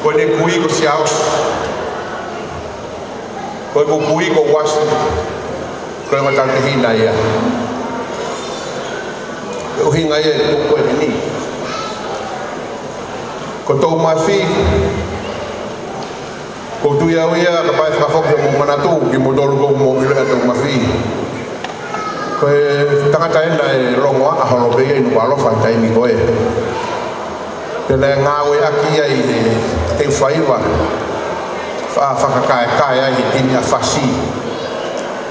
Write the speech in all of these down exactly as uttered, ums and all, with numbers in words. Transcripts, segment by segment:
Ko ʻene kui ko Siaosi. Ko ʻeku kui ko Uasi. Ko e ongo tautehina ia. Ko e ʻuhinga ia ʻeku tuʻu ko eni. Ko Toumafi, ʻoku ou tui au ia, kapau ʻe fakafoki hoʻomou manatu, kimoutolu ʻoku mou ʻilo ʻa Toumafi. Ko e tangata ena ʻe longoaʻa holo pē ia ʻi Nukuʻalofa he taimi ko ē. Pea naʻe ngāueʻaki ia ʻi he teu faiva, fa-, fakakaekae ai he timi ʻa Fasi.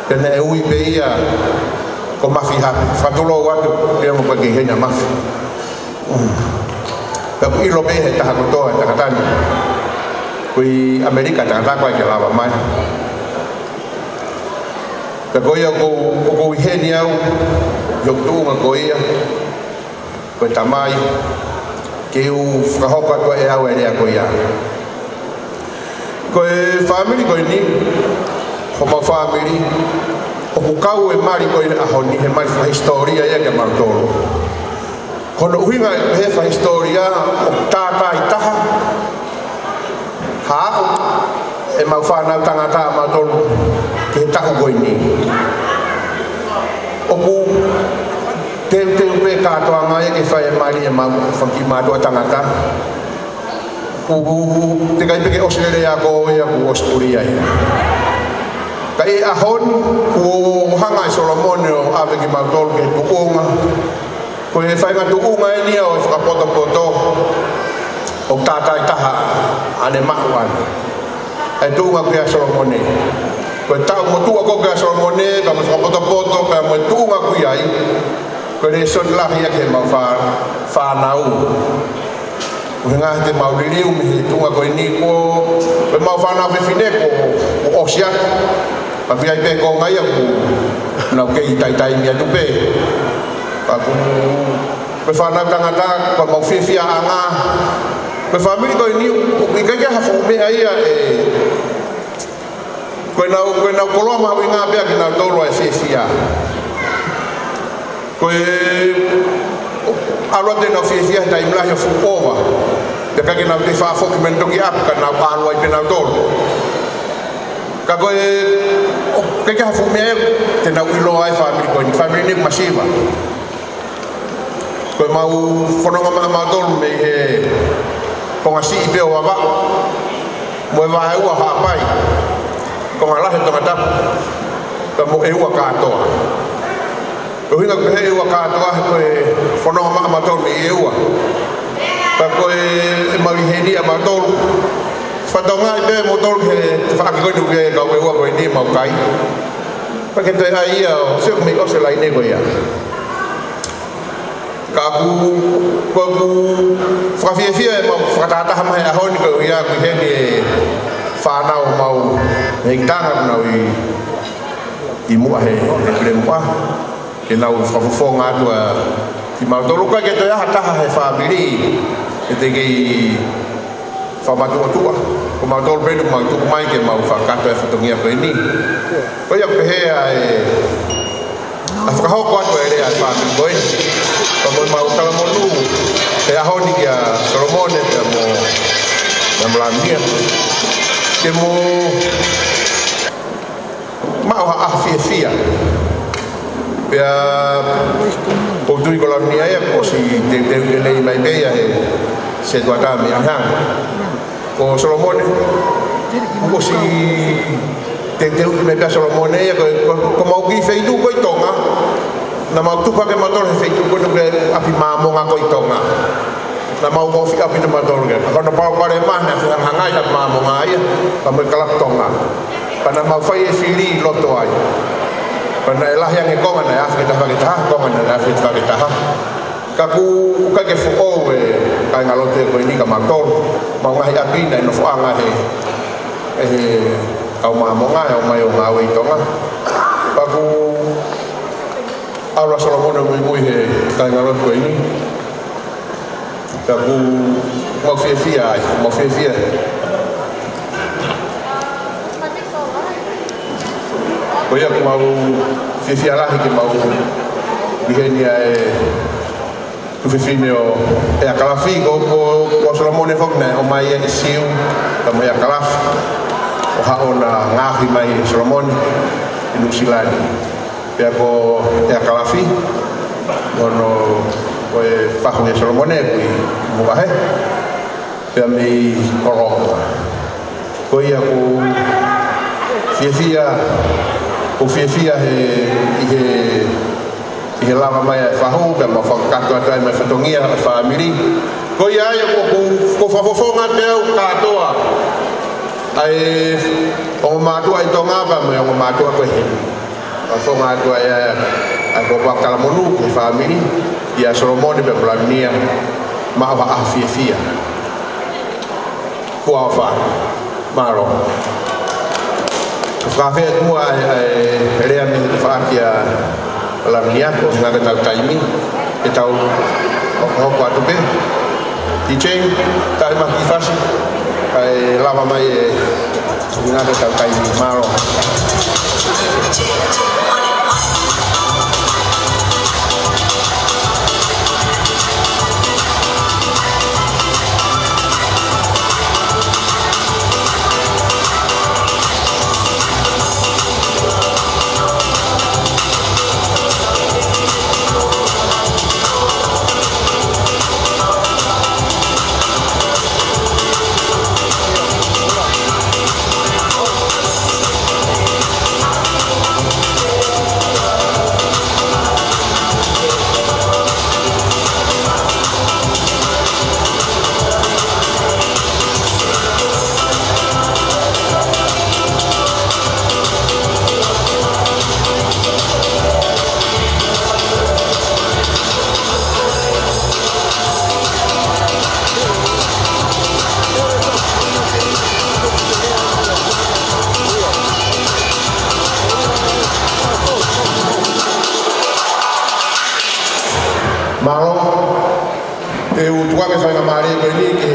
Pea naʻe ui pē ia ko Mafi Hapi, fakatulou atu, pea mo pake hena Mafi. Mm. Pea ʻoku ʻilo pē he taha kotoa, he tangata ni. Ko ʻi ʻAmelika, tangata ko ē ke lava mai. Pea ko ia ʻoku, ʻoku ou ʻi heni au, ʻi hoku tuʻunga ko ia, ko e tamai, ke u fakahoko atu ʻe au e lea ko ia. Ko e fāmili ko eni, homau fāmili, ʻoku kau e mali ko eni ʻaho ni, he mali fakahisitōlia ia kiate kimautolu. Ko hono ʻuhinga ʻe pehē fakahisitōlia, ʻoku tātāitaha, haʻu ʻemau fānau tangata ʻamautolu ki he taʻu ko eni. ʻOku teuteu pē kātoanga ia ke fai e mali ʻemau fanga kiʻi mātuʻa tangata. ʻOku, ʻoku, ʻoku teʻeki ai pē ke ʻosi lelei ʻa ko ia kuo ʻosi puli ai. Ka ʻi he ʻaho ni, kuo hanga ʻe Solomone ʻo ʻave kimautolu ki he tuʻunga. Ko e faʻahinga tuʻunga eni ia ʻo e fakapotopoto, ʻoku tātāitaha ʻene maʻu ʻana. ʻA e tuʻunga ko ia ʻa Solomone. Ko e taʻu motuʻa ko ē ʻa Solomone, pea mo e fakapotopoto, pea mo e tuʻunga ko ia ai. Ko e lēsoni lahi ia ki heʻemau fā-, fānau. ʻUhinga he te mau liliu mei he tuʻunga ko eni ko, ko ʻemau fānau fefine kuo, kuo ʻosi atu. Pea ʻoku ʻi ai pē konga ia ʻoku nau kei taitaimi atu pē. Pea ko, ko e fānau tangata, ko ʻemau fiefiaʻanga. Ko e fāmili ko eni, ʻoku ʻikai ke ʻi ai ha fuʻu meʻa ia ʻe, ko ʻenau, ko ʻenau koloa mahuʻinga pē kiate kinautolu ʻa e fiefia. Ko e ʻalu atu ʻenau fiefia he taimi lahi ʻo fuʻu ʻova. Pea ʻikai ke nau toe faʻa foki mei he toki ʻapi ka nau ʻalu ai pē nautolu. Ka ko e, ʻoku ʻikai ke ʻi ai ha fuʻu meʻa ia te nau ʻiloa ai e fāmili ko eni, fāmili ni masiva. Ko ʻemau fononga maʻamautolu mei he konga siʻi pē ʻo Vavaʻu, mo e vaeua ʻo Haʻapai, konga lahi ʻo Tongatapu, pea mo ʻEua kātoa. Ko e ʻuhinga ʻoku pehē ʻEua kātoa, ko e fononga maʻamautolu mei ʻEua. Pea ko e, ʻemau ʻi heni ʻamautolu. Fatongia pē ʻamautolu he tafaʻaki ko eni ʻoku ʻi ai e kau ʻEua ko eni ʻemau kai. Pea ke toe ʻai ia ʻo sio mei ʻosi e laine ko ia. Ka ʻoku, ko ʻeku fakafiefia ʻemau fakatahataha mai he ʻaho ni ko ia ʻoku ʻi heni e fānau ʻemau hei tanga ʻoku nau ʻi, ʻi muʻa he, he pile muʻa. Ke nau fakafofonga atu ʻa kimautolu, ʻikai ke toe ʻi ai ha taha he fāmili ʻe te kei fakamatuʻotuʻa. Ko mautolu pē ʻoku mau tuku mai ke mau fakakakato e fatongia ko eni. Ko ia ʻoku pehē ʻa e, ʻa e fakahoko atu e lea ʻa e fāmili ko eni. Pea mo ʻemau talamonū he ʻaho ni kia Solomone, pea mo, pea mo Lamia. Ke mo maʻu ha ʻaho fiefia. Pea ʻoku ou tui ko Lamia ia, kuo ʻosi teuteu lelei mai pē ia he setuata mei ʻaho ni. Ko Solomone, kuo ʻosi teuteu mai pē ʻa Solomone ia, ko, ko, ko ʻemau kiʻi feituʻu ko ē ʻi Tonga. Naʻa mau tupu hake mautolu he feituʻu ko ē ʻoku ʻi ai e ʻapi Māmonga ko ē ʻi Tonga. Naʻa mau ofi ʻapi ʻe mautolu ke. Ko hono palopalema naʻe fehangahangai ʻa Māmonga ia, pea mo e Kalapu Tonga. Pea naʻa mau fai e fili ʻi loto ai. Pea naʻe lahi ange konga naʻe afe ki he taha, ki he taha, konga naʻe afe ki he taha. Ka ʻoku ʻikai ke foʻou e kāingalotu ko eni kia mautolu. Mau ngaahi ʻapi naʻe nofoʻanga he, he kau Māmonga, ʻe ō mai ʻo ngāue ʻi Tonga. Pea ʻoku ʻalu ʻa Solomone muimui he kāingalotu ko eni. Pea ʻoku mau fiefia ai, mau fiefia. Ko ia ʻoku mau fiefia lahi ke mau ʻi heni ʻa e Fefine ʻo ʻEa Kalafi, ko, ko, ko Solomone foki naʻe ʻomai ʻe Siu, ka mo ʻEa Kalafi. ʻO haʻu ʻo na ngaohi mai ʻe Solomone ʻi Nuʻusila ni. Pea ko ʻEa Kalafi, ko hono, ko e fahu ʻe Solomone, ko e muʻa he. Pea mei Kolonga. Ko ia ʻoku fiefia, ʻoku fiefia he, ʻi he, ʻi he lava mai ʻa e fahu, pea mau fakakakato atu ai mo e fatongia ʻa e fāmili. Ko ia ai ʻoku, ʻoku, ʻoku fakafofonga atu au kātoa ʻa e ongo mātuʻa ʻi Tonga pea mo e ongo mātuʻa ko ē heni. Fakafofonga atu ai ʻa e, ʻa e kōpua kalamonū ki he fāmili, ʻia Solomone pea mo Lavinia, maʻu ha ʻaho fiefia. Kuo ʻofa. Mālō. Fakafeʻiloaki atu muʻa ʻa e, ʻa e lea mei he tafaʻaki ʻa Lavinia, ko e ngata tau taimi, ʻe tau hokohoko atu pē. DJ, tali mai ki fasi, kae lava mai e ngata tau taimi. Mālō. Mālō. Te u tuku ʻa e faingamālie ko eni ke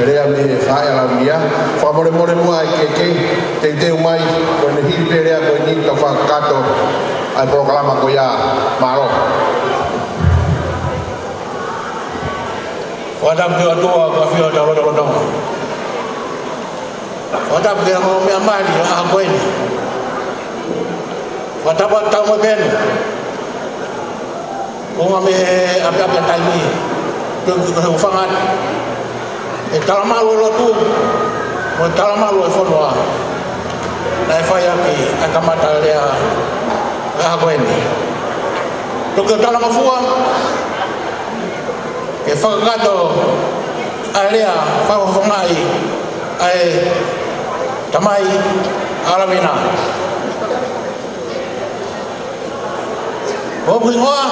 u lea mei he faʻē ʻa Lavinia. Fakamolemole muʻa ʻa e keke, teuteu mai, ko ʻene hili pē lea ko eni, tau fakakakato ʻa e polokalama ko ia. Mālō. Fakatapu ki he ʻOtua, ko e ʻafio ʻa e tau lotolotonga. Fakatapu ki he ongo meʻa mali ʻo e ʻaho ko eni. Fakatapu atu mo e penu. Ko e ngaahi meʻa ʻapiʻapi ʻa e taimi. Ko e, ko e hūfanga atu ʻa e talamalu ʻo e lotu, mo e talamalu ʻo e fonua, naʻe fai ʻaki ʻa e kamata lea ʻo e ʻaho ko eni. Toki talangofua ke fakakakato ʻa e lea fakafofongaʻi ʻa e tamai ʻa Lavinia. Ko hoku hingoa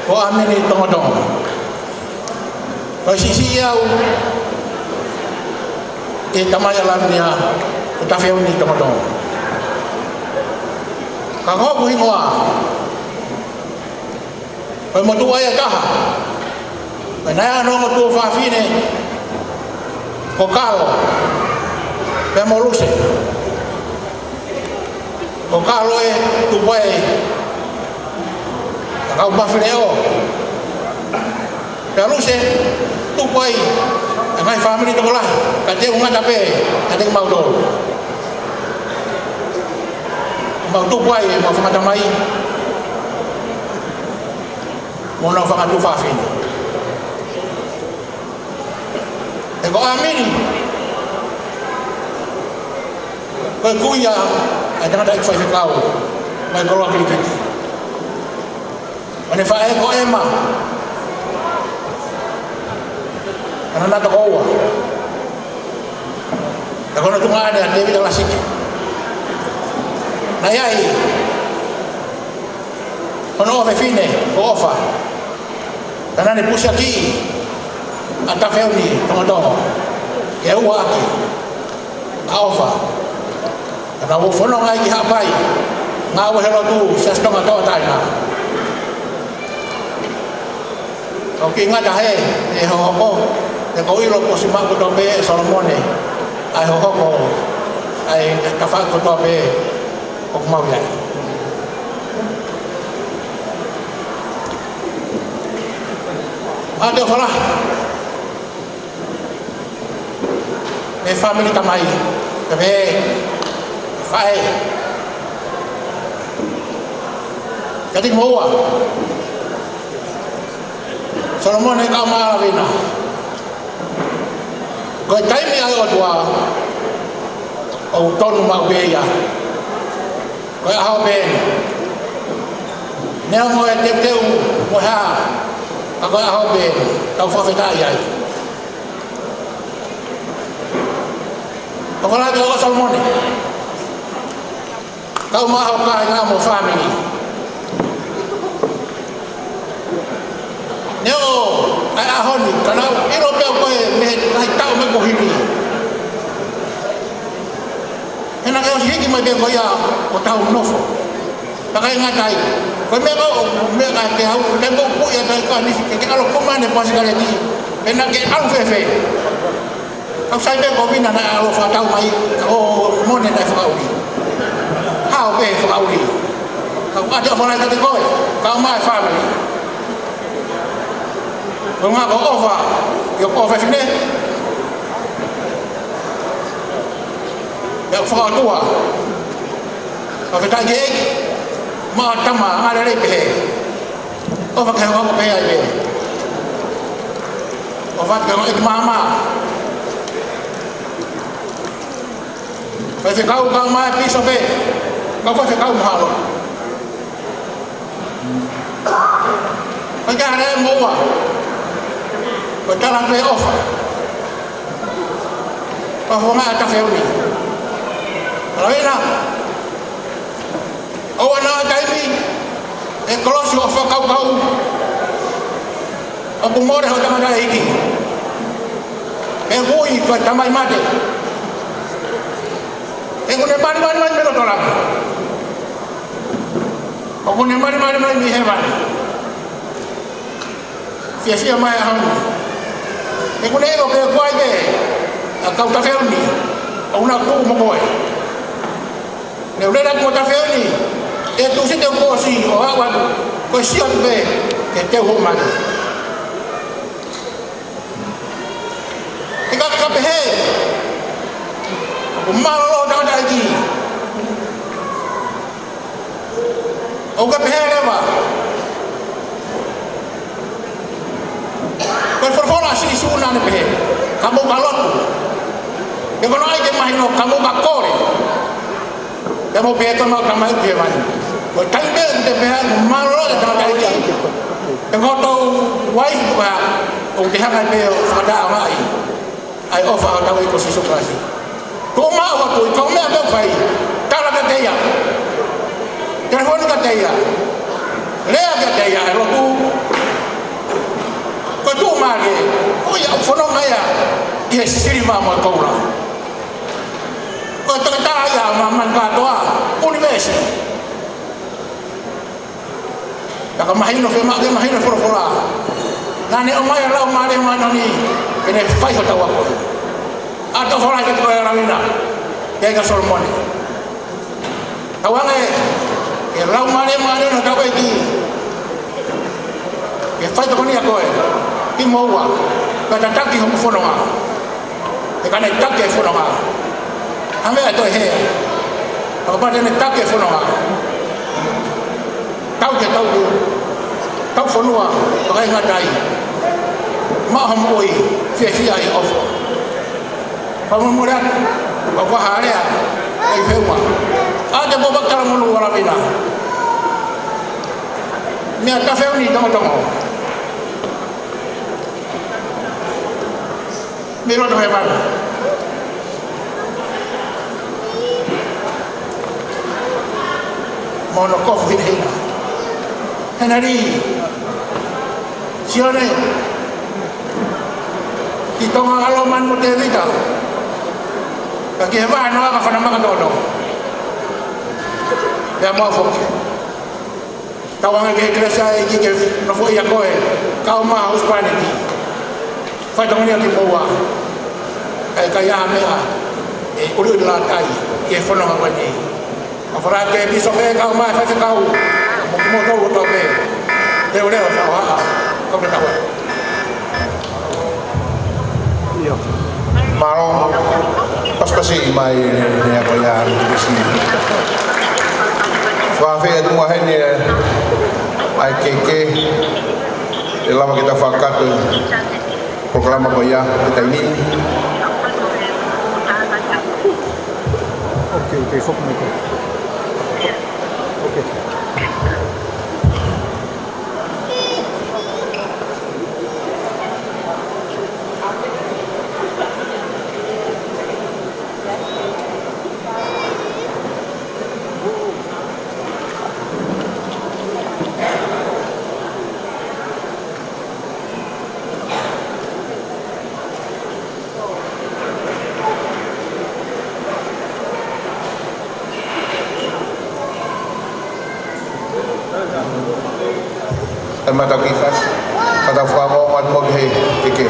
ko ʻAmini Tongotongo. Ko e siʻisiʻi au ʻi he tamai ʻa Lavinia, ko Tafeuni Tongotongo. Ka ko hoku hingoa, ko e motuʻa ia ʻe taha, pea naʻe ʻi ai hono ongo tuofāfine, ko Kalo pea mo Luse. Ko Kalo ʻe tupu ai ʻa e kau Mafileʻo. Pea Luse, tupu ai ʻa e ngaahi fāmili tokolahi, ka te u ngata pē kiate kimautolu. Mau tupu ai ʻemau fanga tamai mo ʻenau fanga tuofāfine. He ko ʻAmini, ko e kui ia ʻa e tangataʻeiki faifekau mai koloa kilikiti. Ko ʻene faʻē ko ʻEma Kananata Koua. Pea ko hono tuongaʻane ʻa Tēvita Lasike. Naʻe ʻi ai hono ʻofefine ko ʻOfa. Pea naʻa ne pusiakiʻi ʻa Tafeuni Tongotongo ke ua ʻaki ʻa ʻOfa. Pea naʻa nau fononga ai ki Haʻapai, ngāue he lotu, Siasi Tonga Tauʻatāina. Ka u kiʻi ngata he, he hohoko, he ʻoku ou ʻilo kuo ʻosi maʻu kotoa pē ʻe Solomone ʻa e hohoko ʻa e tafaʻaki kotoa pē ʻoku mau ʻi ai. ʻAtoʻofa lahi mei he fāmili tamai, ka mei he faʻē, ka tiki moua, Solomone kae ʻumaʻā Lavina. Ko e taimi ʻa e ʻOtua ʻoku tonu maʻu pē ia. Ko e ʻaho pē eni. Neongo e teuteu mo e hā, ka ko e ʻaho pē eni. Tau fakafetaʻi ai. ʻOfa lahi ki he ʻOtua Solomone, kae ʻumaʻā ho kāinga mo e fāmili. Neongo ʻa e ʻaho ni, ka naʻa ku ʻilo pē au ko e mei he ngaahi taʻu mai kuo hili, he naʻa ke ʻosi hiki mai pē ko ia ʻo tau nofo. Pea ʻikai ngata ai, ko e meʻa ko ē, meʻa ka te au, te mou pui atu ai ka nisi, ke ke ʻalu ʻo kumi ʻene pasiketi, pe naʻa ke ʻalu fēfē. Kau sai pē ko Vina naʻe ʻalu ʻo fakatau mai, ka ko Mone naʻe fakaʻuli. Hao pē fakaʻuli. Ka ʻoku ʻoatu ʻofa lahi kiate koe, kae ʻumaʻā e fāmili. Ko e ʻuhinga ko e ʻofa, ʻio ko e ʻofa fefine. Pea ʻoku fakaʻotua. Fakafetaʻi ki he ʻEiki, maʻu tama, anga lelei pehē. ʻOfa ke hoko pehē ai pē. ʻOfa ke hoko ʻEiki māmā. Faifekau kae ʻumaʻā e pīsope, kau faifekau mahalo. Ko e tala ē moua. Ko e tala pē ʻofa. Ko e fonga ʻa Tafeuni. Lavina. ʻOua naʻa taimi, ʻe kolosi hoʻo fakakaukau. ʻOku mole hoʻo tangataʻeiki. ʻE ui ko e tamai mate. ʻOku ne malimali mai mei loto langi. ʻOku ne malimali mai mei hēvani. Fiefia mai ʻa Honi. ʻOku ne ʻilo pē ko e ʻai pē ʻa e kau Tafeuni, ʻoku nau tuʻu mo koe. Ne u lele atu mo Tafeuni, ʻe tuʻu si te u kōsi ʻo aʻu atu, ko e sio atu pē ke teu hoʻo mate. ʻIkai ke pehē, ʻoku mālōlō tangataʻeiki. ʻOku ke pehē leva. Ko e folofola ʻa Sīsū naʻa ne pehē, ka mou ka lotu. Ke kono ai ke mahino, ka mou ka kole. Pea mou pehē ʻe hoʻomou Tamai ʻoku ʻi hēvani. Ko e taimi pē ʻoku te pehē ai, mālōlō e tangataʻeiki. Pea ko hoto uaifi ko ia, ʻoku te hanga ai pē ʻo fakataʻeʻaongaʻi ʻa e ʻofa ʻa hotau ʻEiki ko Sīsū Kalaisi. Tuʻu maʻu atu ʻi he kau meʻa pē ʻoku fai, tala kiate ia. Telefoni kiate ia. Lea kiate ia he lotu. Ko e tuʻumālie, ko ia ʻoku fononga ia ʻi he siliva mo e koula. Ko e toketā ia ʻo māmani kātoa, ʻunivēsi. Pea ka mahino, fiemaʻu ke mahino e folofola. Naʻa ne ʻomai ʻa e Laumālie Māʻoniʻoni ke ne fai hotau ako. ʻOatu ʻofa lahi kiate koe Lavina, pea kia Solomone. Tauange ʻe he Laumālie Māʻoniʻoni ʻo hotau ʻEiki ke faitokonia koe, timoua, kae tataki hoʻomo fononga. He ka ne taki e fononga, hangē ʻe toe hē. Ka kapau te ne taki e fononga, tau ke tau, tau fonua, pea ʻikai ngata ai, maʻu ha moʻui fiefia ʻi he ʻofa. Pea mou mole atu, pea ʻoku ʻi ai ha lea ʻe feua. ʻA te mou paki talamonū ʻa Lavina. Meʻa Tafeuni tongotongo. Mei loto hēvani. Mo hono kofu hinehina. Heneli. Sione. Ki Tonga ʻa Lomani mo Tēvita. Ka ki he vahe noa ka fanamaka toto. Pea mo au foki. Tauange ke kelesi ʻa e ʻEiki ke nofoʻia koe, kae ʻumaʻā ho husepāniti. Faitokonia kimoua. Kae ʻikai ha meʻa ʻe ʻuliʻuli lātai ʻi he fononga ko eni. ʻOfa lahi ki he pīsope kae ʻumaʻā e faifekau, mo kimoutolu kotoa pē. Leʻoleʻo, fakahohaʻa, kau ke tau atu. Mālō, pasipasi mai ne ako ia pesi. Fakaafeʻi atu muʻa heni ʻa e keke, ʻe lava ke ta fakakakato e polokalama ko ia he taimi ni. Ok, ok, foki mai ko. Ok. ʻE mata ki fas, ka tau fakaongo atu mo he keke.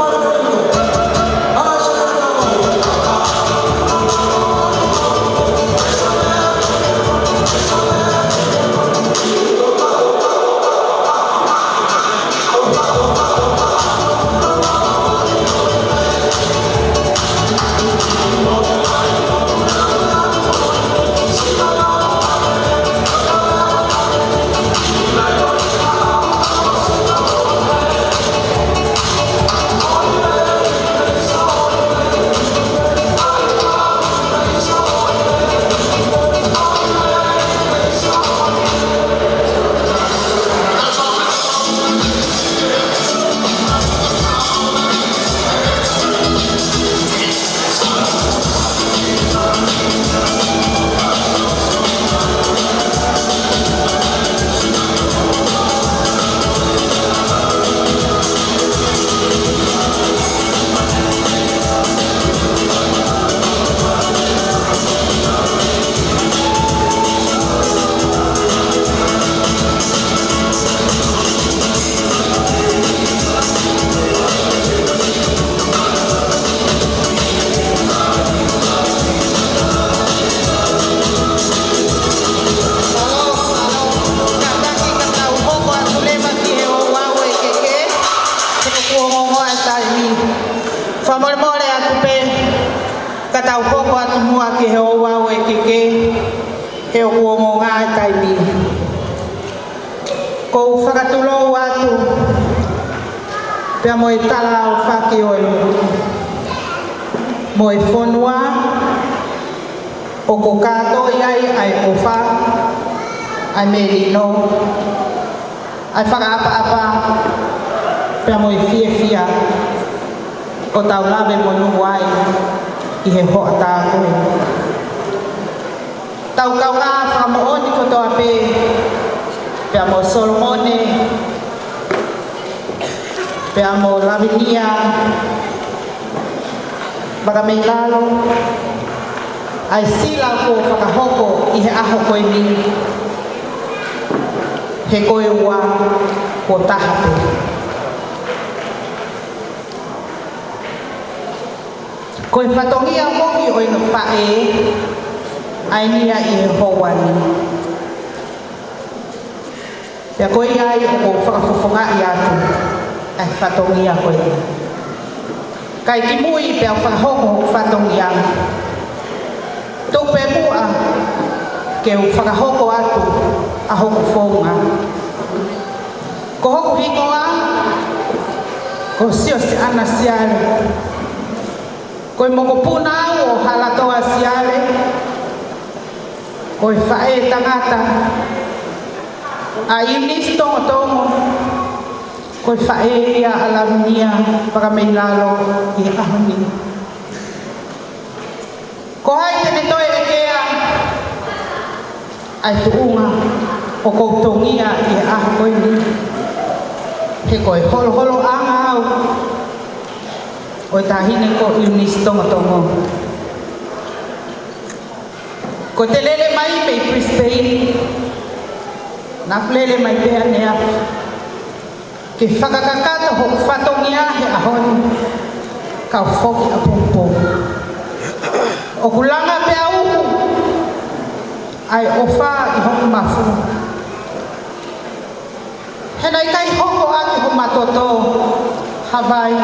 Mālō, mālō. Kātaki ka tau hoko atu leva ki he ouau ʻa e keke, he ʻoku ongoongo ʻa e taimi. Fakamolemole atu pē, ka tau hoko atu muʻa ki he ouau ʻa e keke, he ʻoku ongoongo ʻa e taimi. ʻOku ou fakatulou atu pea mo e talaʻofa ki he lotu mo e fonua, ʻoku kātoi ai ʻa e ʻofa, ʻa e melino, ʻa e fakaʻapaʻapa, pea mo e fiefia ʻoku tau lave monū ai ʻi he hoʻatā ko eni. Tau kaungā fakamoʻoni kotoa pē, pea mo Solomone, pea mo Lavinia Vakameilalo, ʻa e sila kuo fakahoko ʻi he ʻaho ko eni, he ko e ua kuo taha pē. Ko e fatongia moʻui ʻo e faʻē ʻa eni ia ʻi he houa ni. Pea ko ia ai ʻoku ou fakafofongaʻi atu ʻa e fatongia ko ia. Kae kimui pea u fakahoko hoku fatongia, tuku pē muʻa ke u fakahoko atu ʻa hoku founga. Ko hoku hingoa ko Siosiana Siale. Ko e mokopuna au ʻo Halatoa Siale. Ko e faʻē tangata ʻa ʻIunisi Tongotongo. Ko e faʻē ia ʻa Lavinia Vakameilalo ʻi he ʻaho ni. Ko hai te ne toe ʻekea ʻa e tuʻunga ʻoku ou tongia ʻi he ʻaho ko eni? He ko e holoholoʻanga au ʻo e taʻahine ko ʻIunisi Tongotongo. Ko ʻete lele mai mei Brisbane, naʻá ku lele mai pē ʻaneafi ke fakakakato hoku fatongia he ʻaho ni, kau foki ʻapongipongi. ʻOku langa pē ʻe au ʻa e ʻofa ʻi hoku mafu. He naʻe ʻikai hoko ʻaki homa toto ha vai,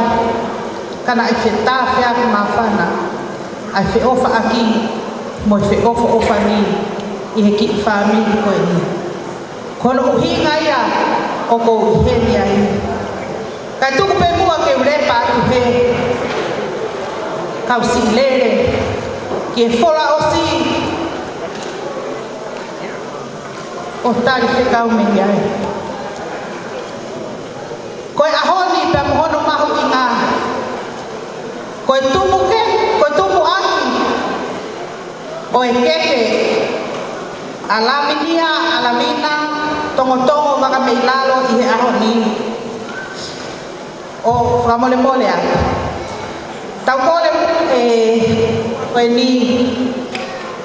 ka naʻe fetāfeaki māfana ʻa e feʻofaʻaki mo e feʻofoʻofani ʻi he kiʻi fāmili ko eni. Ko hono ʻuhinga ia ʻoku ou ʻi heni ai. Kae tuku pē muʻa ke u lepa atu he kau siʻi lele ki he folaʻosi ʻo tali fekau mei ai. Ko e ʻaho ni pea mo hono mahuʻinga, ko e tumu ke, ko e tumuʻaki ʻo e keke ʻa Lavinia, ʻa Lavina Tongotongo Vakameilalo ʻi he ʻaho ni. ʻO fakamolemole atu. Tau kole ē, ko eni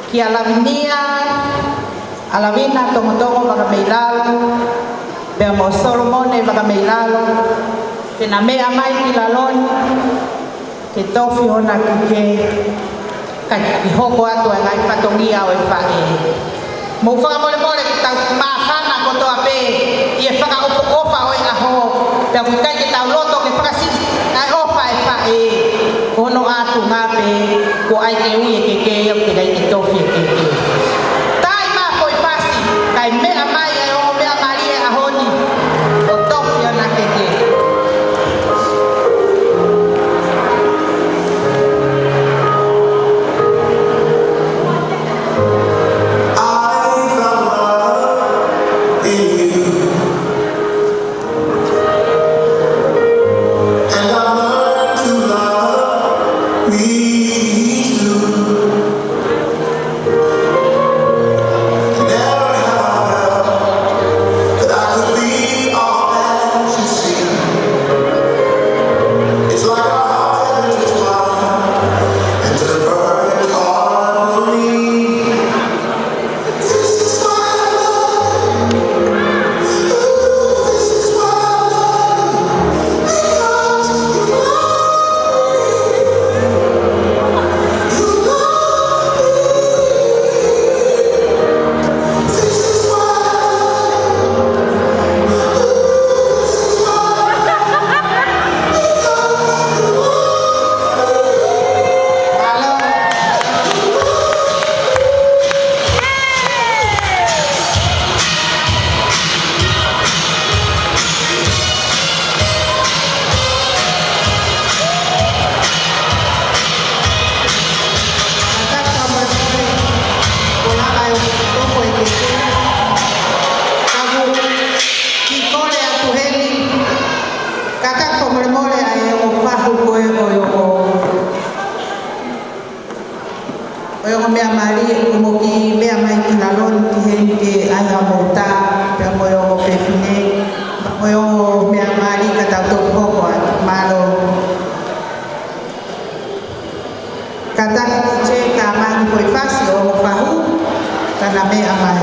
kia Lavinia, ʻa Lavina Tongotongo Vakameilalo, pea mo Solomone Vakameilalo, ke na meʻa mai ki lalo ni, ke tofi hona keke, kae hoko atu ʻa e ngaahi fatongia ʻo e faʻē. Mou fakamolemole ke tau māfana kotoa pē ʻi he fakaʻofoʻofa ʻo e ʻaho, pea ʻoku ʻikai ke tau loto ke fakasiʻi ʻa e ʻofa ʻa e faʻē. Ko hono ʻatunga pē, kuo ʻai ke ui e keke, ʻoku teʻeki ai ke tofi e keke. Taaʻi mai foʻi fasi, kae meʻa mai ʻa e ongo meʻa mālie ʻo e ʻaho ni, ʻo tofi hona keke. I found love in you. And I learned to love me too. Never have I felt that I could be all that you seem. It's like our hearts have intertwined into the perfect harmony. This is why I love you. Ooh, this is why I love you. Because you love me. You love me. This is why I love you. Ooh, this is why I love you. Because you love me. Kātaki fakamolemole ʻa e ongo fahu ko ē ʻo e ongo ʻo e ongo meʻa mālie, ʻoku mou kiʻi meʻa mai ki lalo ni ki heni ke ʻai hamou tā, pea mo e ongo fefine, mo e ongo meʻa mālie ka tau toki hoko atu. Mālō. Kātaki ki he kamani foʻi fasi ʻo e ongo fahu, ka na meʻa mai.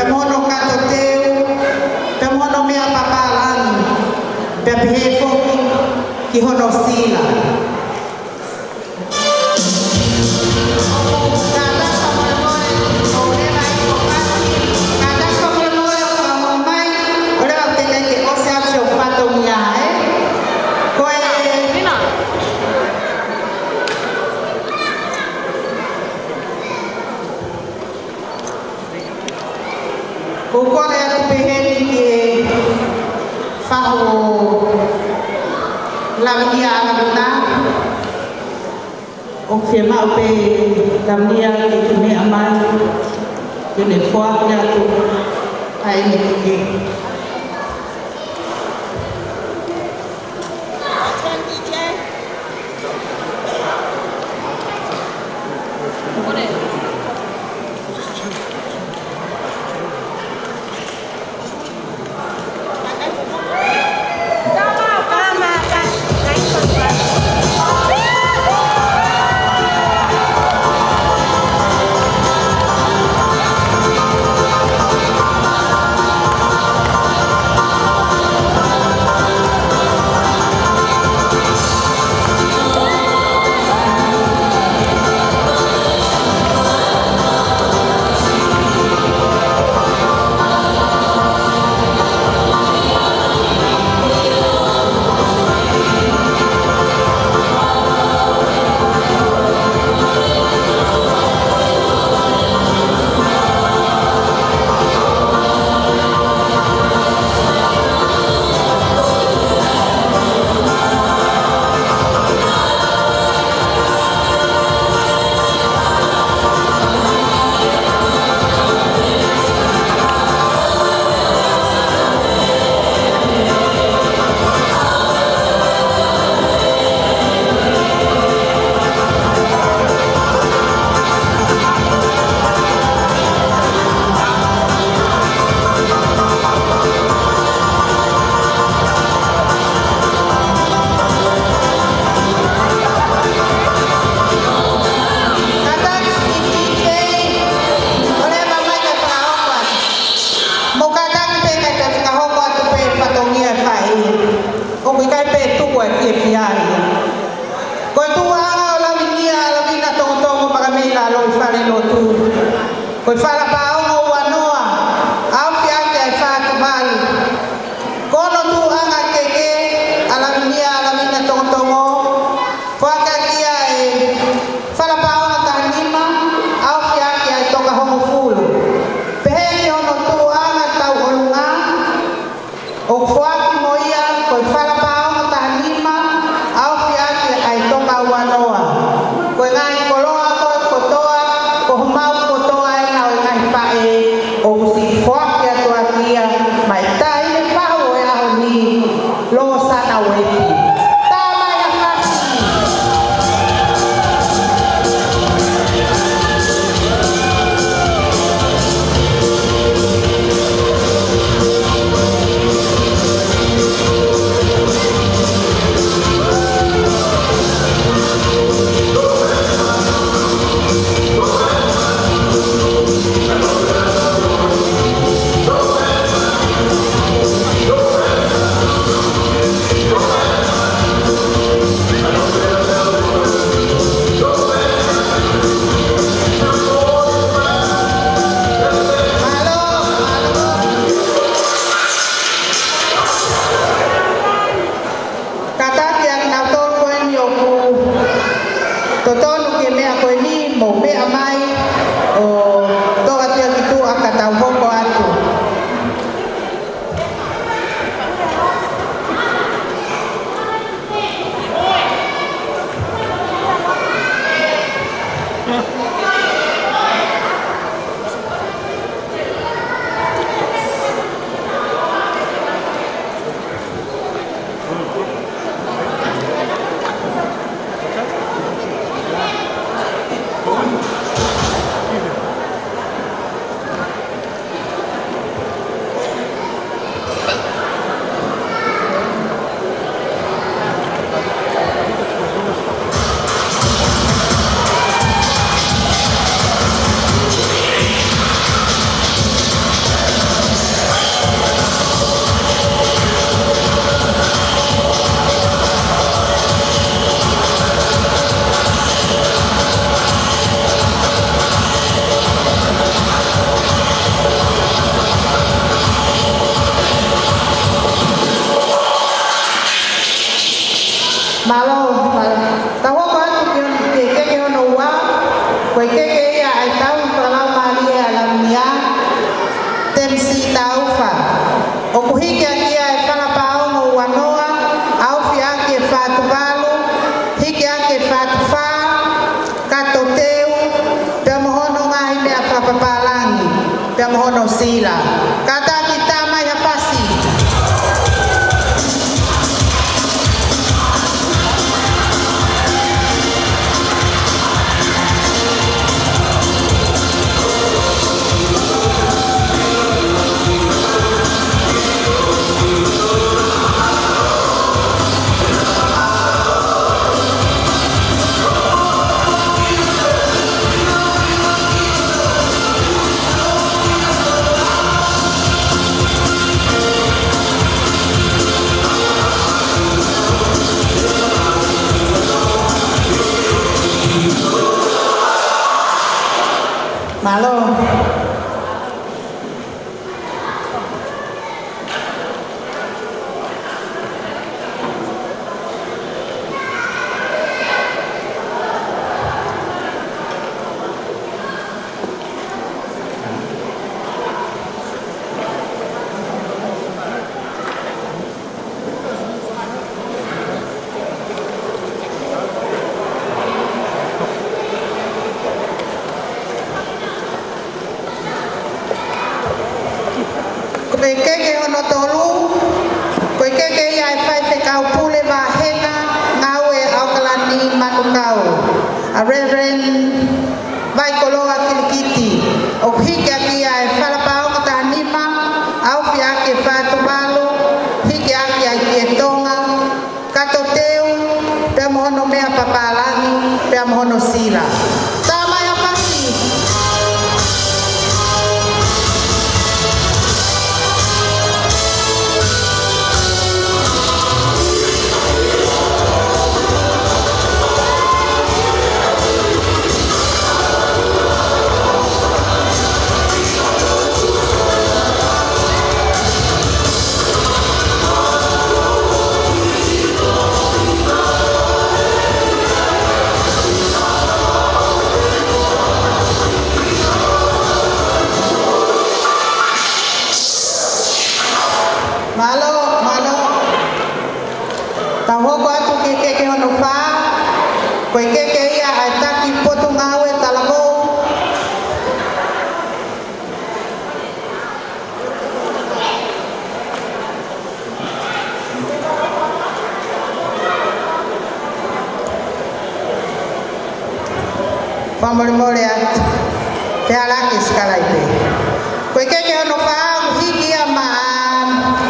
pea mo hono kato teu, pea mo hono meʻa papālangi, pea pehē foki ki hono sila. Kātaki fakamolemole, ʻo leva ʻi ko pati, kātaki fakamolemole ʻo fakamolemole, ʻo leva teʻeki ke ʻosi ʻa e fatongia, ē? Ko e ʻOku ou kole atu pē heni ki he fahu ʻo Lavinia ʻAlavina. ʻOku fiemaʻu pē Lavinia ke ne meʻa mai, ke ne foaki atu ʻa ʻene keke. Kātaki ki he D J, ʻo leva mai ke fakahoko atu. Mou kātaki pē kae fakahoko atu pē fatongia e faʻē. ʻOku ʻikai pē tuku e fiefia ia. Ko e tuʻunga ʻo Lavinia ʻAlavina Tongotongo Makamei Lalo ʻi Falelotu. Ko e fala paongo ua noa, ʻaofi ʻaki ʻa e fā tuvalu. Ko hono tuʻunga keke ʻa Lavinia ʻAlavina Tongotongo, foaki ʻaki ia e fala paongo taha nima, ʻaofi ʻaki ʻa e toka hongofulu. Pehē ki hono tuʻunga tauʻolunga, ʻoku foaki mo ia ko e fala paongo taha nima, ʻaofi ʻaki ʻa e toka ua noa. Ko e ngaahi koloa ko ē kotoa, ko homau kotoa ʻena ʻo e ngaahi faʻē. Kātaki tā mai ha pasi. Mālō. Ko e keke hono tolu, ko e keke ia ʻa e faifekau pule vāhenga ngāue ʻAokalani Manukau, ʻa Reverend Vaikoloa Kilikiti, ʻoku hiki ʻaki ia ʻa e falapaonga taha nima, ʻaofi ʻaki e fā Tuvalu, hiki ʻaki ʻa e ʻEiki Tonga, kato teu, pea mo hono meʻa papālangi, pea mo hono sila. Tā mai ha pasi. Mālō, mālō. Tau hoko atu ki he keke hono fā. Ko e keke ia ʻa e Taki Potungāue Talavou. Fakamolemole atu. Pea laki sikalaipe. Ko e keke hono fā ʻoku hiki ia maʻa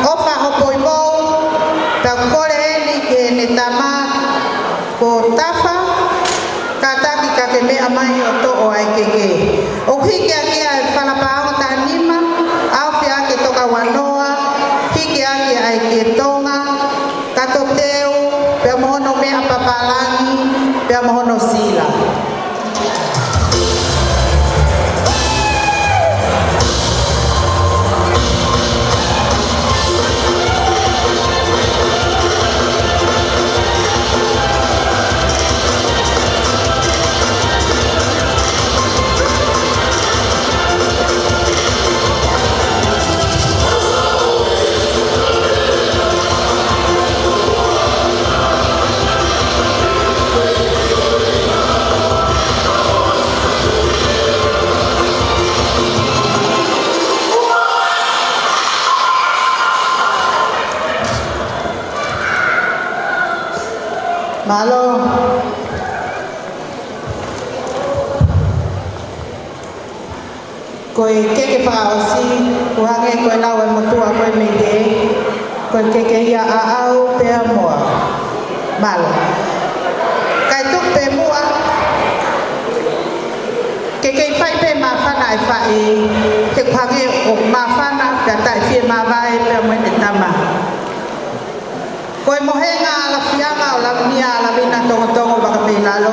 ʻOfa Hopoimou, pea ʻoku kole eni ki heʻene tama ko Tafa, kātaki ka ke meʻa mai ʻo toʻo ʻa e keke. ʻOku hiki ʻaki ia ʻa e falapaonga taha nima, ʻaofi ʻaki e toka ua noa, hiki ʻaki ʻa e ʻEiki Tonga, kato teu, pea mo hono meʻa papālangi, pea mo hono sila. Mālō. Ko e keke fakaʻosi, ʻoku hangē ko e lau ʻa e motuʻa ko e mei he, ko e keke ia ʻaʻau pea mo au. Mālō. Kae tuku pē muʻa, ke kei fai pē māfana ʻa e faʻē, he ʻoku hangē ʻoku māfana, pea taʻe fie māvae pea mo ʻene tama. Ko e mohenga ʻa Lafianga ʻo Lavinia, ʻa Lavina Tongotongo Vakameilalo.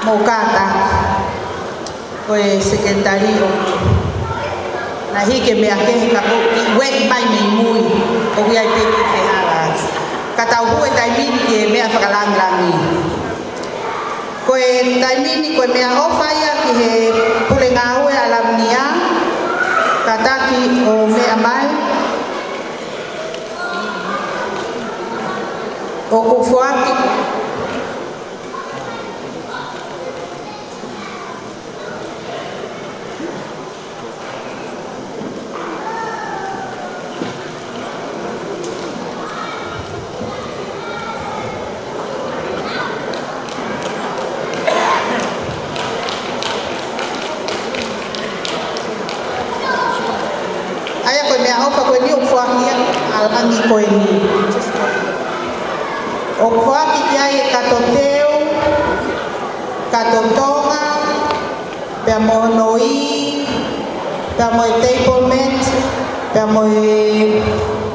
Mo Kata. Ko e sekelitali ʻoku na hiki e meʻa kehe ka ʻoku ueʻi mai mei mui. ʻOku ʻi ai pē ke ke hala. Ka tau hū he taimi ni ki he meʻa fakalangilangi. Ko e taimi ni ko e meʻaʻofa ia ki he pule ngāue ʻa Lavinia, kātaki ʻo meʻa mai, ʻoku foaki. ʻofa ko eni ʻoku foaki ia ʻa e langi ko eni. ʻOku foaki ki ai e kato teu, kato Tonga, pea mo hono ī, pea mo e table mat, pea mo e,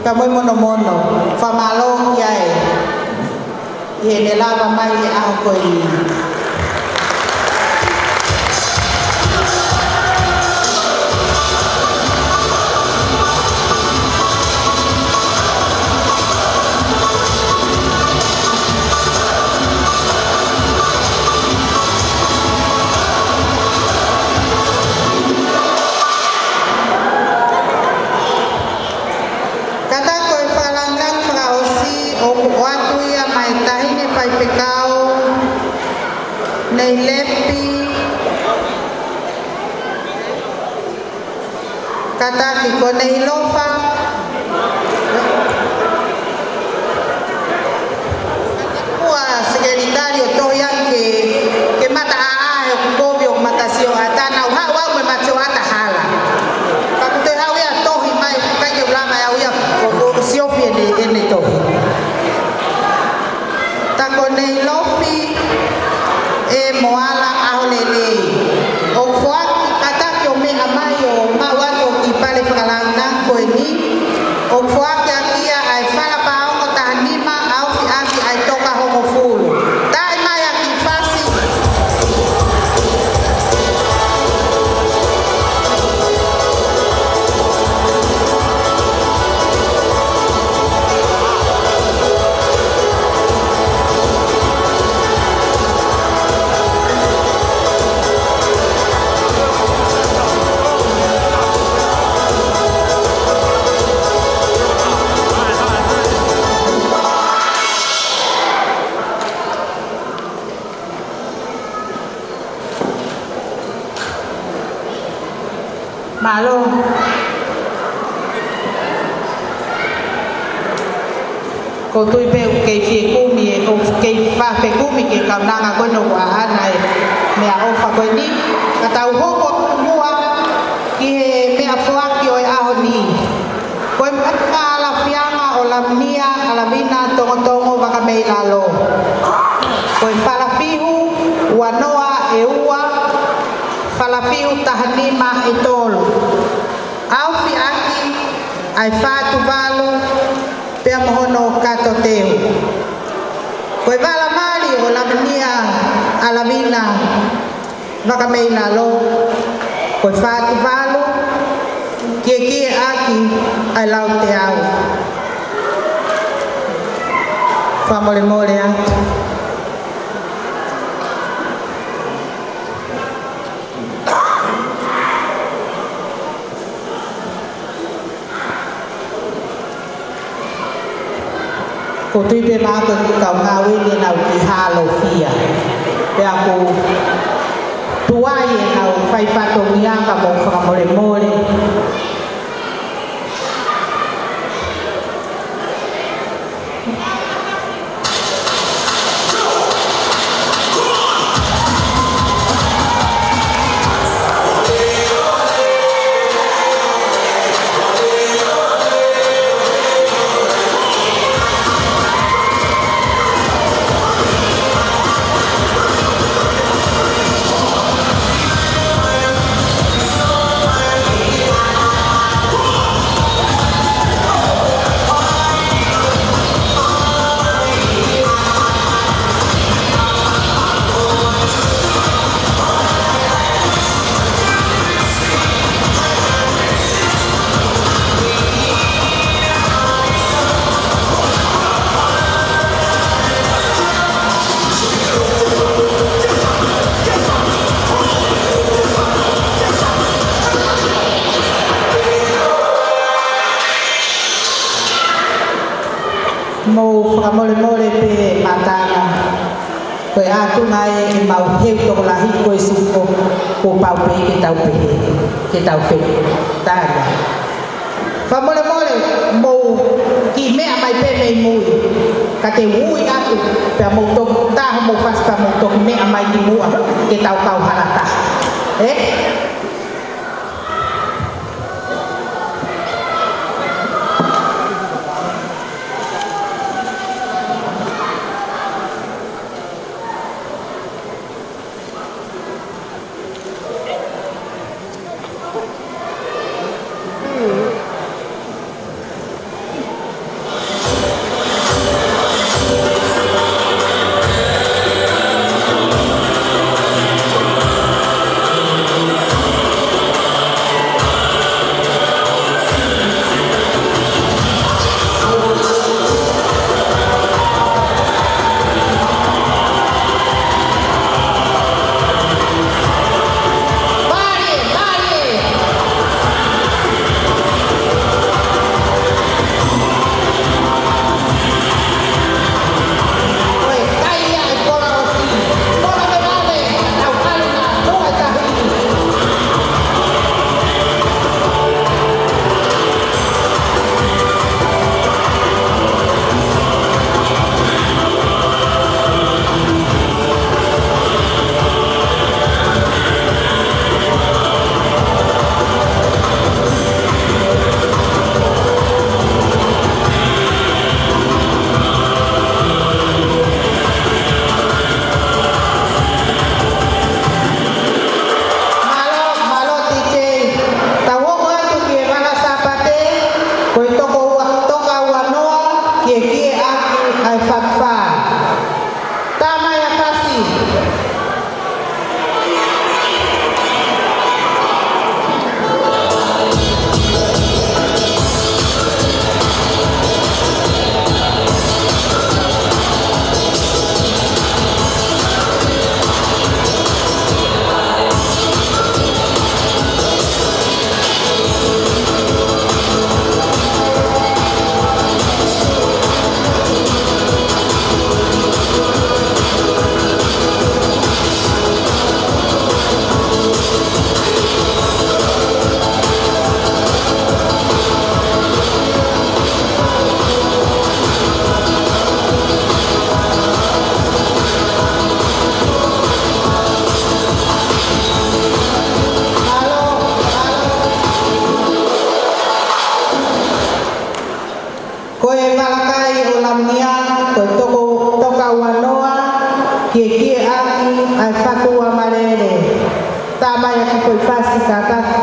pea mo e monomono. Fakamālō ki ai. ʻI heʻene lava mai he ʻaho ko eni. Kātaki ko e fakalāngilangi fakaʻosi ʻoku ʻoatu ia maʻa e taʻahine faifekau, Neilepi, kātaki ko Neilofa. Kuo sekelitali ʻo tohi ange ke, ke mata ʻā ʻa e ʻoku kovi ʻo mata sio ʻata nau haʻu au mo e mata sio ʻata hala. Ka kuo toe haʻu ia tohi mai, ʻikai ke u lava ʻe au ia ʻo, ʻo siofi ʻene, ʻene tohi. Ta ko Neilopi ʻe Moala ʻAholelei. ʻOku foaki kātaki ʻo meʻa mai ʻo maʻu atu ʻo ki pale fakalāngilangi ko eni. ʻOku foaki ʻaki ia ʻa e fala paongo taha nima, ʻaofi ʻaki ʻa e toka hongofulu. Taʻi mai ʻa ki fasi. Mālō. ʻOku ou tui pē ʻoku kei fekumi, ʻoku kei fekumi ki he kaunanga ko eni ʻoku ʻaʻana e meʻaʻofa ko eni. Ka tau hoko atu muʻa ki he meʻafoaki ʻo e ʻaho ni. Ko e maʻu ʻa e ʻalafianga ʻo Lavinia ʻAlavina Tongotongo Vakameilalo. Ko e fala fihu, ua noa ʻe ua, fala fihu taha nima ʻe tolu. ʻAofi ʻaki ʻa e fā tuvalu pea mo hono kato teu. Ko e vala mali ʻo Lavinia ʻAlavina Vakameilalo, ko e fā tuvalu, kiekie ʻaki ʻa e lau teau. Fakamolemole atu. ʻOku ou tui pē maʻa ko e kaungā ueni ʻenau kiʻi hālofia. Pea ʻoku tuai ʻenau fai fatongia ka mou fakamolemole. Mou fakamolemole pē Matana. Ko e ʻatunga ʻemau heu tokolahi ko e suko, kuo pau pē ke tau pehē, ke tau pehē. Tala. Fakamolemole, mou kiʻi meʻa mai pē mei mui. Ka te u ui atu, pea mou toki taha mou fasi pea mou toki meʻa mai ki muʻa, ke tau kau hala taha. Ē? Ko e Malakai ʻo Lamunia, ko e toko, toka uanoa, kiekieʻaki ʻa e fatu ʻa Malele. Talamai ʻe he kiʻi fasi kātaki.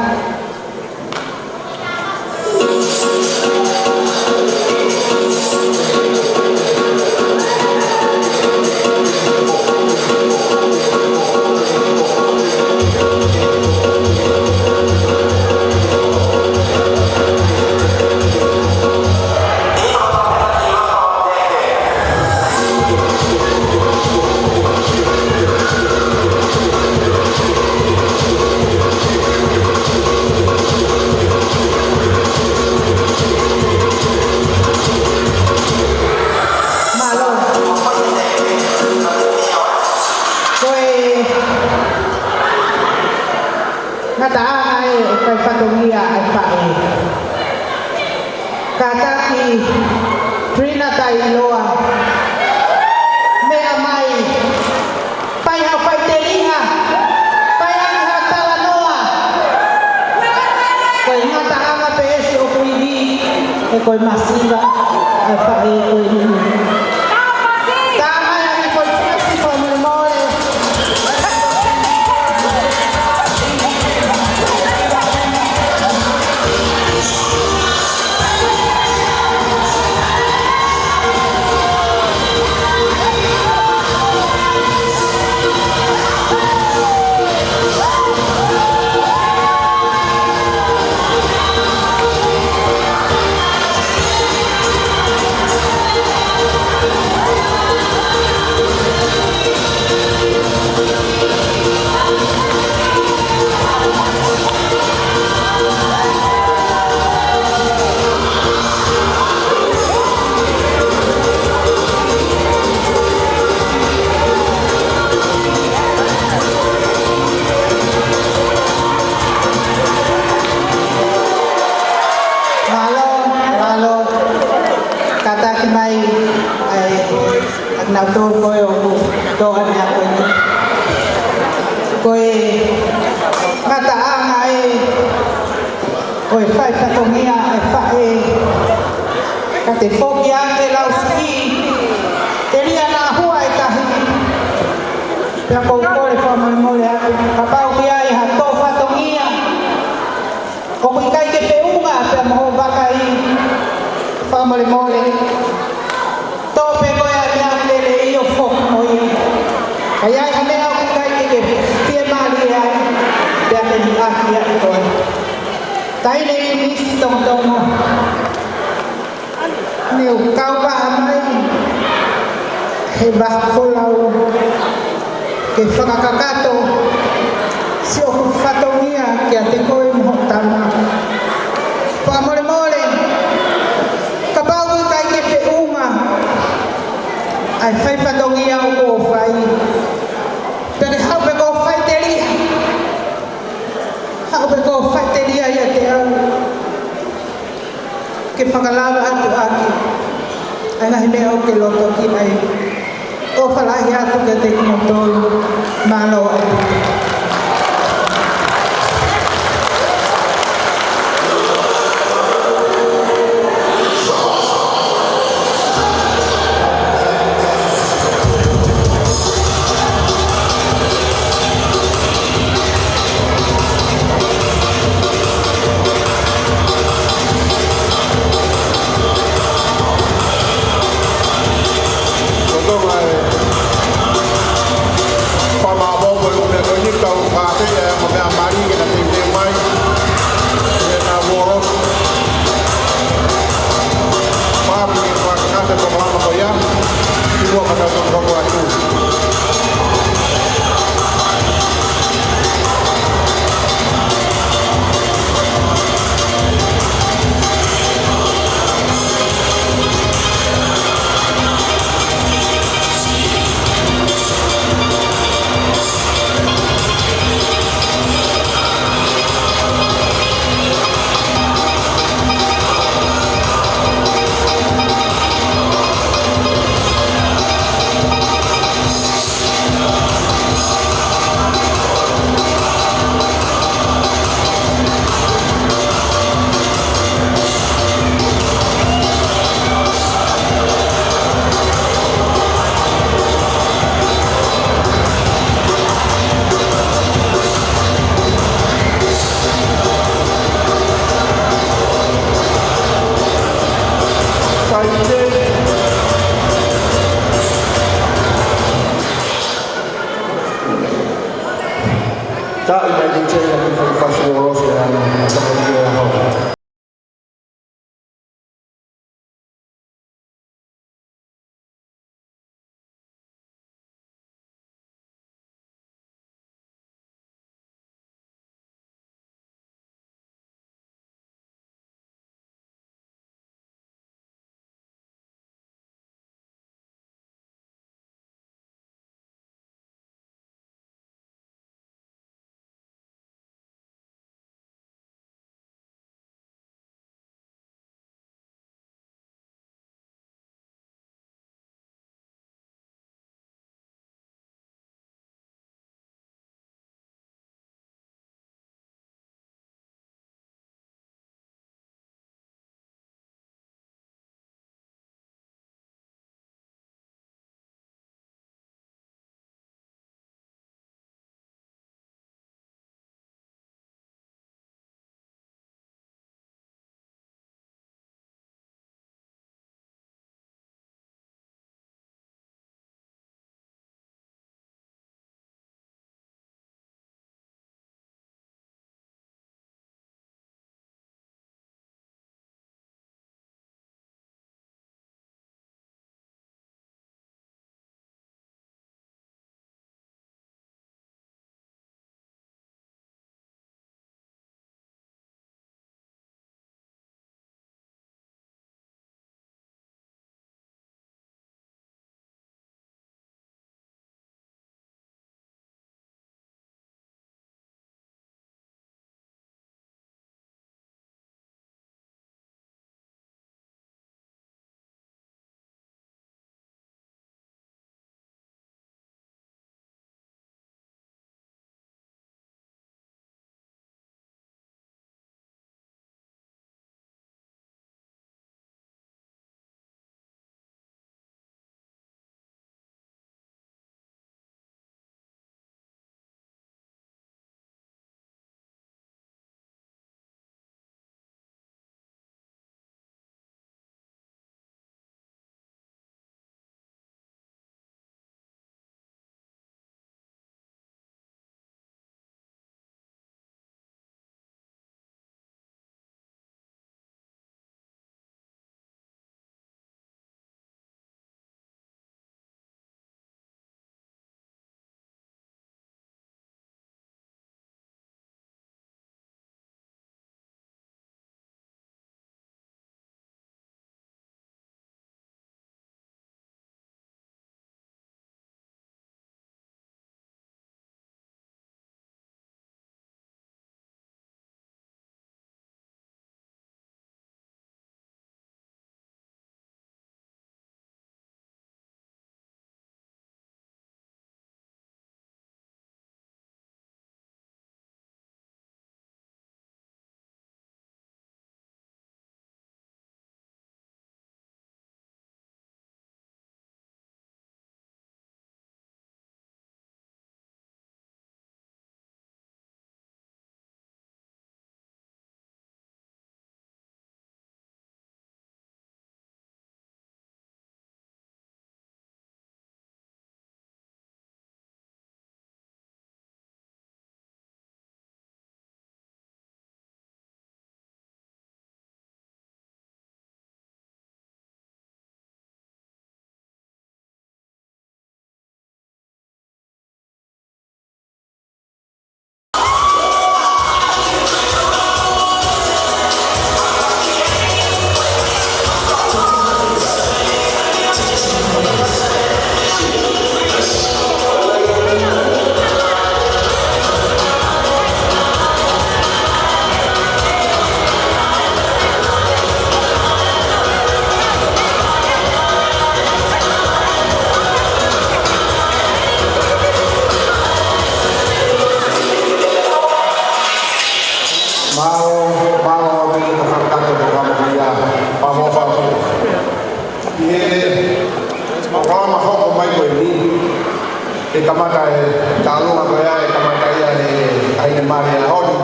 Mālō. Ko e ngataʻanga ē ʻo e fai fatongia ʻa e faʻē. Kātaki Trina Tailoa. Meʻa mai. Fai haʻo faʻiteliha. Fai ange haʻo talanoa. Ko e ngataʻanga pē ʻeni ʻoku ʻi ai, he ko e masiva ʻa e faʻē ko eni. Talamai ʻe he kiʻi fasi fakamolemole. Mālō, mālō. Kātaki mai, ʻa e, ʻa e nau tō ko ē ʻoku tō ʻene ako eni. Ko e ngataʻanga ē ʻo e fai fatongia ʻa e faʻē. Ka te foki ake lau siʻi, telia naʻa hua e tahi. Pea ʻoku ou kole fakamolemole atu, kapau ʻoku ʻi ai ha tō fatongia ʻoku ʻikai ke feʻunga pea mo hoʻo vakai, fakamolemole. Tō pē ko e ʻa e meʻa lele ʻi ʻo foki mo ia. Ka ʻi ai ha meʻa ʻoku ʻikai ke ke fiemālie ai, pea ke liʻaki ʻa koe. Taʻahine Inisi Tongotongo. Ne u kau vaha mai he vahaʻa folau ke fakakakato siʻoku fatongia kiate koe mo hoʻo tama. Fakamolemole, kapau ʻoku ʻikai ke feʻunga ʻa e fai fatongia ʻoku ou fai, pea ke haʻu pē koe ʻo faʻiteliha. Haʻu pē koe ʻo faʻiteliha ʻiate au. Ke fakalava atu ʻaki ʻa e ngaahi meʻa ʻoku ke loto ki ai. ʻOfa lahi atu kiate kimoutolu. Mālō ʻaupito. Ko e tonga e fama mo ko e ʻume ko eni Mālō, mālō ʻaupito ʻa e fakataha mo e kamakuʻia, pea mo e fāmili. ʻI he polokalama hoko mai ko eni, ʻe kamata ʻe he taʻaloga ko ia, ʻe kamata ia ʻe he Taʻahine Mali ʻo e ʻaho ni.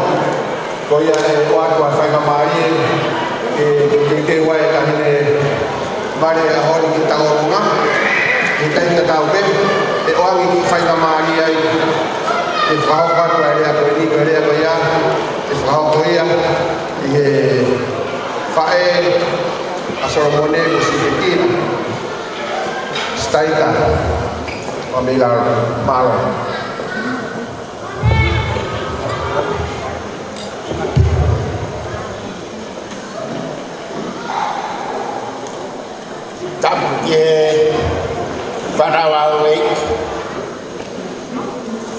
Ko ia ʻe ʻoatu ʻa e faingamālie, ʻe, ʻe, ʻe, ʻe, ʻe, ʻe, ʻe, Mali ʻo e ʻaho ni ki he taʻaloga, ʻi he taimi tatau pē, ʻe ʻoange kiʻi faingamālie ai, ʻe fakahoko atu ʻa e lea ko eni, ko e lea ko ia, ʻe fakahoko ia, ʻi he faʻē ʻa Solomone mo Sifetina, Staika, ʻo Milalo, mālō. Tapu ki he fānau ʻa e ʻEiki.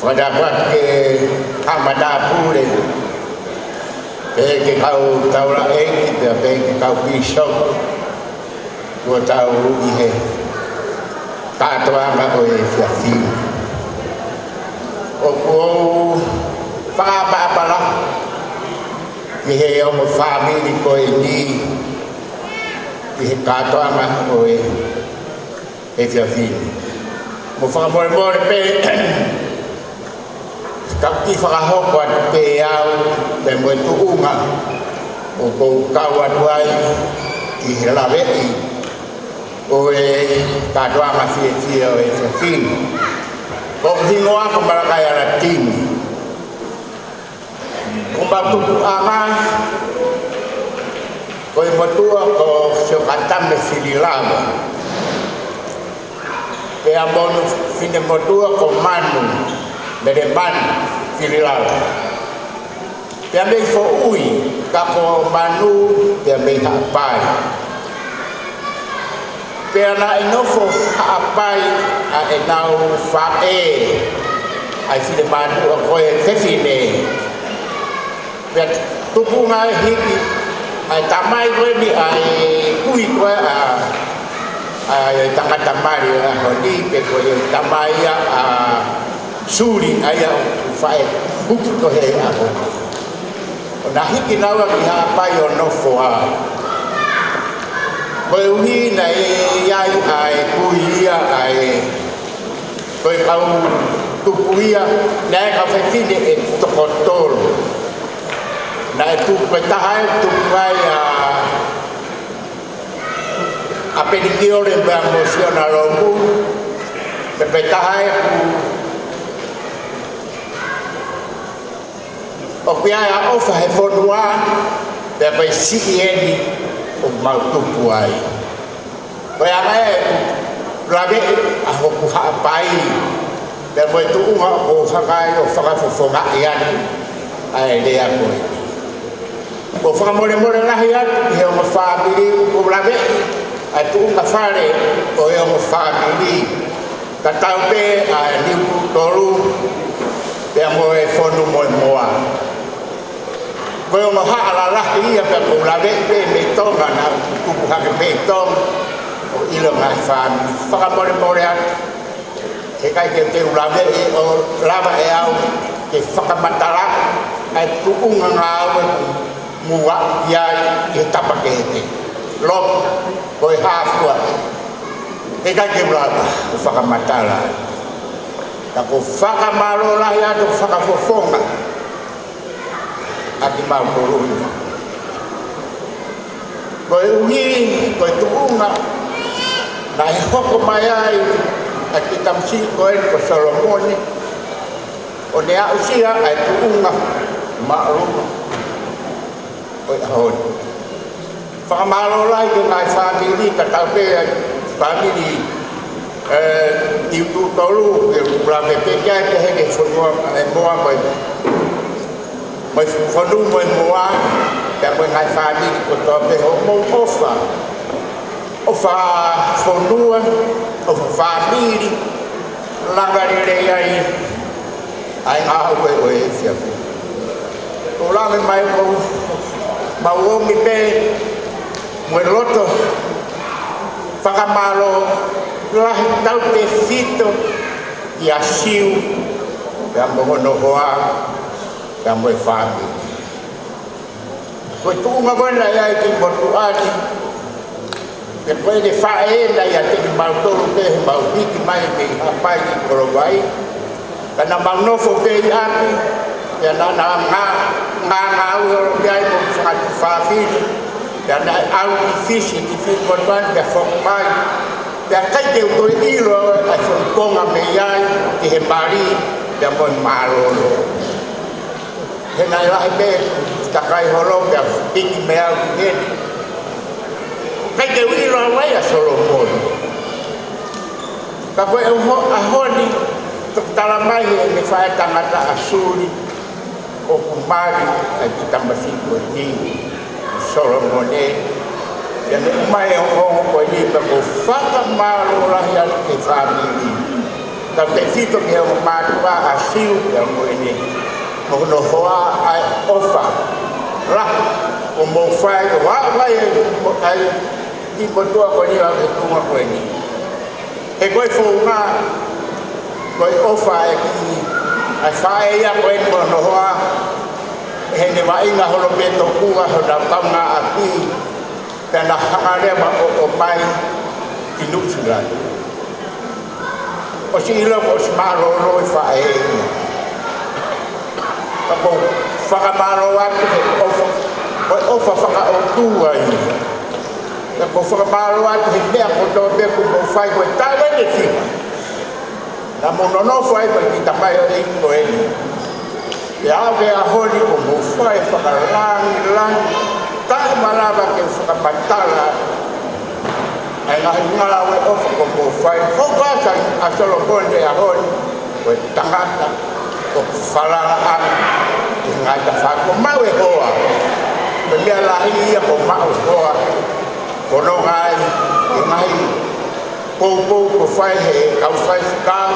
Fakatapu atu ki he haʻa matāpule. Pehē ki he kau taulaʻeiki, pea pehē ki he kau pīsope. Kuo tau ʻi he kātoanga ʻo e efiafi ni. ʻOku ou fakaʻapaʻapa lahi ki he ongo fāmili ko eni, ʻi he kātoanga ʻo e efiafi ni. Mo fakamolemole pē, ka u kiʻi fakahoko atu pē au, pea mo e tuʻunga ʻoku ou kau atu ai ʻi he laveʻi ʻo e kātoanga fiefia ʻo e efiafi ni. Ko hoku hingoa ko Malakai Alatini. Ko ʻemau tupuʻanga, ko e motuʻa ko Siokatame Fililava. Pea mo hono finemotuʻa ko Manu, Melemanu Fililava. Pea mei Foʻui, ka ko Manu, pea mei Haʻapai. Pea naʻe nofo Haʻapai ʻa ʻenau faʻē, ʻa e finemotuʻa ko e fefine. Pea tupunga e hiki ʻa e tamai ko eni ʻa e kui ko ē ʻa, ʻa e tangata Mali ʻo e ʻaho ni, pe ko e tamai ia ʻa Suli, ʻa ia ʻoku faʻē huki ko ē he ʻaho. ʻO na hiki naua ki Haʻapai ʻo nofo ai. Koeʻuhi naʻe ʻi ai ʻa e kui ia ʻa e, ko e kau tupu ia, naʻe kau fefine ʻe toko tolu. Naʻe tupu, ko e taha ʻe tupu ai ʻa, ʻa Penikiole pea mo Siona Lomu, pea ko e taha ʻe ʻoku ʻoku ʻi ai ʻa e ʻofa he fonua, pea ko e siʻi eni ʻoku mau tupu ai. Ko e anga ē ʻeku laveʻi ʻa hoku Haʻapai, pea mo e tuʻunga ʻoku ou hanga ai ʻo fakafofongaʻi atu ʻa e lea ko eni. ʻOku ou fakamolemole lahi atu ki he ongo fāmili ʻoku ou laveʻi ʻa e tuʻunga fale ʻo e ongo fāmili. Tatau pē ʻa e Niututolu, pea mo e Fonumoemoa. Ko e ongo hala lalahi ia pea ʻoku ou laveʻi pē mei Tonga, naʻa ku tupu hake mei Tonga, ʻo ʻilo e ngaahi fāmili. Fakamolemole atu, heʻikai ke te u laveʻi ʻo lava ʻe au ke fakamatala ʻa e tuʻunga ngāue ʻoku mou ʻi ai ʻi he tapa kehekehe. Lopu, ko e hā fua, heʻikai ke u lava ʻo fakamatala. Ka ʻoku ou fakamālō lahi atu, fakafofonga ʻa kimautolu ni. Koeʻuhi, ko e tuʻunga naʻe hoko mai ai ʻa e kiʻi tamasiʻi ko eni ko Solomone, ʻo ne aʻusia ʻa e tuʻunga māʻolunga ʻo e ʻaho ni. Fakamālō lahi ki he ngaahi fāmili, tatau pē ʻa e fāmili, ē, Niututolu, ke u lave pē ki ai, pehē ki he Fonumoemoa mo e, mo e Fonumoemoa, pea mo e ngaahi fāmili kotoa pē, hoʻomou ʻofa, ʻofa fonua, ʻofa fāmili, langa lelei ai ʻa e ngāue ʻo e efiafi. ʻOku ou lave mai ʻo mau ʻomi pē mo e loto fakamālō lahi tautefito kia Siu, pea mo hono hoa, pea mo e fāmili. Ko e tuʻunga ko ena ia ʻi he motuʻa ni, pea ko e faʻē naʻe ʻiate kimautolu pē heʻemau hiki mai mei Haʻapai ki Kolovai. Ka naʻa mau nofo pē ʻi ʻapi, pea naʻa na ngā, ngā, ngāue holo pē ai mo e fanga tuofāfine. Pea naʻe ʻalu ki Fisi, ki Fisi motuʻa ni, pea foki mai. Pea ʻikai te u toe ʻilo ʻa e foʻi konga mei ai ki he mali, pea mo e mālōlō. He naʻe lahi pē takai holo pea piki mei au ki heni. ʻIkai te u ʻilo ʻa e ʻai ʻa Solomone. Ka ko e ʻaho, ʻaho ni, toki tala mai heʻene faʻētangata ʻa Suli, ʻoku mali ʻa e kiʻi tamasiʻi ko eni, Solomone. Pea ne ʻomai e ongoongo ko eni, pea ʻoku ou fakamālō lahi atu ki he fāmili. Tautefito ki he ongo mātuʻa ʻa Siu pea mo ʻene, mo hono hoa ʻa e ʻofa lahi kuo mou fai, ʻo aʻu mai ai, ai, ʻi he motuʻa ko eni, ʻa e tuʻunga ko eni. He ko e founga, ko e ʻofa ʻa e kiʻi, ʻa e faʻē ia ko eni mo hono hoa, heʻene vaʻinga holo pē tokua honau kaungāʻapi, pea na hanga leva ʻo, ʻomai ki Nuʻusila. ʻOsi ʻilo kuo ʻosi mālōlō e faʻē ia. Ka ʻoku ou fakamālō atu he ʻofa, ko e ʻofa faka-ʻOtua ia. Ka ʻoku ou fakamālō atu he meʻa kotoa pē kuo mou fai, ko e taʻu eni ʻe fiha naʻa mou nonofo ai mo e kiʻi tamaioʻeiki ko eni. Pea aʻu ki he ʻaho ni kuo mou fai e fakalāngilangi, taʻemalava ke fakamatala ʻa e ngaahi ngāue ʻofa kuo mou fai. Hoko atu ʻa Solomone he ʻaho ni ko e tangata ʻoku falala ange ki he ngaahi tafaʻaki. Kuo maʻu e hoa. Ko e meʻa lahi ia kuo maʻu e hoa. Ko hono ngaahi, e ngaahi poupou kuo fai he kau faifekau,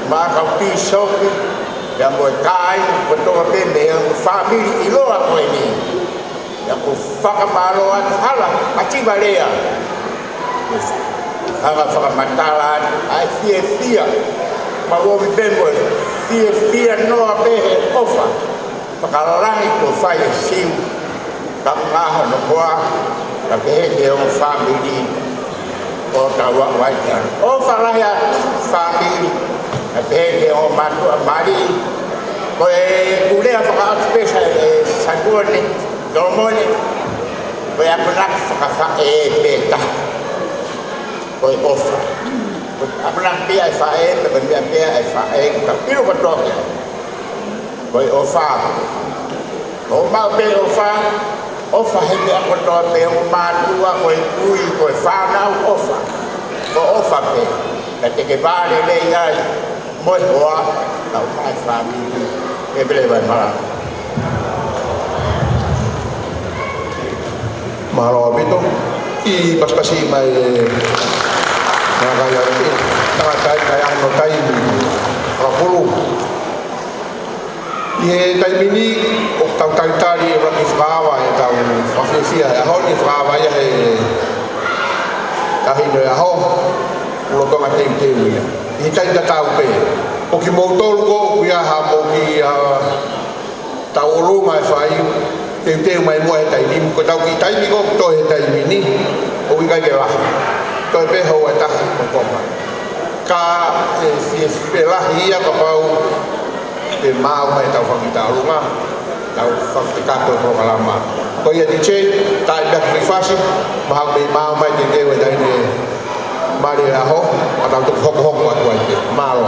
mo e kau pīsope, pea mo e kāinga kotoa pē mei he fāmili ʻiloa ko eni. Pea ʻoku ou fakamālō atu hala ʻa Tivalea. Hanga fakamatala atu ʻa e fiefia. Mau ʻomi pē mo e fiefia noa pē he ʻofa fakalangi kuo fai ʻe Siu, kaungā hono hoa, kae pehē ki he ongo fāmili ʻo tau aʻu ai ki ai. ʻOfa lahi ʻa e fāmili, kae pehē ki he ongo mātuʻa mali. Ko e kulea fakaʻosi pē sa e Satuone, Solomone, ko e ʻamanaki fakafaʻē pē taha. Ko e ʻofa. Ko e ʻamanaki pē ʻa e faʻē, ko e meʻa pē ʻa e faʻē, ka pilo kotoa pē. Ko e ʻofa. ʻOku maʻu pē ʻofa, ʻofa he meʻa kotoa pē, ongo mātuʻa, ko e kui, ko e fānau, ʻofa. Ko e ʻofa pē. Ka te ke vālelei ai mo e hoa, lau mai fāmili, e pele vai mala. Mālō ʻaupito. ʻI pasipasi mai e Malakai ʻAupito. Tangata ʻi ai hono taimi. Rapulu. ʻI he taimi ni, ʻoku tau talitali e ʻuluaki fakaava ʻetau fakafiefia he ʻaho ni, fakaava ia he taʻahine ʻo e ʻaho, lolotonga teuteu ia. ʻI he taimi tatau pē, ko kimoutolu ko ē ʻoku ʻi ai haʻamou kiʻi, ʻa, tauʻolunga ʻe fai, teuteu mai muʻa he taimi ni, ko ʻetau kiʻi taimi ko ē ʻoku toe he taimi ni, ʻoku ʻikai ke lahi. Toe pē houa ʻe taha mo e konga. Ka ʻe fiefia lahi ia kapau ʻe maʻu mai ʻetau fakataulunga, tau fakakakato e polokalama. Ko ia D J, tā e meʻa ki fasi, mahalo pē ʻe maʻu mai teuteu e taʻahine mali ʻo e ʻaho, ʻa tau toki hokohoko atu ai pē. Mālō.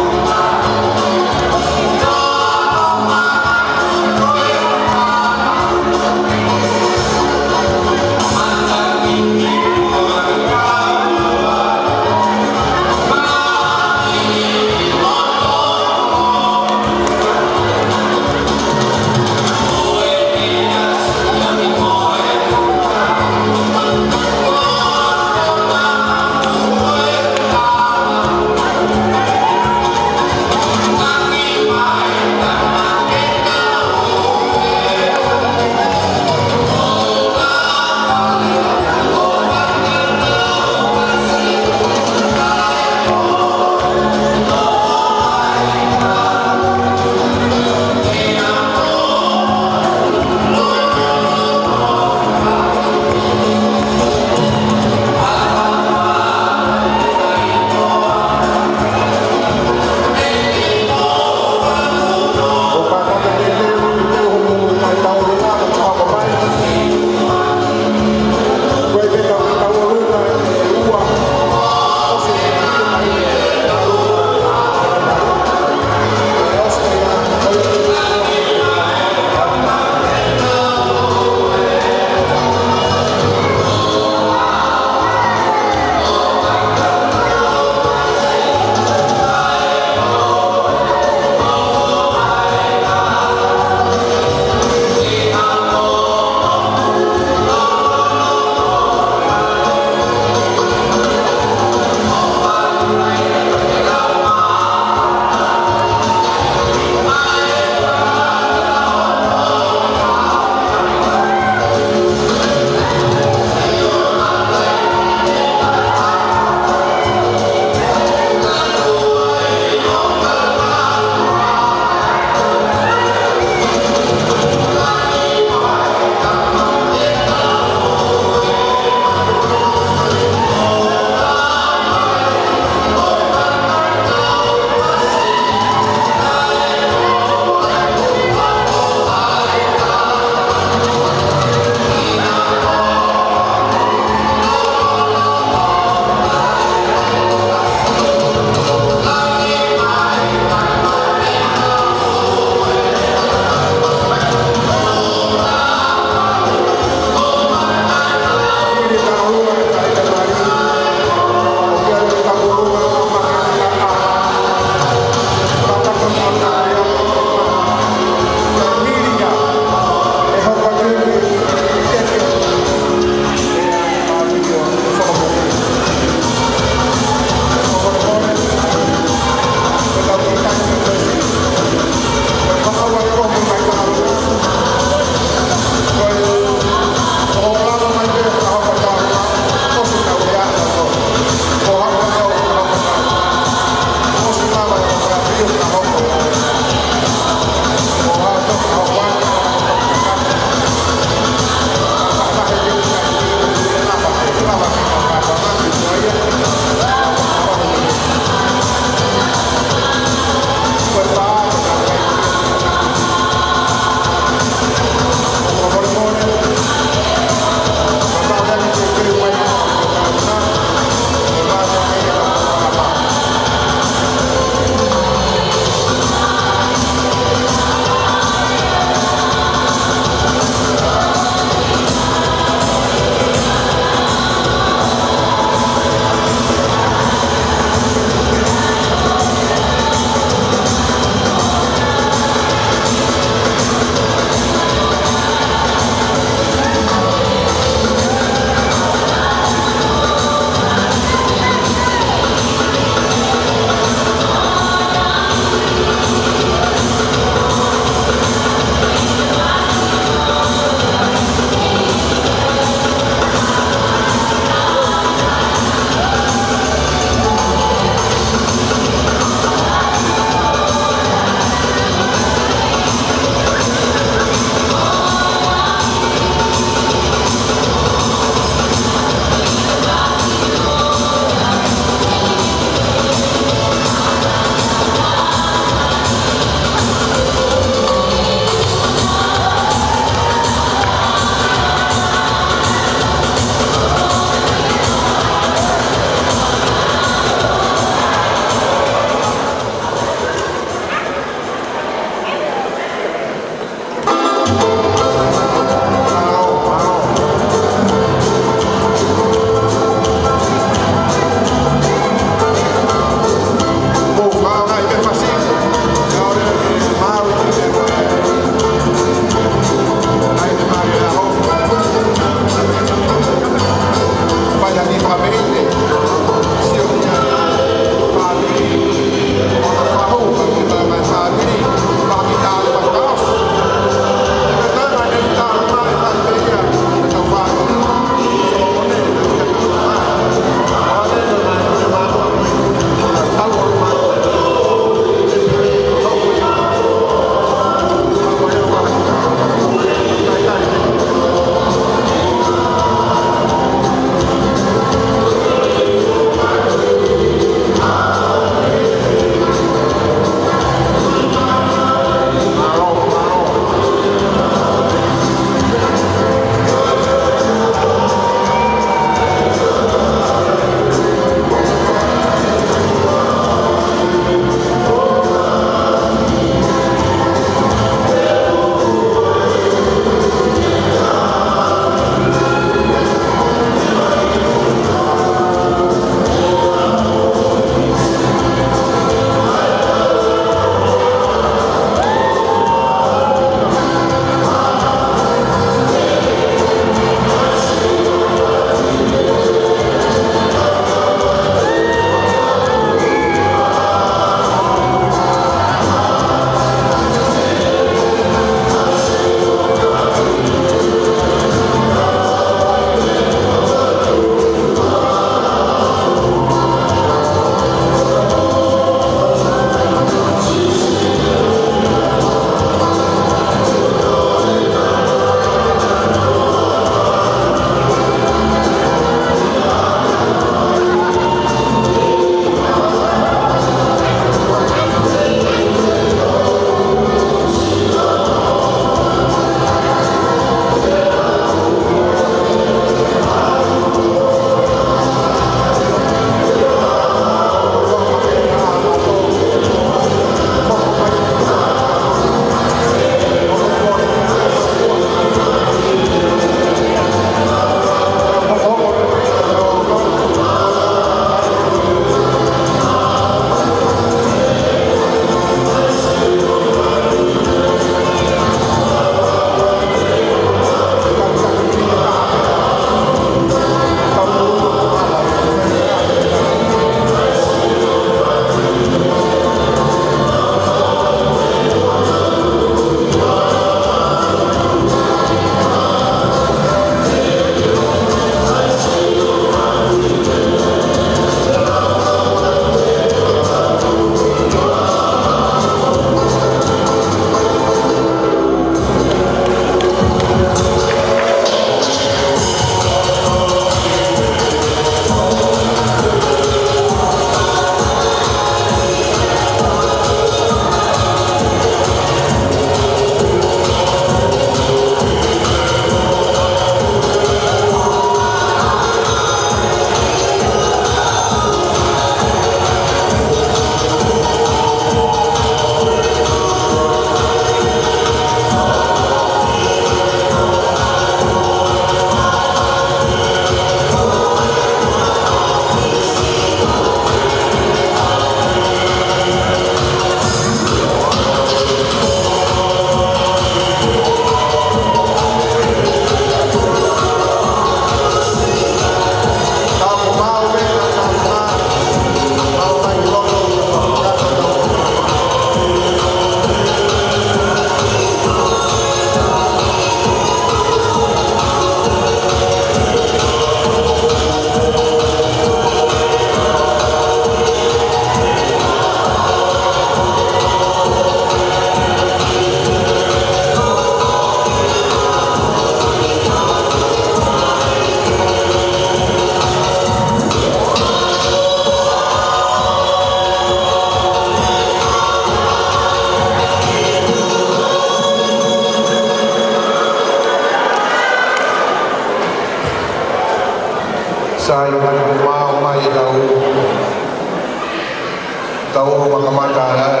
Tau ō mai ki he kamata ʻa e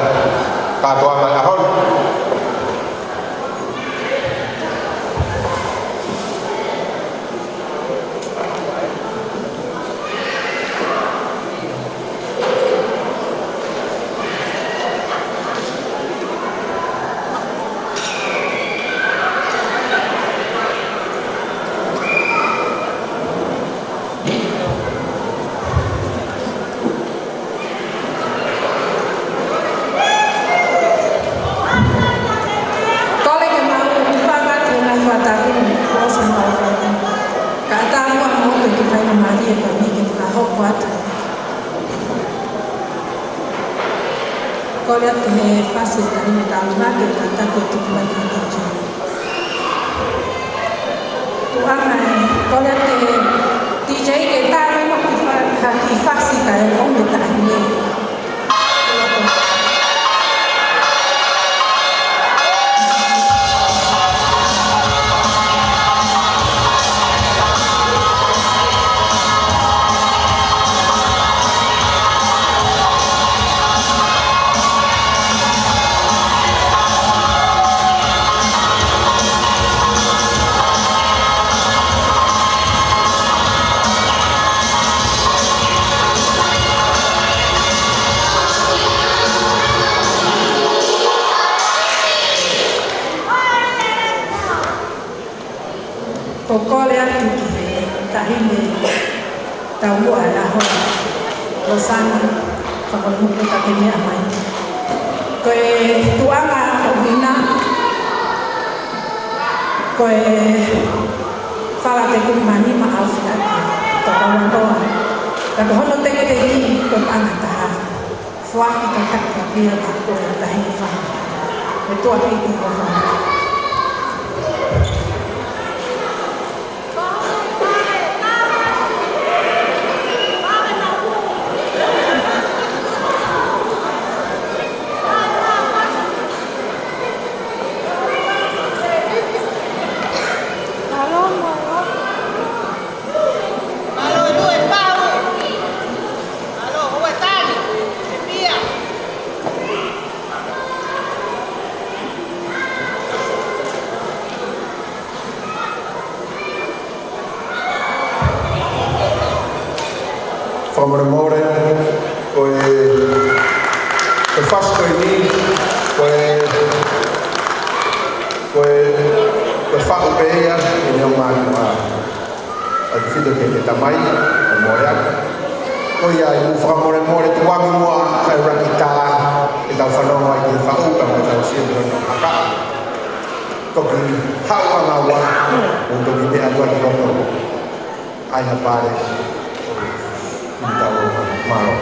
kātoanga ʻo e ʻaho ni. Kole ke mau ʻofa atu he ngaahi faʻa tapu kuo ʻosi ʻo mau fai. Kae ʻatā muʻa mo e kiʻi faingamālie ko eni ke fakahoko atu. Kole atu he fasi ʻe taha ʻi he taimi ni ke tau tuku mai ki he D J. Tuʻa mai, kole atu he D J ke tā mai mo e kiʻi fa-, ha kiʻi fasi kae ʻomi e taʻahine. Ko e kole atu ki he taʻahine taumuʻa ʻo e ʻaho ni, Losana Fakamuku, ka ke meʻa mai. Ko e tuʻunga ʻo Vina, ko e fala te ku mani ma au fia ki toko wanoa. Ka ko hono tekiteki ko e paʻanga ʻe taha. Foaki ka kaka pia ka ko e tahi fa. E toa ki ki ko fa. Fakamolemole, ko e, ko e fasi ko eni, ko e, ko e, ko e faʻu pē ia, ʻi he ʻomai ʻa e fito ke ke tamai, ʻo moea. Ko ia ʻi he fakamolemole tuku ange muʻa ʻa e rakitā, ke tau fanongo ai ki he faʻu, ka mo tau sio ki hono haka. Toki haʻu ʻa ngā ua, ʻo toki meʻa atu ʻi loto. ʻAi ha pale, ʻi tau mālō.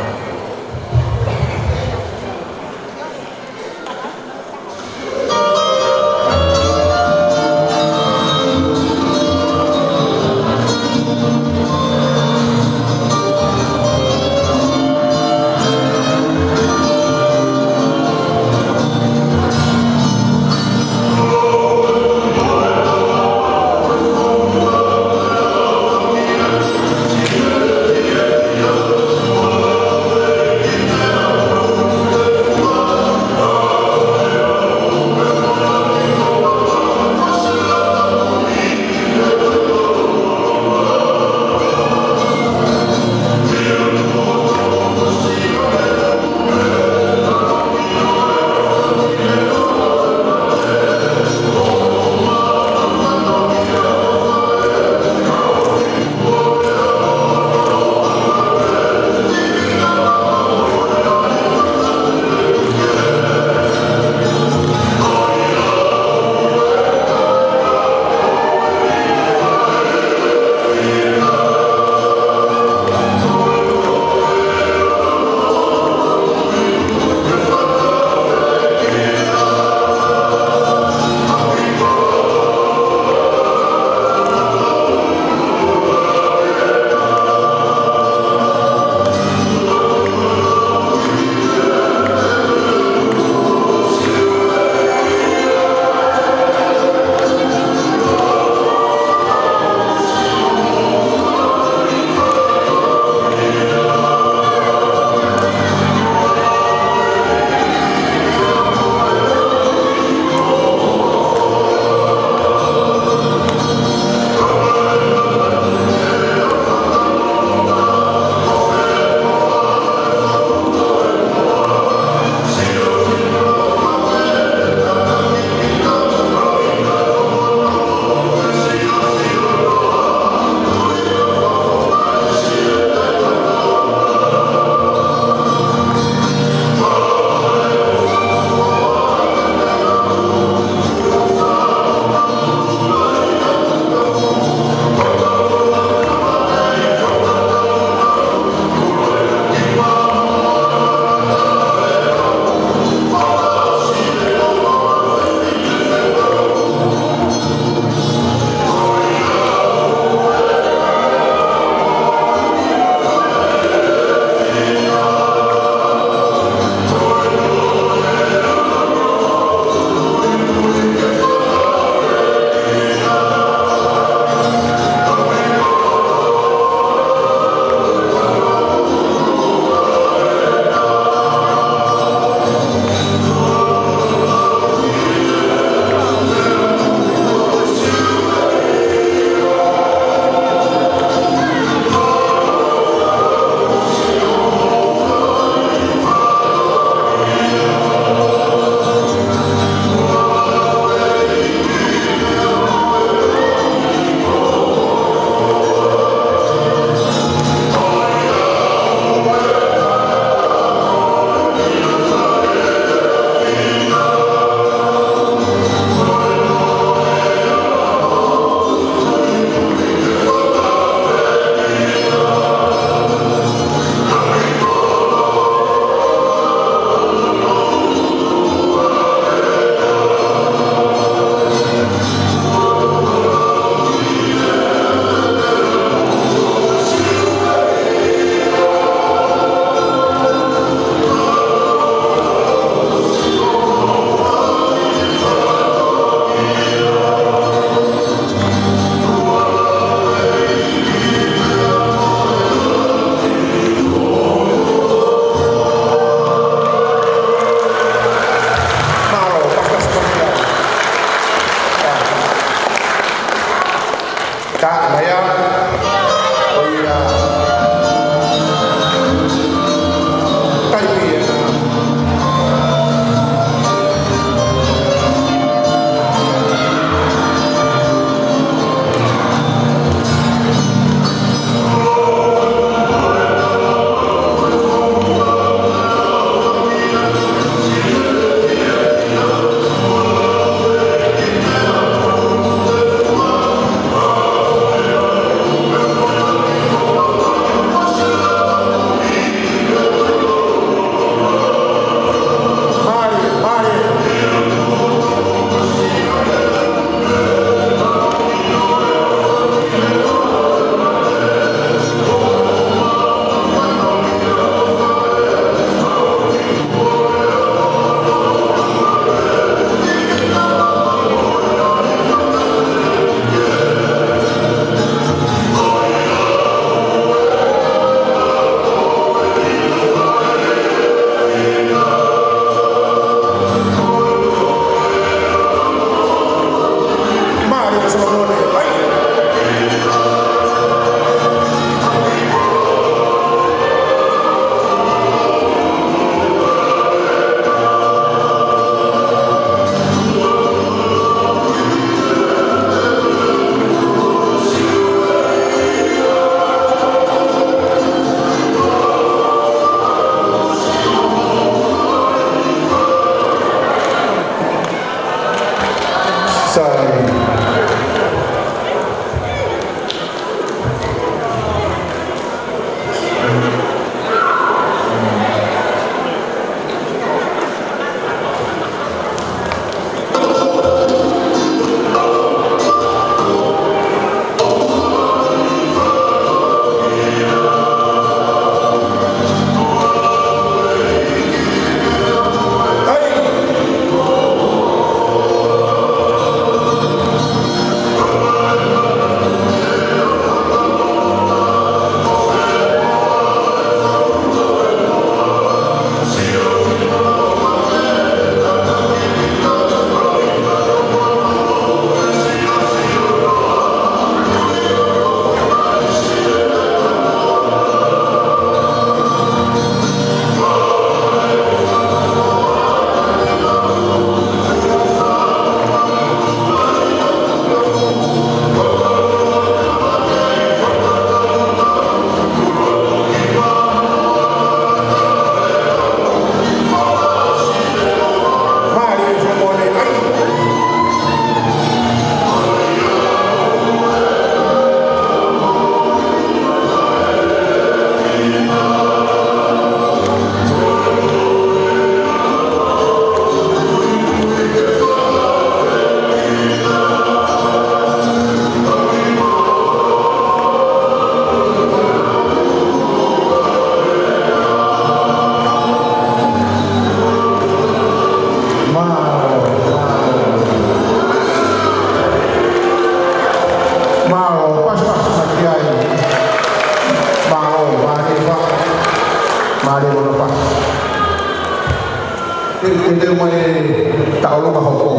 Teuteu mai e taʻolunga hoko.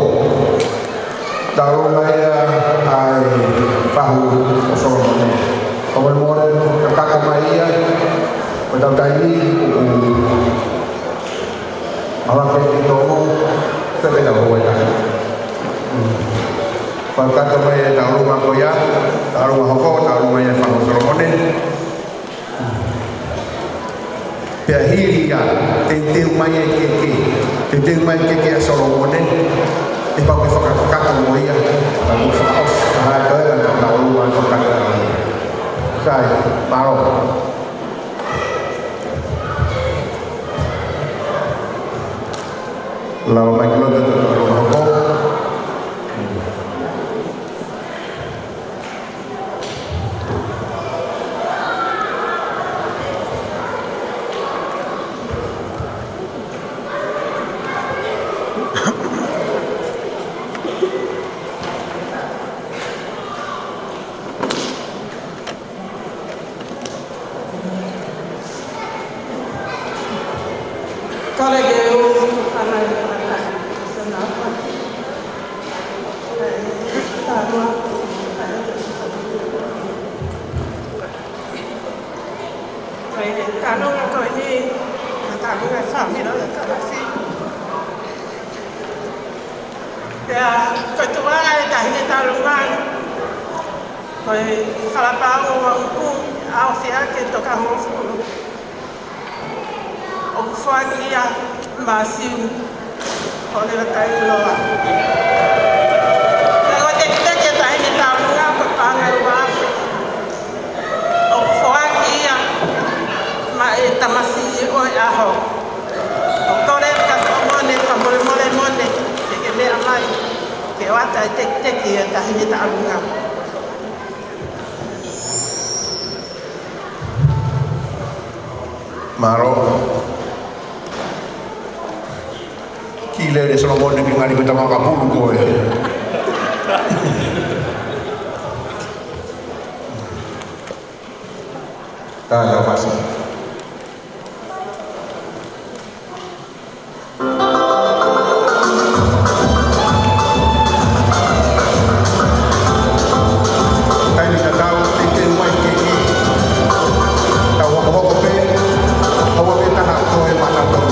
Taʻolunga ia ʻa e fahu ʻo Solomone. Fakamolemole, kakako mai ia. Ko ʻetau taimi, ʻoku ʻalu pē ki tonu, pea pē tau hoko ai. Fakakakato mai e taʻolunga ko ia, taʻolunga hoko, taʻolunga ia e fahu ʻo Solomone. Pea hili ia, teuteu mai e keke, teuteu mai e keke ʻa Solomone, ʻe pau ke fakakakato mo ia, pea mo fakaʻosi, ka hā ko e, ka taʻolunga fakakakato. Sai, mālō. Lava mai ki loto, taʻolunga hoko. Ko e taʻolunga ko eni, ko e taʻolunga e fāmili ʻo e Kalasi. Pea ko e tuʻa e taʻahine taʻolunga, ko e Kalapau ʻo Uku, ʻa ʻOfia ke toka hongofulu. ʻOku foaki ia maʻa Siu Kolelakailoa. Pea ko e tekiteki e taʻahine taʻolunga ko e paʻanga ʻe ua afe. ʻOku foaki ia maʻa e tamasiʻi ʻo e ʻaho. ʻOku kole ka Solomone, fakamolemole Mone, ke ke meʻa mai, ke ʻoatu e tekiteki e taʻahine taʻolunga. Mālō. Kiʻi lele Solomone, kiʻi ngali ko e tama kapulu koe. Tā, tā, fasi. Taimi tatau, teuteu mai e keke. Tau hokohoko pē, ʻoua pē taha toe maʻanautolu.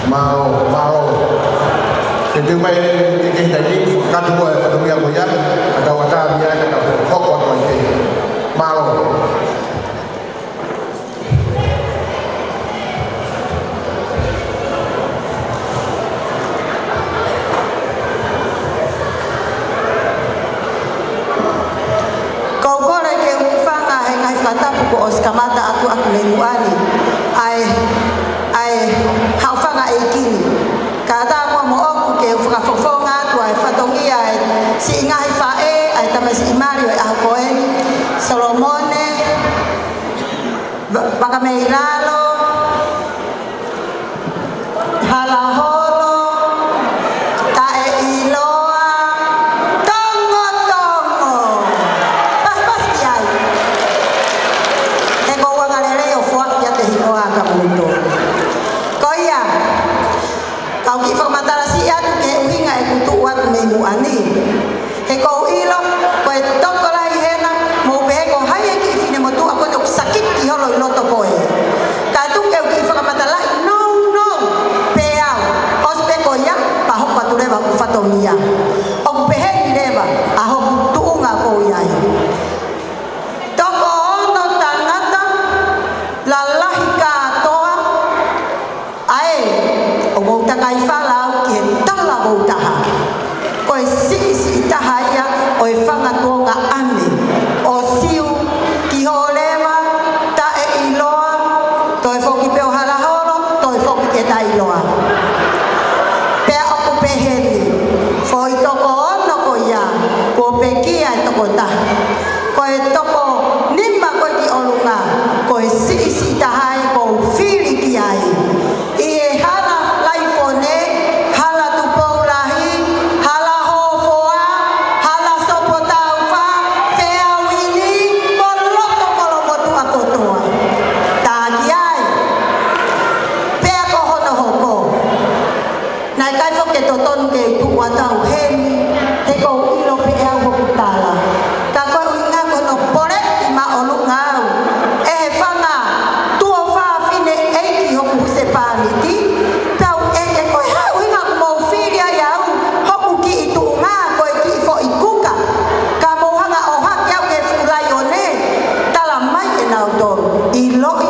Mālō, mālō. Teuteu mai e keke he taimi ni, fakakakato e fatongia ko ia, ka tau ʻatā mei ai, ka tau hoko atu ai pē. Mālō. Ko e kole ke u hūfanga he ngaahi fakatapu kuo ʻosi kamata atu ʻaki he muʻa ni. ʻA e, ʻa e, haʻu fanga e Vakameilalo, Halaholo, Taʻeʻiloa, Tongotongo. Pasipasi ki ai. He ko e anga lelei ʻo foaki ʻa e hingoa ka muto. Ko ia, kau kiʻi fakamatala siʻi atu ki he ʻuhinga ʻeku tuʻu atu mei muʻa ni. He ʻoku ou ʻilo, ko e tokolahi hena, mou pehē ko hai e kiʻi finemotuʻa ko eni ʻoku sakiki holo ʻi loto ko ē. Ka tuku ke u kiʻi fakamatalaʻi nounou pē au, ʻosi pē ko ia, pea hoko atu leva hoku fatongia. ʻOku peheni leva ʻa hoku tuʻunga ʻoku ou ʻi ai. Toko ono tangata, lalahi kātoa, ʻa ē ʻoku ou takai fala au ki he talavou taha. Ko e siʻisiʻi taha ia ʻo e fanga tuongaʻane, ʻo Siu, Kihōleva, Taʻeʻiloa, toe foki pē ʻo Halaholo, toe foki ki he Taʻeʻiloa. Pea ʻoku peheni, foʻi toko ono ko ia, kuo pekia e tokotaha. Ko e toko nima ko ē ki ʻolunga, ko e siʻisiʻi taha ē ʻoku ou fili ki ai. ʻI he hala Laifone, hala Tupoulahi, hala Hofoa, hala Sopotaufa, Feauini, mo loto Kolomotuʻa kotoa. Tā ki ai. Pea ko hono hoko. Naʻe ʻikai foki ke totonu ke u tuʻu atu au heni, he ʻoku ou ʻilo pē ʻe au hoku tala. Ka ko e ʻuhinga ko hono poleʻi māʻolunga au ʻe he fanga tuofāfine ʻeiki hoku husepāniti, pea u ʻeke ko e hā e ʻuhinga ʻoku mou fili ai au hoku kiʻi tuʻunga ko e kiʻi foʻi kuka, ka mou hanga ʻo ʻohake au ki he fuʻu laione. Tala mai ʻe nautolu, ʻiloʻi,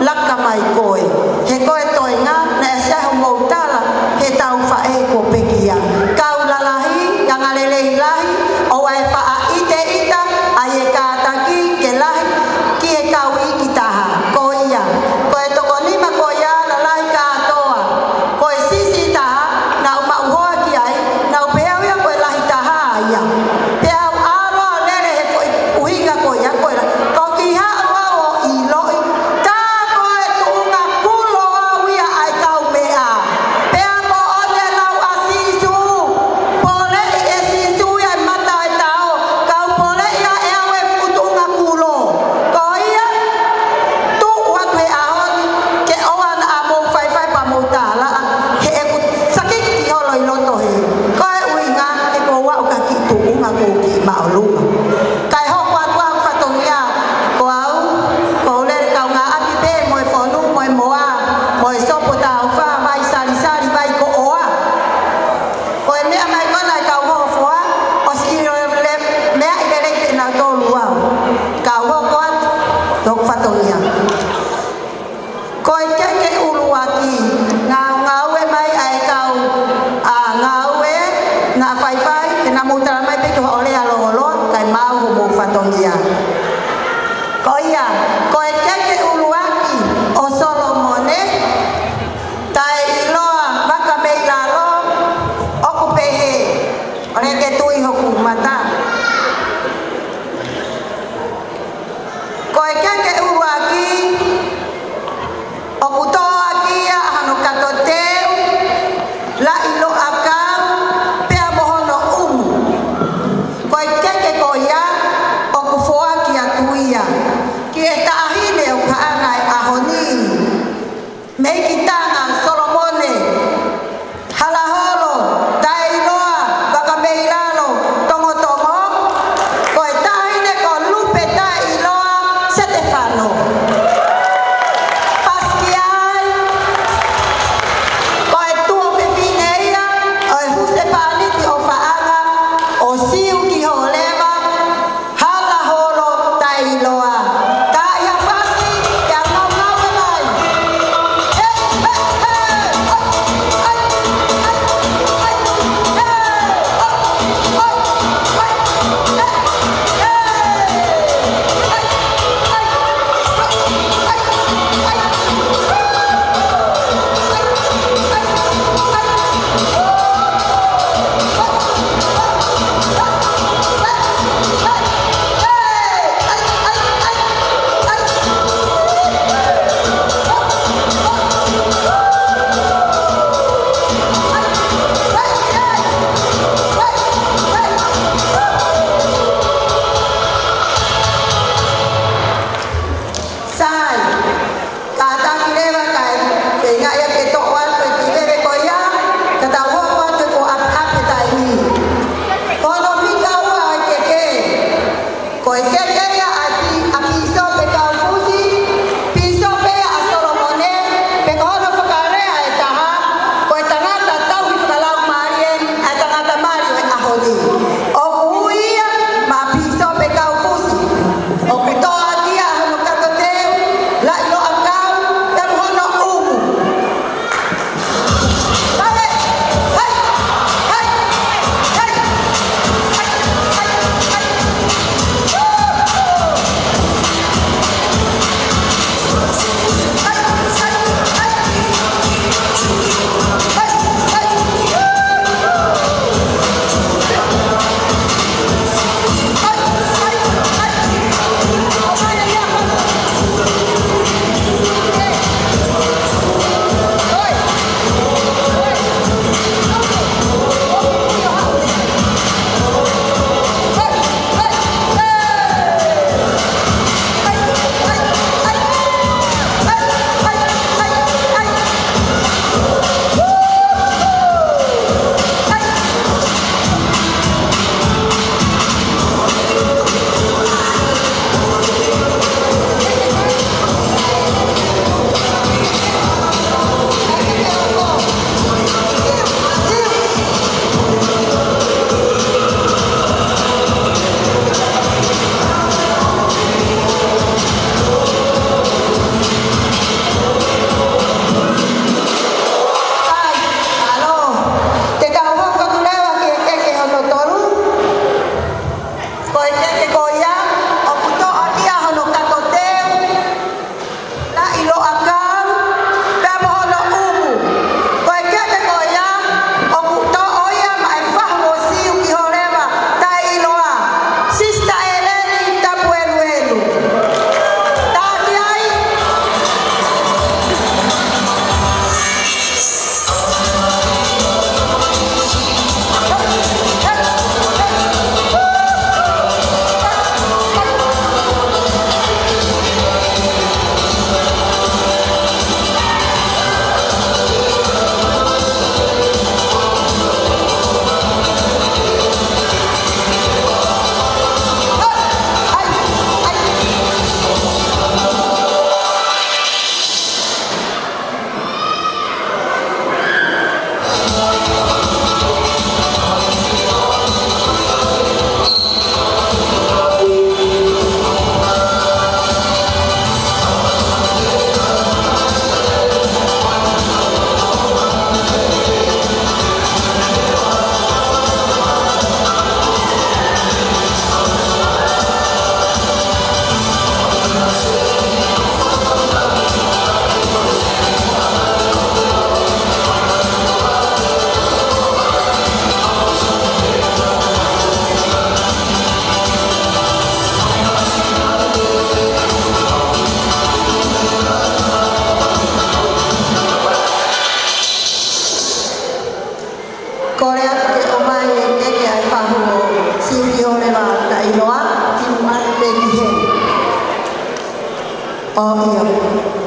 laka mai koe. He ko e toenga, naʻe ʻasi ai hoʻomou tala, he tau faʻē kuo pekia. Kau lalahi, anga lelei lahi, ʻoua ʻe faʻa ʻiteʻita, ʻa e kātaki ke lahi, ki he kau iiki taha. Ko ia, ko e toko nima ko ia, lalahi kātoa. Ko e siʻisiʻi taha, naʻa ku maʻu hoa ki ai, naʻa ku pehē au ia ko e lahi taha ia. Pea u ʻalu ʻo lele he foʻi ʻuhinga ko ia ko ē. Ko e kiʻi haʻu au ʻo ʻiloʻi, tā ko e tuʻunga kulo au ia ʻa e kaumeʻa. Pea ko ʻene lau ʻa Sīsū, poleʻi ʻe Sīsū ia e mata ʻo e tao, kau poleʻi ia ʻe au e fuʻu tuʻunga kulo. Ko ia, tuʻu atu he ʻaho ni, ke ʻoua naʻa mou faifai pea mou tālaʻa, he ʻeku sakiki holo ʻi loto hē. Ko e ʻuhinga, he ʻoku ou aʻu ki he kiʻi tuʻunga ʻoku ou kiʻi māʻolunga. Kae hoko atu ʻa e fatongia, ko au, ʻoku ou lele kaungāʻapi pē, mo e fonu, mo e moa, mo e Sopotaufa, Vaisalisali, Vaikoʻoa. Ko e meʻa mai ko ena ʻa e kau Hofoa, ʻosi ʻilo le, meʻa ʻi lelei pē nautolu au. Kau hoko atu, hoku fatongia. Ko e keke ʻuluaki, ngāue mai ʻa e kau, ʻa, ngāue, naʻa faifai, he naʻa mou tala mai pē ki hoʻo lea lōloa, kae maau hoʻomou fatongia. Ko ia, ko e keke ʻuluaki, ʻo Solomone, Taʻeʻiloa, Vakameilalo, ʻoku pehē, ʻoua ke tui hoku mata. Ko e keke ʻuluaki, ʻoku toʻo ʻaki ia ʻa hono kato teu, laʻi loʻakau, pea mo hono ʻumu. Ko e keke ko ia, ʻoku foaki atu ia ki he taʻahine ʻoku haʻana he ʻaho ni. Mei Kitanga, Solomone, Halaholo, Taʻeʻiloa, Vakameilalo, Tongotongo, ko e taʻahine ko Lupe Taʻeʻiloa Setefano. Pasi ki ai.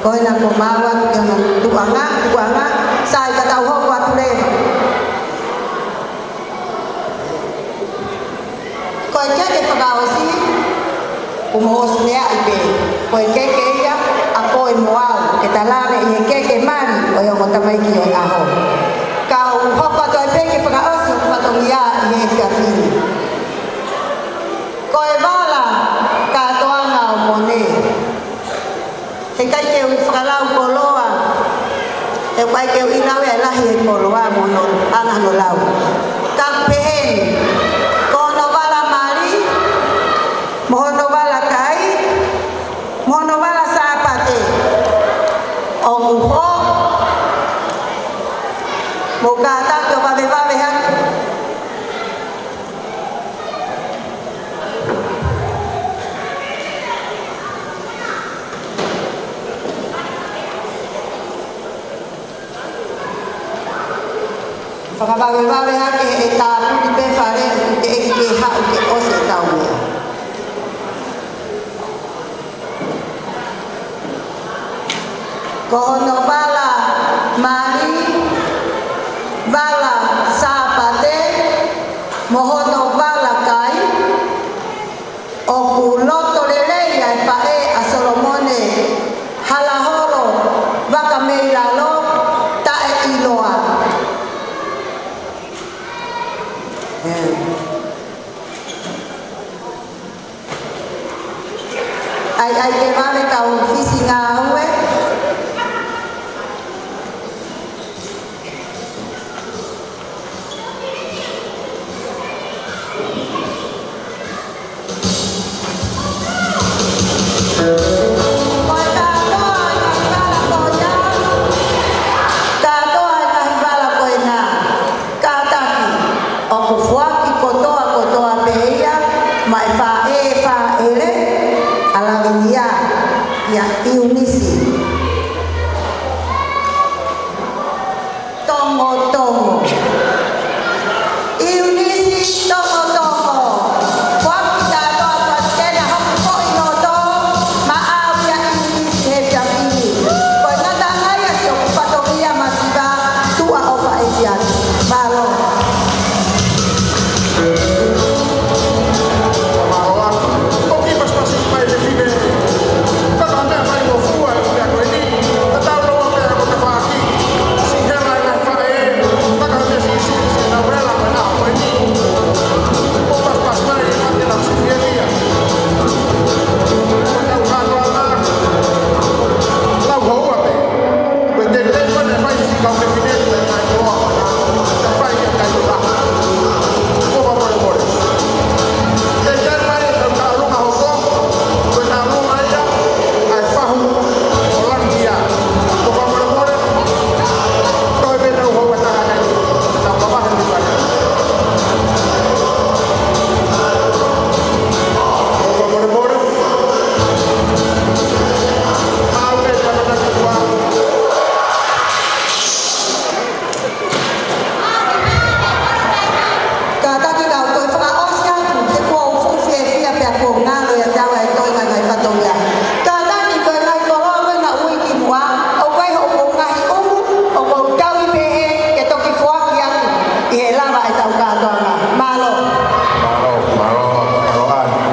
Ko ena kuo mau ʻalu ki hono tuʻuʻanga, tuʻuʻanga, sai ka tau hoko atu leva. Ko e keke fakaʻosi, kuo mou ʻosi meaʻi pē. Ko e keke ia ʻa koe mo au, ke ta lave ʻi he keke mali ʻo e ongo tamaiki ʻo e ʻaho. Kau hoko atu ai pē ke fakaʻosi hoku fatongia ʻi he efiafi ni. Ko e vala kātoanga ʻo Mone. He ʻikai ke u fakalau koloa, he ʻikai ke u ʻilau e lahi e koloa mo hono anga hono lau. Ka pehē ni, ko hono vala mali, mo hono vala kai, mo hono vala Sāpate, ʻoku hoko, mou kātaki ʻo vavevave hake. Fakavavevave hake he tāpuni pē fale, ʻoku teʻeki ke haʻu ke ʻosi e taumea. Ko hono vala mali, vala Sāpate, mo hono vala kai, ʻoku loto lelei ʻa e faʻē ʻa Solomone Halaholo Vakameilalo Taʻeʻiloa. ʻAi, ʻai ke vave kau fisi ngāue. Ko e kātoa e ngaahi vala ko ia, kātoa e ngaahi vala ko ena. Kātaki, ʻoku foaki kotoa kotoa pē ia, maʻa e faʻē fāʻele, ʻa Lavinia, kia ʻIunisi Tongotongo. ʻIunisi Tongotongo. Foaki kātoa atu ʻa e kena hoku foʻi noto, maʻau ia ʻIunisi he efiafi ni. Ko e ngataʻanga ia siʻoku fatongia masiva, tuʻa ʻofa ʻeiki atu. Mālō. Mālō atu. ʻOku pasipasi mai e fefine. Ka ko e meʻa mai mo fua e meʻa ko eni. Ka tau loa pē ko e tafaʻaki. Siʻi hela e ngaahi faʻē. Ka ko e meʻa siʻisiʻi siʻi na vela ko e ʻaho ko eni. ʻOku pasipasi mai e fefine na siʻi fiefia. Ko e tau kātoanga. Lau houa pē. Ko e teuteu ko eni mai siʻi kau fefine, ko e kai koloa ko ena, ka fai ke kai koloa. Ko e fakamolemole. Teuteu mai e kau kaʻalunga hoko, ko e kaʻalunga ia ʻa e fahu ʻo Langia. Ko e fakamolemole, ko e pē tau houa taha nai, tau kavahe ni fana. Ko e fakamolemole. Kātaki kau toe fakaʻosi atu, he kuo u fuʻu fiefia pea kuo ngalo ia te au ʻa e toenga ngaahi fatongia. Kātaki ko e ngaahi koloa ko ena ʻoku ui ki muʻa, ʻoku ʻi ai hoʻomou ngaahi ʻumu, ʻoku ou tauhi pehē ke toki foaki atu ʻi he lava ʻetau kātoanga. Mālō. Mālō, mālō, mālō ʻaupito.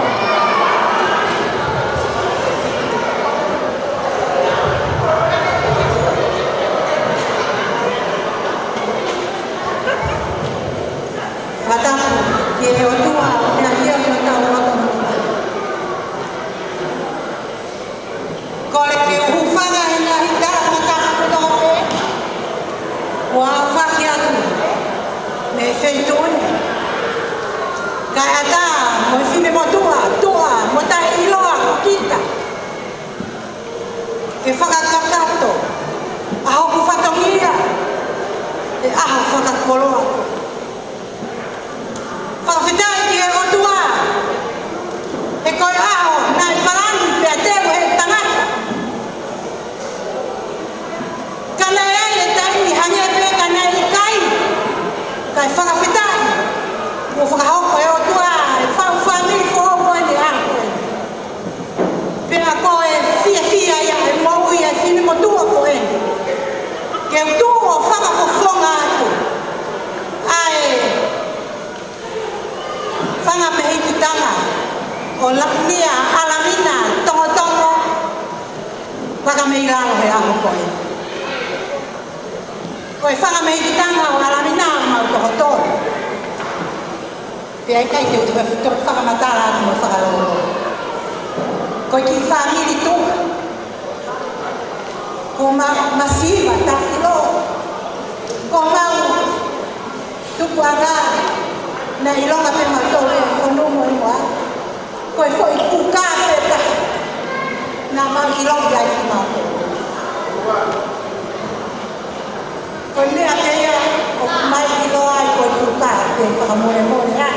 Fakatapu ki he ʻOtua, ʻo meʻa ia ki hotau loto. Kole ke u hūfanga he ngaahi tala fakatapu kotoa pē kuo aofaki atu mei he feituʻu ni. Kae ʻatā mo e finemotuʻa, tuʻa mo taʻeʻiloa ko kita. Ke fakakakato ʻa hoku fatongia he ʻaho fakakoloa. Fakafetaʻi ki he ʻOtua, he ko e ʻaho naʻe palani pea teu ʻe he tangata. Ka naʻe ʻi ai e taimi hangē pē ka naʻe ʻikai, kae fakafetaʻi, kuo fakahoko ʻe he ʻOtua e fau fāmili foʻou ko eni ʻaho ko eni. Pea ko e fiefia ia e moʻui ʻa e fine Ki tanga o Alamina ʻo mau toko tolu. Pea ʻikai te u toe fakamatala atu mo fakalolo. Ko e kiʻi fāmili tuku. Ko mau masiva taʻu ʻilo. Ko mau tupuʻanga naʻe ʻilonga pē mautolu ʻe fonu mo e moa. Ko e foʻi puka pē taha naʻa mau ʻiloʻi ai kimautolu. Ko e meʻa pē ia ʻoku mau ʻilo ai ko e puka pē, fakamolemole ā,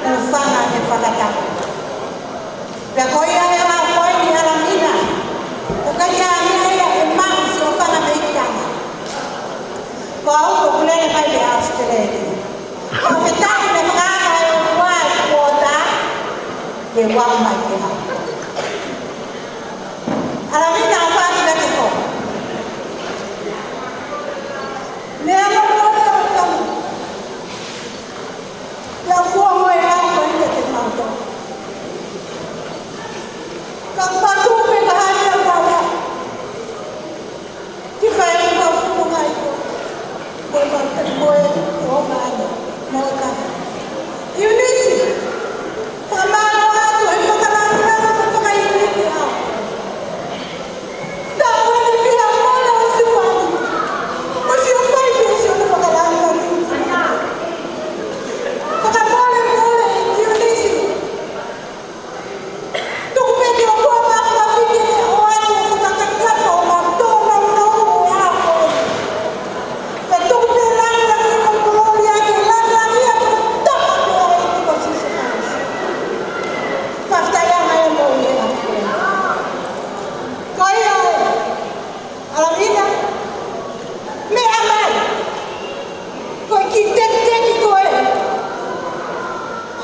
ʻoku fanga he fakatapu. Pea ko ia ʻe ala ko eni Alamina, ʻoku ʻikai ke ʻi ai ha meʻa ia ʻe maʻu siʻo fanga mei tama. Ko au ʻoku lele mai mei ʻAositelēlia. Ko e taʻu ne fakaanga e ʻOtua e kuota, ke u aʻu mai ke hau. Alamina ʻo fāki na ke ko. Meʻa mo mo mo mo. Pea kuo mo e lau ko ʻi te te mauto. Ka patu pē ka hane a kau. Ki fai ko fuku mai ko. Ko e mau te ko e o mai. Mo ta. Eunice. Fakamālō atu he fakalāngilangi ko fakaʻiuiu au. Tau ane pia mole o siwani. Ko siʻo fai pē siʻo fakalāngilangi. Fakamolemole Eunice. Tuku pē ke ʻoua ʻe mafaufau ke ne ʻoatu ʻo fakakakato ʻo mau tō mau nau ʻo e ako. Pea tuku pē lāngilangi mo e kolōlia ke lāngilangi ʻa e tama pē ʻa e ʻEiki ko Sīsū Kalaisi. Fakataianga e mo e ako. Ko ia ē. Alamina, meʻa mai. Ko e kiʻi tekiteki ko ē.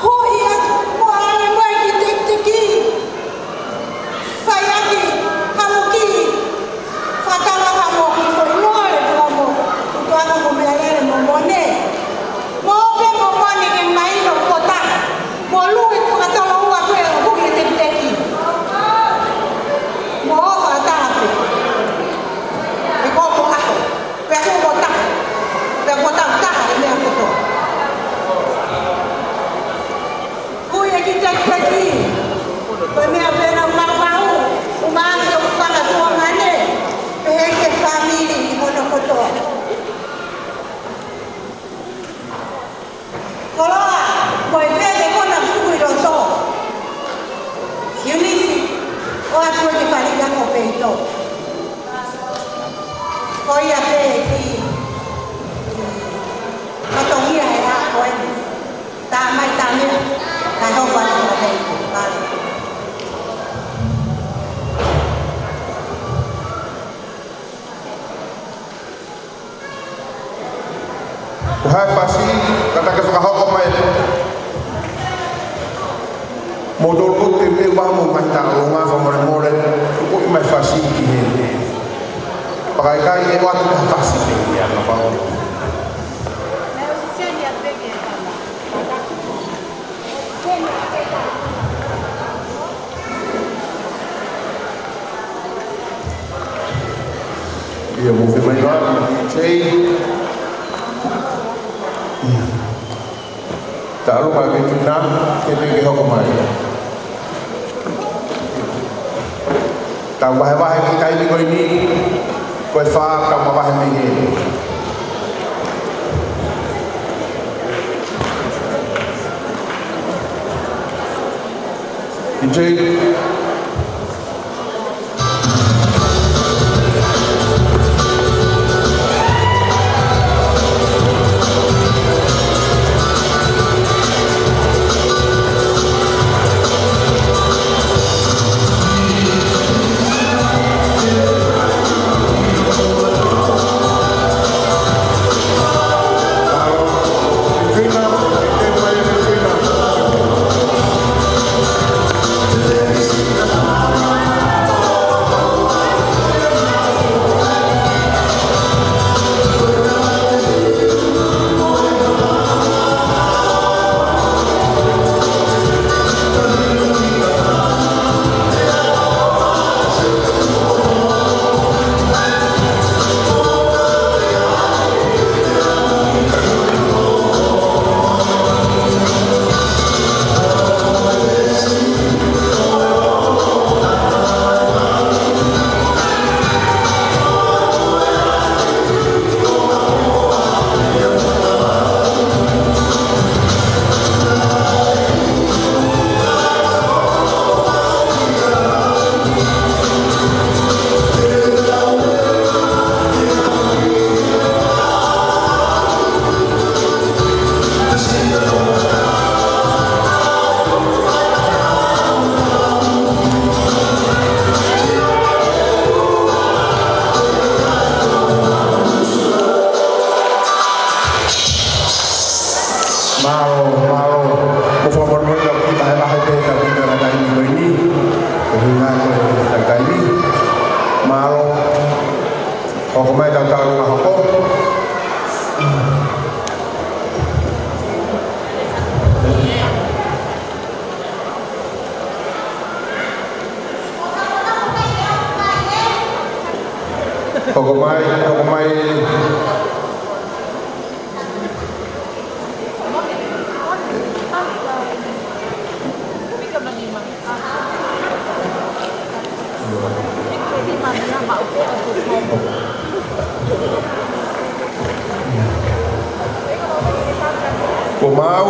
Hoʻi atu mo ʻai mo e kiʻi tekiteki. Fai ʻaki ha moki. Fakatanga ha moki ko i ngole ko mo. Ko atu mo meʻa lele mo mone. Mo pe mo mone ke mai no kota. Mo lue ko ka tolo ua ko e o hoʻi e tekiteki. Mo o fakatanga pē. Pea ko mo ʻaho. Pea ko mo taha. Pea ko tau taha e meʻa kotoa. Ko ia kiʻi tekiteki. Ko e meʻa pē naʻa mau mau. ʻUmaʻā siʻo fanga tuongaʻane. Pehē ki he fāmili ʻi hono kotoa. Koloa, ko e veve kona kuku ʻi loto. Eunice, ʻoatu e ki fali ka ko peito. Ko ia pē ki, ki, ko tongia he a ko e. Tā mai tā mea, tā hoko atu ko peito. Vale. Ko hai fasi, ka ta ke fakahoko mai. Mo tolu ko te me wa mo mai ta o nga fa more more, ko i mai fasi ki he. Pakaikai e wa ta fasi te ia na pa. Ia, mo fe mai la, D J. Ia. Talu mai ke tuna, ke te ke hoko mai. Tau vahevahe ki kai ni ko ini, ko e fā, tau mavahe mei he. D J. Mālō, mālō. Mo fakamolemole ka kita he lahi pē ʻetau kita he taimi ko eni. Ko e ʻuhinga ko e taimi. Mālō. Hoko mai ka tau hoko. Hoko mai, hoko mai. Ko mau.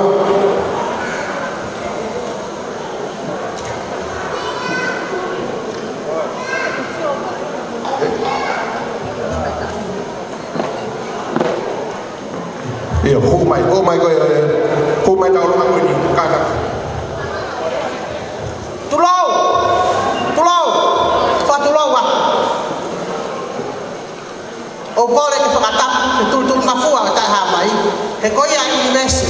ʻIo, hū mai, hū mai ko e, hū mai tau longa ko eni, kātaki. Tulou! Tulou! Fakatulou ā. ʻOku ou kole ke fakatapu, ke tulutulungafua ʻa e taʻehāmai. He ko ia ʻa e ʻunivēsi.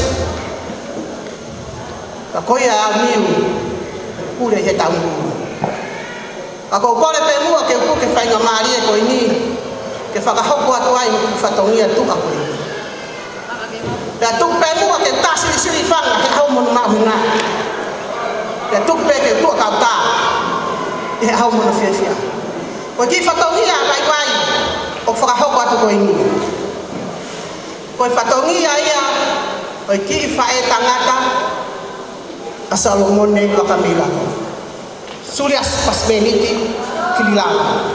Ka ko ia ʻa e niu, pule he taʻu. Ka ʻoku ou kole pē muʻa ke u puke faingamālie ko eni, ke fakahoko atu ai hoku fatongia tuʻa ko eni. Pea tuku pē muʻa ke u tā silisili fanga he ʻaho mo hono mahuʻinga. Pea tuku pē ke u tuʻa kautā he ʻaho mo hono fiefia. Ko e kiʻi fatongia vaivai ʻoku fakahoko atu ko eni. Ko e fatongia ia ʻo e kiʻi faʻē tangata ʻa Solomone Vakamilako, Suliasi Pasimeniti Kililava.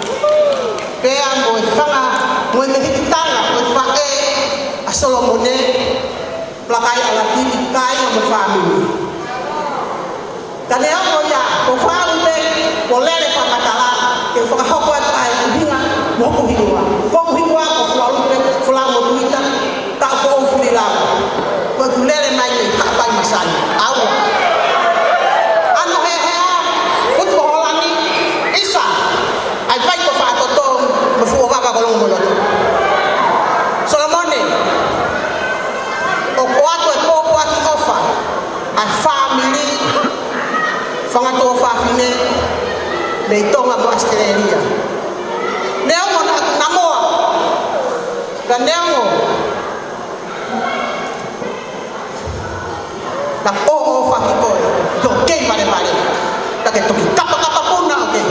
Pea mo e fanga, mo e mehikitanga, mo e faʻē ʻa Solomone Lakai ʻAlapiʻi, kāinga mo e fāmili. Ka neongo ia, ʻoku ou fakaʻamu pē, ʻoku ou lele fakamatala, ke fakahoko atu ʻa e ʻuhinga mo hoku hingoa. Ko hoku hingoa ko Fualupe Fulamotuita Taʻofoʻou Fililava. Ko ʻeku lele mai mei Haʻapai Masani. ʻAua. ʻAno hehea, Futu Holani, ʻisa, ʻa e vai ko Fakatotong, mo Fuʻu Vaka ko Longomoʻuloto. Solomone, ʻoku ʻoatu e pōpoaki ʻofa ʻa e fāmili, fanga tuofāfine mei Tonga mo ʻAositelēlia. Neongo naʻa ku namoa, ka neongo naʻa ku ʻoʻofaki koe, ke ke kei valevale, ka ke toki kapakapa puna ʻo ke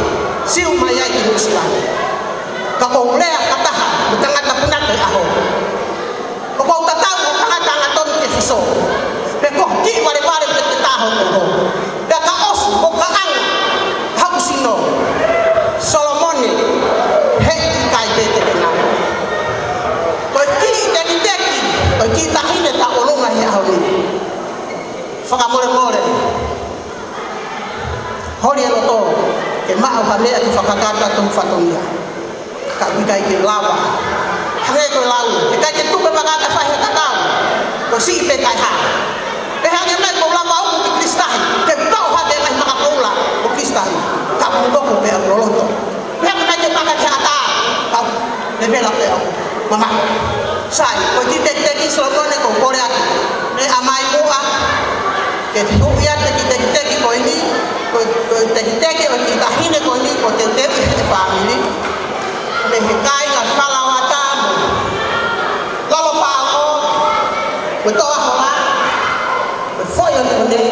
siu mai ai ki Nuʻusila ni. Ka ʻoku ou lea fakataha mo e tangata puna ko e ʻaho. ʻOku ou tatau mo e tangata angatonu ke fisō. Pea ko e kiʻi valevale pē ke taho ko ho. Pea ka ʻosi, ʻoku ka anga haku sino. Solomone, he ʻikai te te kena. Ko e kiʻi tekiteki, ko e kiʻi taʻahine tauʻolunga he ʻaho ni. Fakamolemole. Holi e loto, ke maʻu ha meʻa ke fakakakato atu hoku fatongia. Ka ʻoku ʻikai ke lava. Hangē ko e lau, ʻikai ke tuku e vaka ʻo fai ha kakau. Ko siʻi pē kaihaʻa. Pea hangē mai ko e lava ʻoku ki Kilisitahi, ke tau hake mai maka koula ʻo Kilisitahi. Ka ʻoku moko pē ʻa loloto. Pea ko e mai ke maka ke ata, ka ne vela pē ʻo mama. Sai, ko e kiʻi tekiteki Solomone ʻoku ou kole atu. ʻE ʻomai muʻa, ke hū ia te kiʻi tekiteki ko eni, ko, ko e tekiteki ʻo e kiʻi taʻahine ko eni, ko e teuteu ʻi he fāmili. Mei he kāinga Falauata mo Lalopaʻo, mo Toʻahola, mo Foʻi ʻo Tone,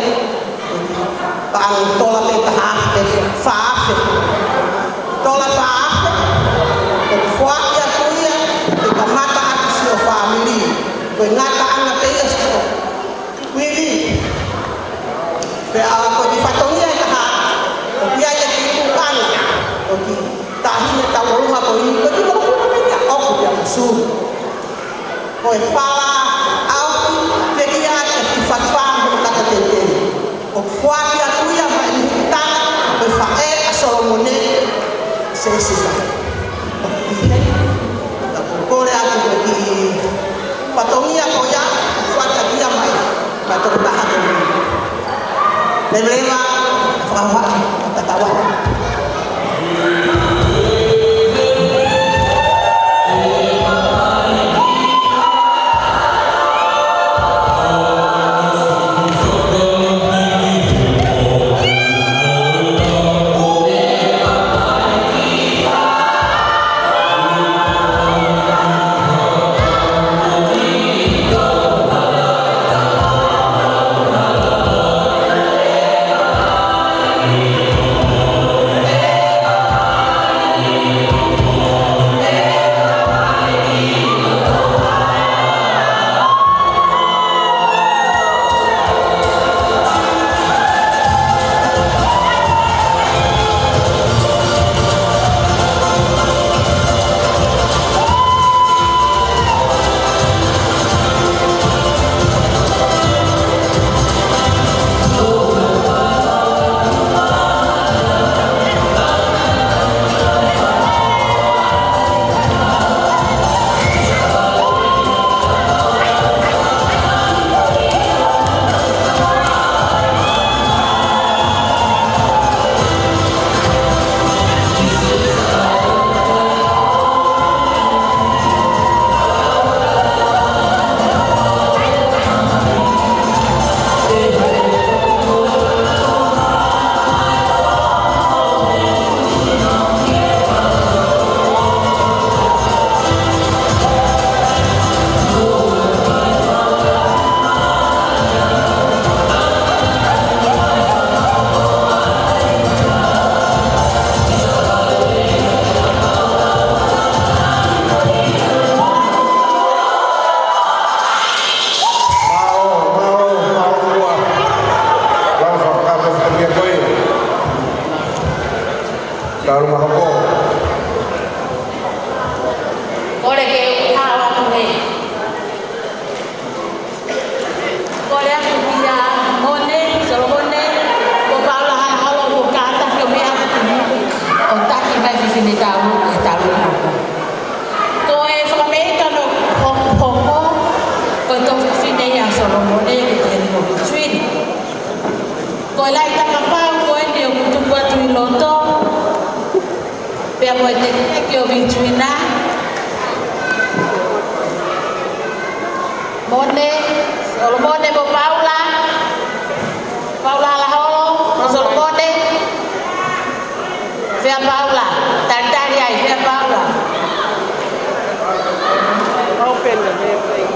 Paʻanga tola pē taha afe, fā afe. Tola fā afe. Ko e foaki atu ia, ke kamata atu siʻo fāmili. Ko e ngataʻanga pē ia siʻo. Uili. Pea ko e fatongia ʻe taha. ʻOku ʻi ai e kiʻi tuʻunga. ʻOku taʻahine tauʻolunga ko eni. Ko e kiʻi tuʻunga pē ia. ʻOku ia masū. Ko e fala au ke ia ke fifatu fā mo kata tete. ʻOku foaki atu ia mai ni tana, ko e faʻē ʻa Solomone Sesita. ʻI he, ka ko e kole atu ko e kiʻi fatongia ko ia, foaki atu ia mai, mai tokotaha ko ia. Leveleva, fakahoha, tatau ai. Mo e tekiteki ʻo Vituina. Mone, Solomone mo Paula. Paula Halaholo, mo Solomone. Fea Paula, talitali ai, fea Paula. Open the whole thing.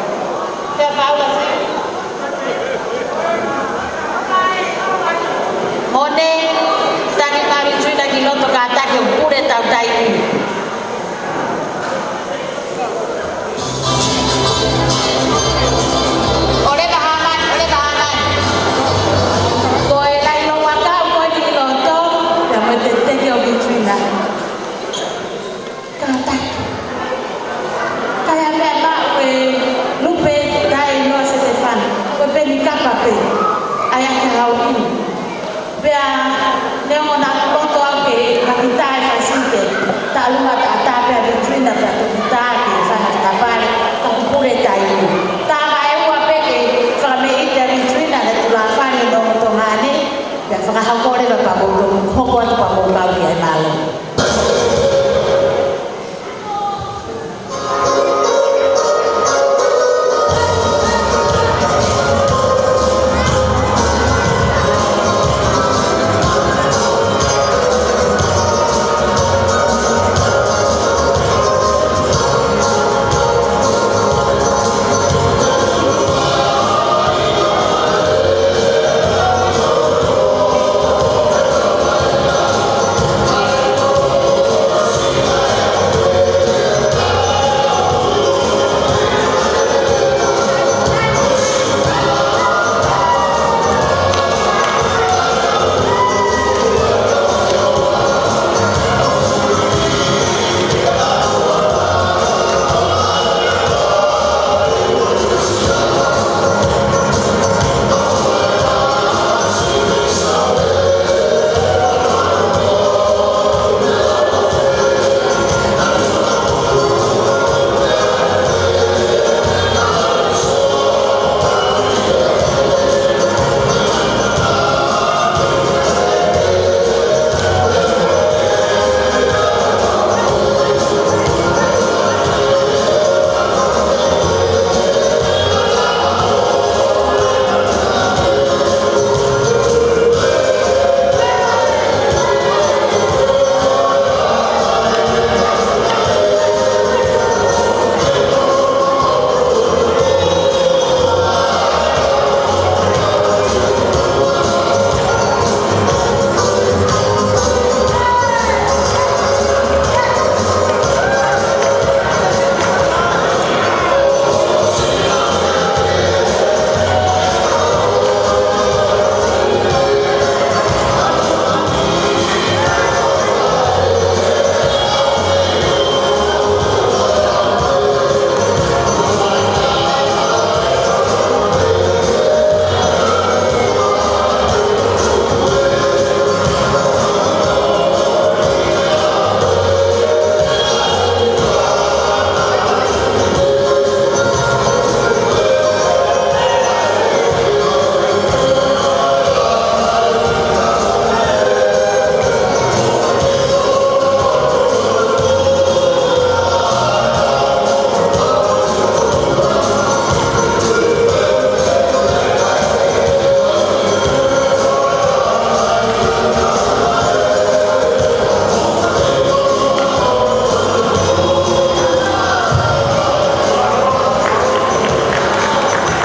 Fea Paula, fea. Mone, taki mai Vituina ki loto kātaki ʻo pule tau taimi. ʻOleva Hāmani, ʻoleva Hāmani. Ko e laʻi loua kau ko eni ʻi loto, pea mo e tekiteki ʻo Vituina. Kātaki. Kae ʻai meʻa maʻu ʻe Lupe kae ʻi Noa Setefano. Ko e peni kapa pē. ʻAi ake hau inu. Pea neongo naʻa ku loto au ke fakataha e faisite, taʻaluma taʻataʻa pea Vituina pea toki tā ke fana fakapale, ka kuo pule taimi. Tā mai ua pē ke fakameʻite ʻa Vituina ʻa e tulafani ʻo Tonga ni, pea fakahoko leva pea mou hoko atu pea mou kau ki ai, mālō.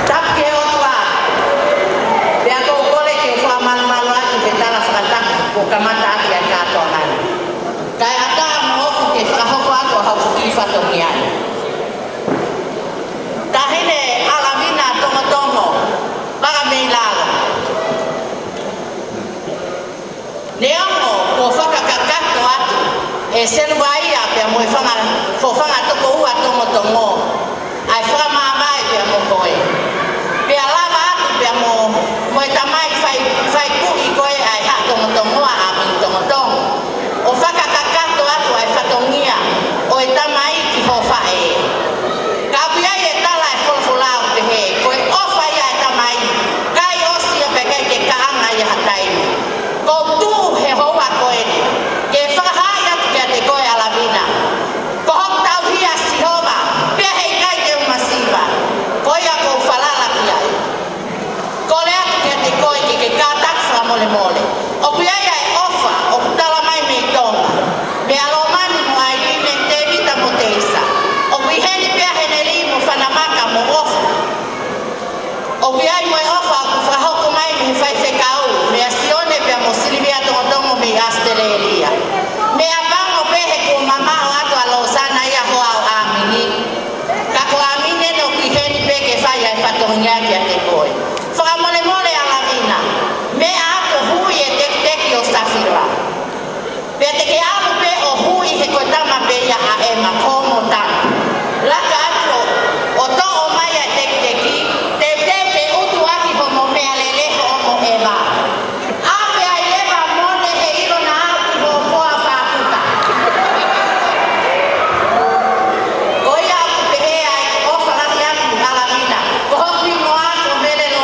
Tapu ki he ʻOtua. Pea ʻoku ou kole ke u fakamalumalu atu he tala fakatapu kuo kamata ʻaki ʻa e kātoanga ni. Kae ʻatā moʻoku ke fakahoko atu ʻa hoku kiʻi fatongia ni. Taʻahine ʻAlavina Tongotongo, vaka mei lalo. Neongo kuo fakakakato atu ʻe Seluvaia pea mo e fanga, ko e fanga tokoua Tongotongo ʻa e fakamāvae pea mo koe. Pea lava atu pea mo, mo e tamai fai, fai kuʻi ko ē ʻa e Haʻa Tongotongoa ʻa Mini Tongotongo, ʻo fakakakato atu ʻa e fatongia ʻo e tamai ki hoʻo faʻē. Ka ʻoku ʻi ai e tala ʻa e folofola ʻoku pehē, ko e ʻofa ia ʻa e tamai, ʻikai ʻosi ia pea ʻikai ke kaʻanga ia ha taimi. ʻOku ou tuʻu he houa ko eni ke fakahaaʻi atu kiate koe, ʻAlavina, Tonia kiate koe. Fakamolemole ʻAlavina, meʻa atu ʻo hui e tekiteki ʻo Safira. Pea te ke ʻalu pē ʻo hui he ko e tama pē ia ʻa ʻEma ko homo tama. Laka atu ʻo toʻo mai ʻa e tekiteki, teuteu ke utu ʻaki homo meʻalele hoʻomo ʻeva. ʻApe ai leva mone he ʻilo naʻa ʻi hoʻo koa fākuta. Ko ia ʻoku pehē ai ʻofa lahi atu ʻAlavina, ko hoku hingoa ko Melelo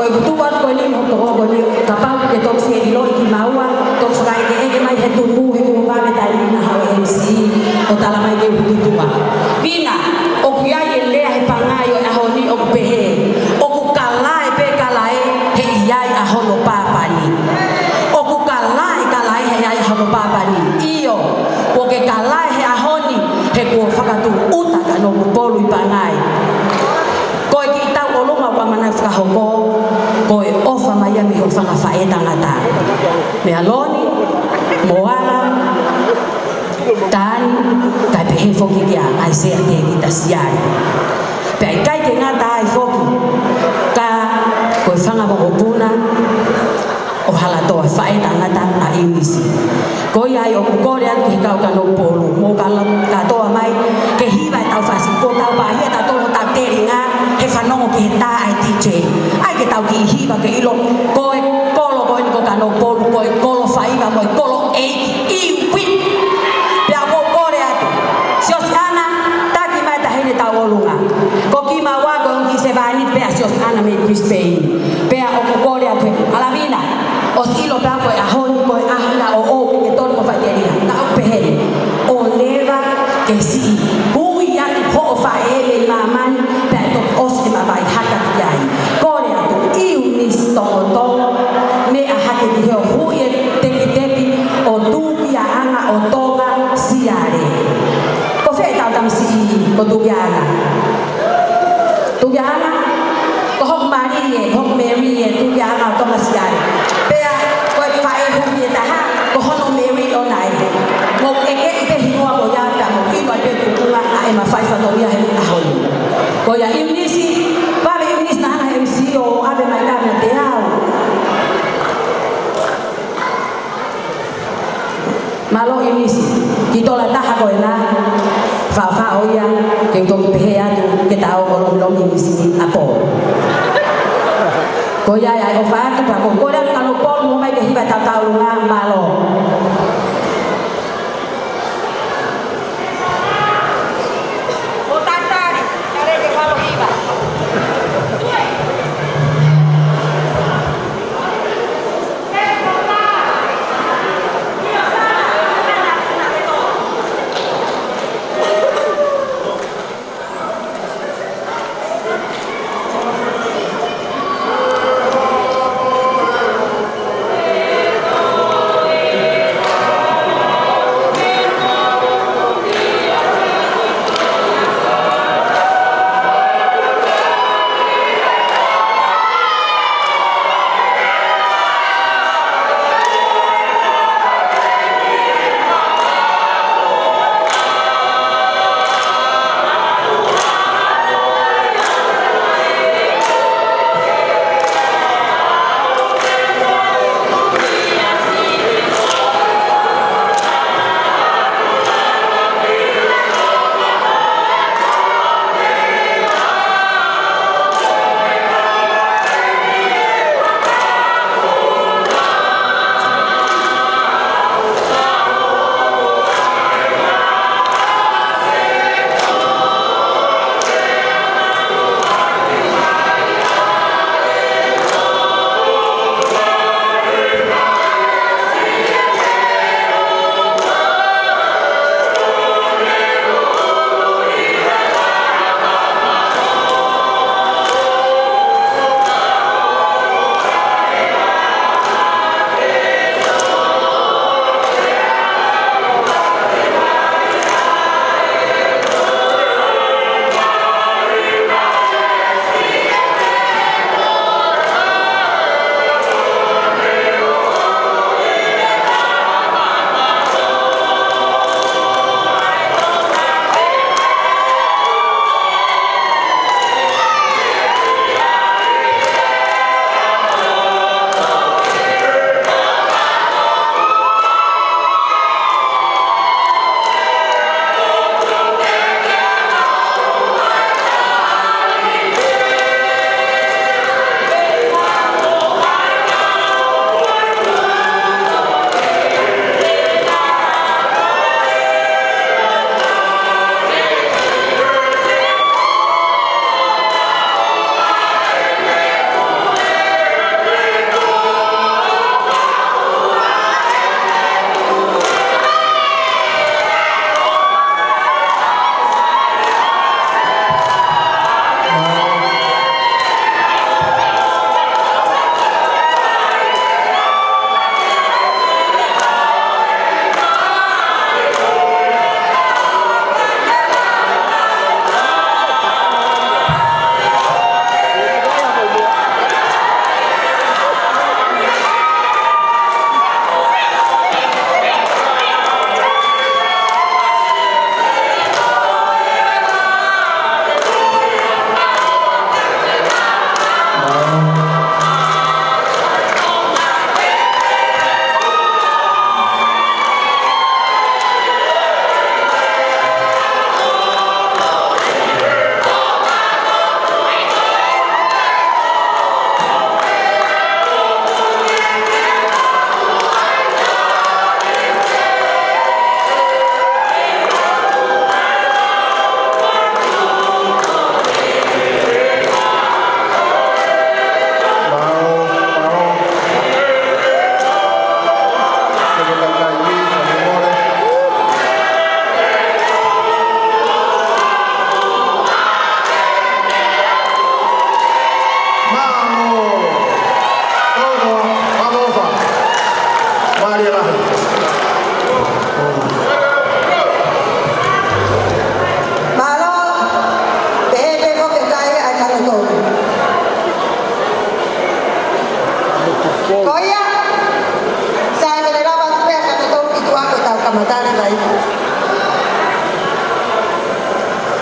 Tuku atu ko eni mo toko ko eni, kapau ʻoku ke toki fie ʻiloʻi kimaua, toki fakaʻekeʻeke mai he tumu he kuo vave taimi na haʻo M C, ʻo tala mai ke u tutuʻa. Vina, ʻoku ʻi ai e lea he Pangai ʻo e ʻaho ni ʻoku pehē, ʻoku kalae pē kalae he ʻi ai ʻa hono pāpani. ʻOku kalae kalae he ʻi ai ʻa hono pāpani. ʻIo, ʻoku ke kalae he ʻaho ni he kuo fakatūʻuta Kanokupolu ʻi Pangai. Ko e kiʻi tauʻolunga ʻoku ʻamanaki fakahoko, ko e ʻofa mai ia mei hoʻo fanga faʻētangata. Meia Loni, Moala, Tani, kae pehē foki kia ʻAisea Tēvita Siale. Pea ʻikai ke ngata ai foki, ka ko e fanga mokopuna ʻo Halatoa, faʻētangata ʻa ʻIunisi. Ko ia ai ʻoku kole atu ki he kau Kanokupolu, mou kala-, kātoa mai ke hiva ʻetau fasi, kuo tau pāhia tautolu hotau telinga he fanongo ki he tā ʻa e D J. ʻAi ke tau kiʻi hiva ke ʻilo, ko e kolo ko eni ko Kanokupolu, ko e kolo faiva mo e kolo ʻeiki, iwi. Pea ʻoku ou kole atu, Siosiana, taki mai taʻahine tauʻolunga. Ko kimaua ko e ongo kiʻi sevāniti pē ʻa Siosiana mei Brisbane. Pea ʻoku kole atu he ʻalavina, ʻosi ʻilo pē au ko e ʻaho ni ko e ʻaho ia ʻo ʻoku ke tonu mo faʻiteliha. Ka ʻoku pehē ni, ʻo leva ke siʻi hui atu hoʻo faʻē mei māmani, pea ʻe toki ʻosi e mavae haka ki ai. Kole atu, ʻIunisi Tongotongo, meʻa hake ki he ʻo hui e tekiteki ʻo Tukiaʻanga ʻo Tonga Siale. Ko fē ʻetau tamasiʻi ko Tukiaʻanga? Tukiaʻanga, ko hoku mali ē, ko hoku mali ē, Tukiaʻanga ʻo Tonga Siale. Pea ko e faʻē hui ʻe taha, ko hono mali ʻoʻona ē. Mou ʻeke ʻi he hingoa ko ia pea mou ʻilo ai pē tuʻunga ʻa e mafai fatongia he ʻaho ni. Ko ia ʻIunisi, vave ʻIunisi naʻa na M C ʻo ʻave mai ka mea te au. Mālō ʻIunisi, kiʻi tola taha ko ena, faʻofaʻo ia, ke u toki pehē atu, ke tau ʻo lomilomi ʻIunisi ʻi ʻapo. Ko ia ai ʻofa atu, pea ko e kole atu Kanokupolu mo mai ke hiva ʻetau tauʻolunga, mālō.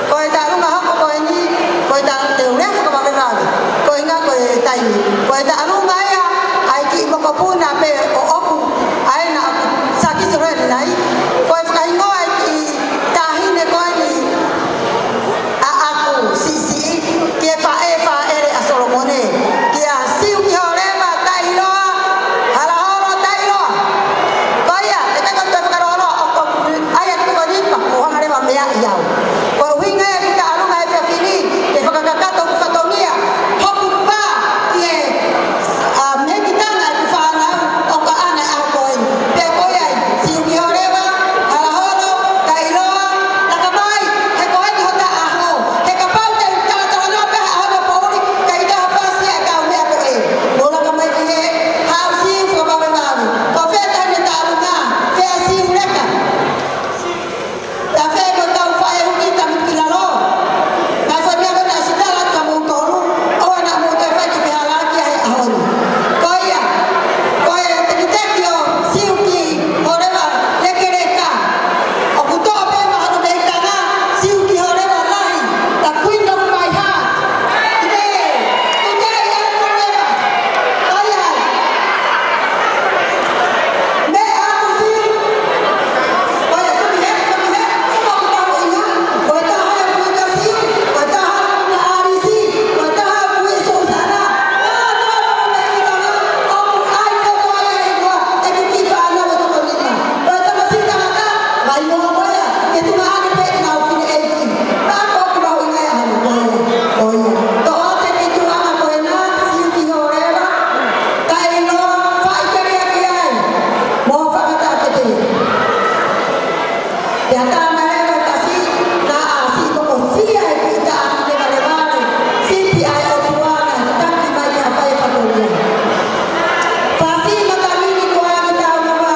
Ko e taʻalunga hoko ko eni, ko e taʻa-, te u lea fakavavevave. Ko e ʻuhinga ko e taimi. Ko e taʻalunga ia ʻa e kiʻi mokopuna pē ʻoʻoku ʻa ena ʻoku sākisi ʻo ʻi heni. Ko e fakahingoa ʻa e kiʻi taʻahine ko eni ʻaʻaku siʻisiʻi, ki he faʻē fāʻele ʻa Solomone, kia Siukihoreva Taʻiloa Halaholo Taʻiloa. Ko ia, ʻe ʻikai ke u toe fakalōloa, ʻoku, ʻoku ʻai atu ko eni pea kuo hanga leva ʻo meaʻi au. Ko e ʻuhinga ia ʻeku taʻalunga he efiafi ni, ke fakakakato hoku fatongia, hoku pā, ki he ʻa, mehekitanga ʻeku fānau ʻo ka ʻana ʻa ko eni. Pea ko ia ai, Siukihoreva Halaholo Taʻiloa, laka mai, he ko eni hota ʻaho, he kapau te u talatalanoa pē ha ʻaho ni ʻo poʻuli, ʻikai toe ha fasi ʻa e kau meʻa ko ē. Mou laka mai ki hē, haʻu Siu fakavavevave. Ko fē taʻahine taʻalunga, fē ʻa Siu leka. Pea fē ko e kau faʻē huki tami ki lalo. Naʻe fai meʻa ko ē naʻe sitala atu kia moutolu, ʻoua naʻa mou toe fai ki he fehālaaki ʻa e ʻaho ni. Ko ia, ko e tekiteki ʻo Siukihoreva Lekeleka. ʻOku toʻo pē maʻa hono mehekitanga, Siukihoreva lahi, the queen of my heart. Today, today and forever. Ko ia. Meʻa atu Siu. Ko e taha ia ʻoku ʻi Susana. Ua, taha ʻoku ʻi Susana. Ua, taha ʻoku ʻi Susana. ʻOku ʻai kotoa ia ʻi he ua, ʻeku kiʻi fānau ʻe toko nima. Ua, tamasiʻi tangata, vai noa mo ia, ke tuʻu ʻa e pē ʻenau fine ʻeiki. Pea ko ʻeku mahuʻinga ia ʻa e ko ia, ko ia. Toʻo atu e kiʻi tuʻunga ko ena, Siukihoreva Taʻiloa, faʻiteliaki ai. Mo fakataʻatete. Pea tā mai leva e fasi, naʻa siʻi mokosia e kiʻi taʻahine valevale, sipi ʻa e ʻOtua naʻe taki mai ki ha fai fatongia. Fasi matamini kuo ʻange taulua.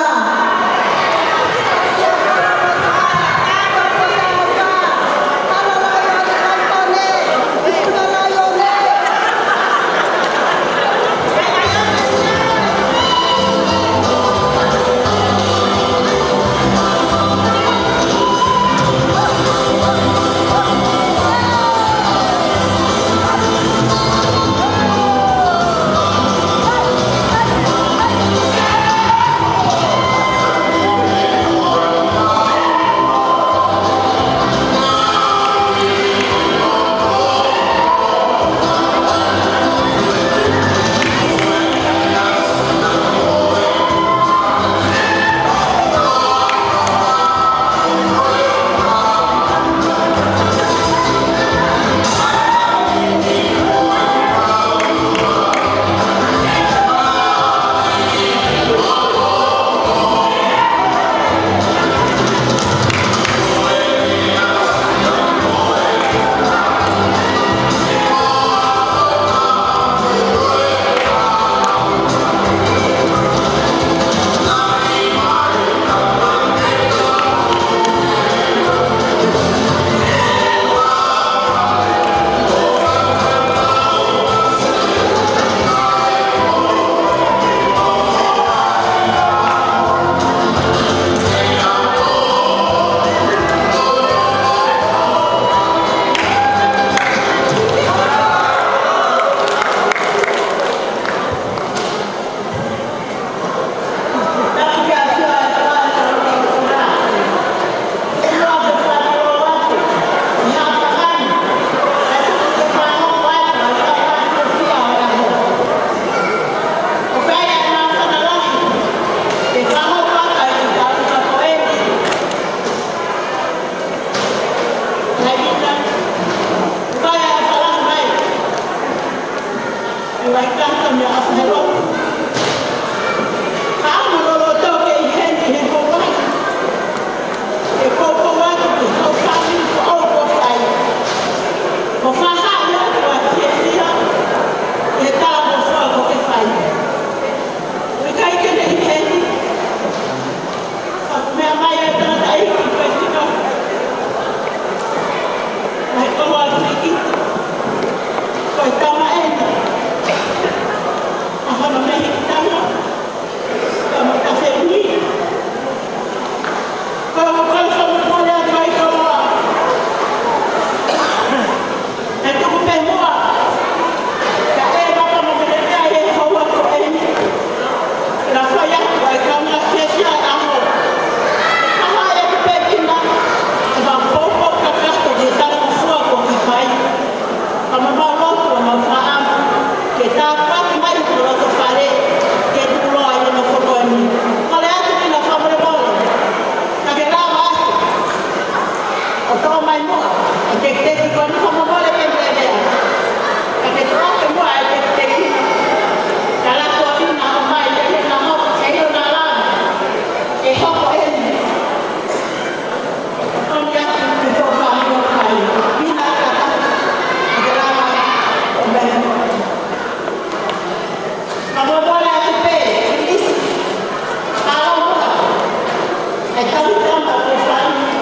ʻO toʻo mai muʻa ʻa e tekiteki ko eni, fakamolemole pē meʻa. Ka ke toʻo pē muʻa ʻa e tekiteki. Ka la ko ina ʻo mai te ke na mo ke io na la. E hoko eni. Ko ni atu ki tō fāmili ʻo kai. Pina kata. Ke la mai. ʻO meʻa. Fakamolemole atu pē, Kilisi. Ka la muʻa. E talitama ko fāmili.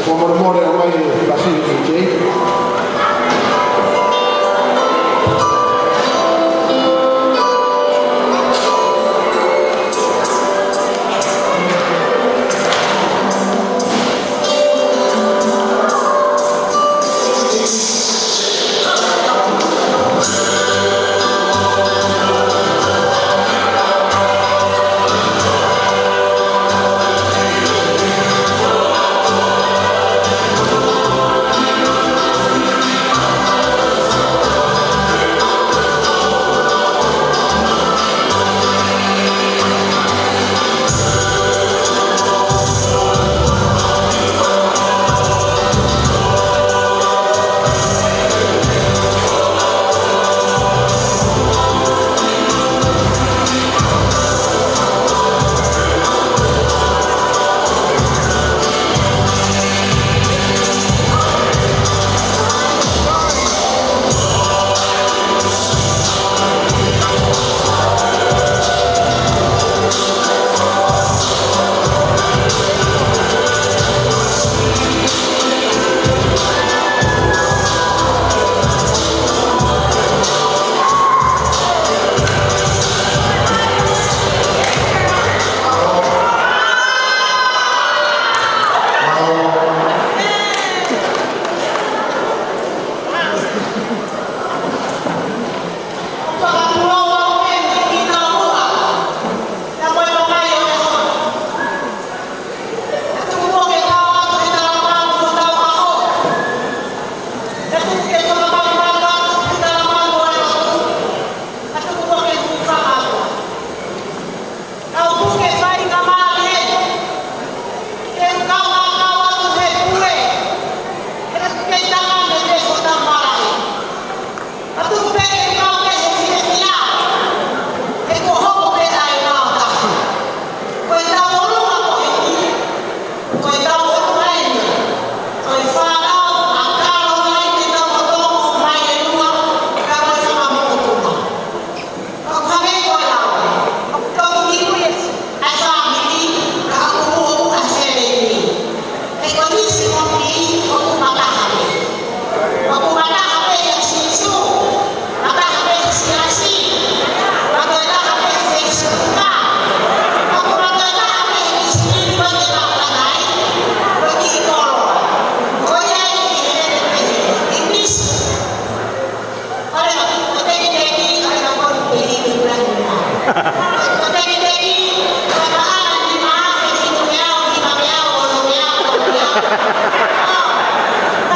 Fakamolemole ʻomai e Pasifiki D J.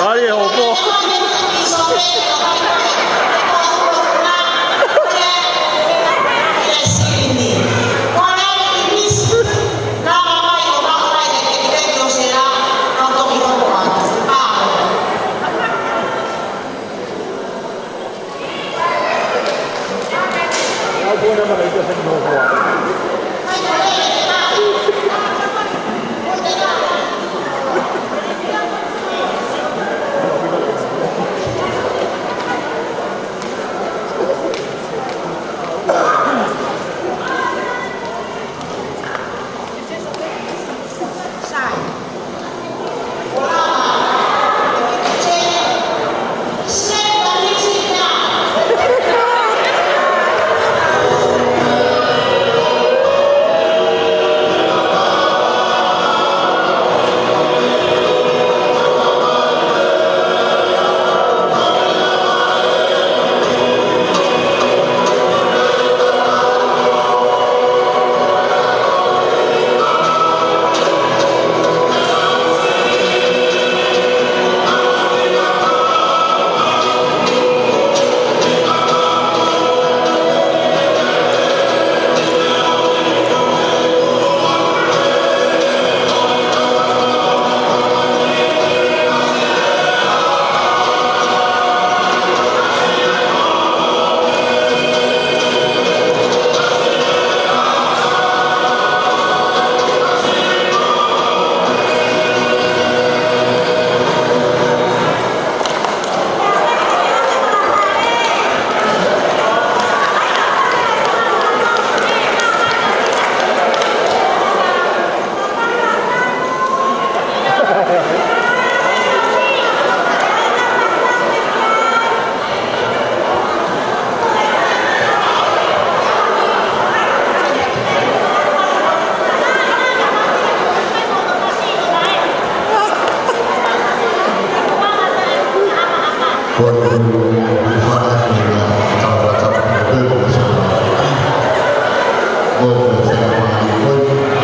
Ai, e hopo. Ko e, ko e, ko e fānau ko e, ko e tau fānau ko e, ko e, ko e fānau ko e, ko e, ko e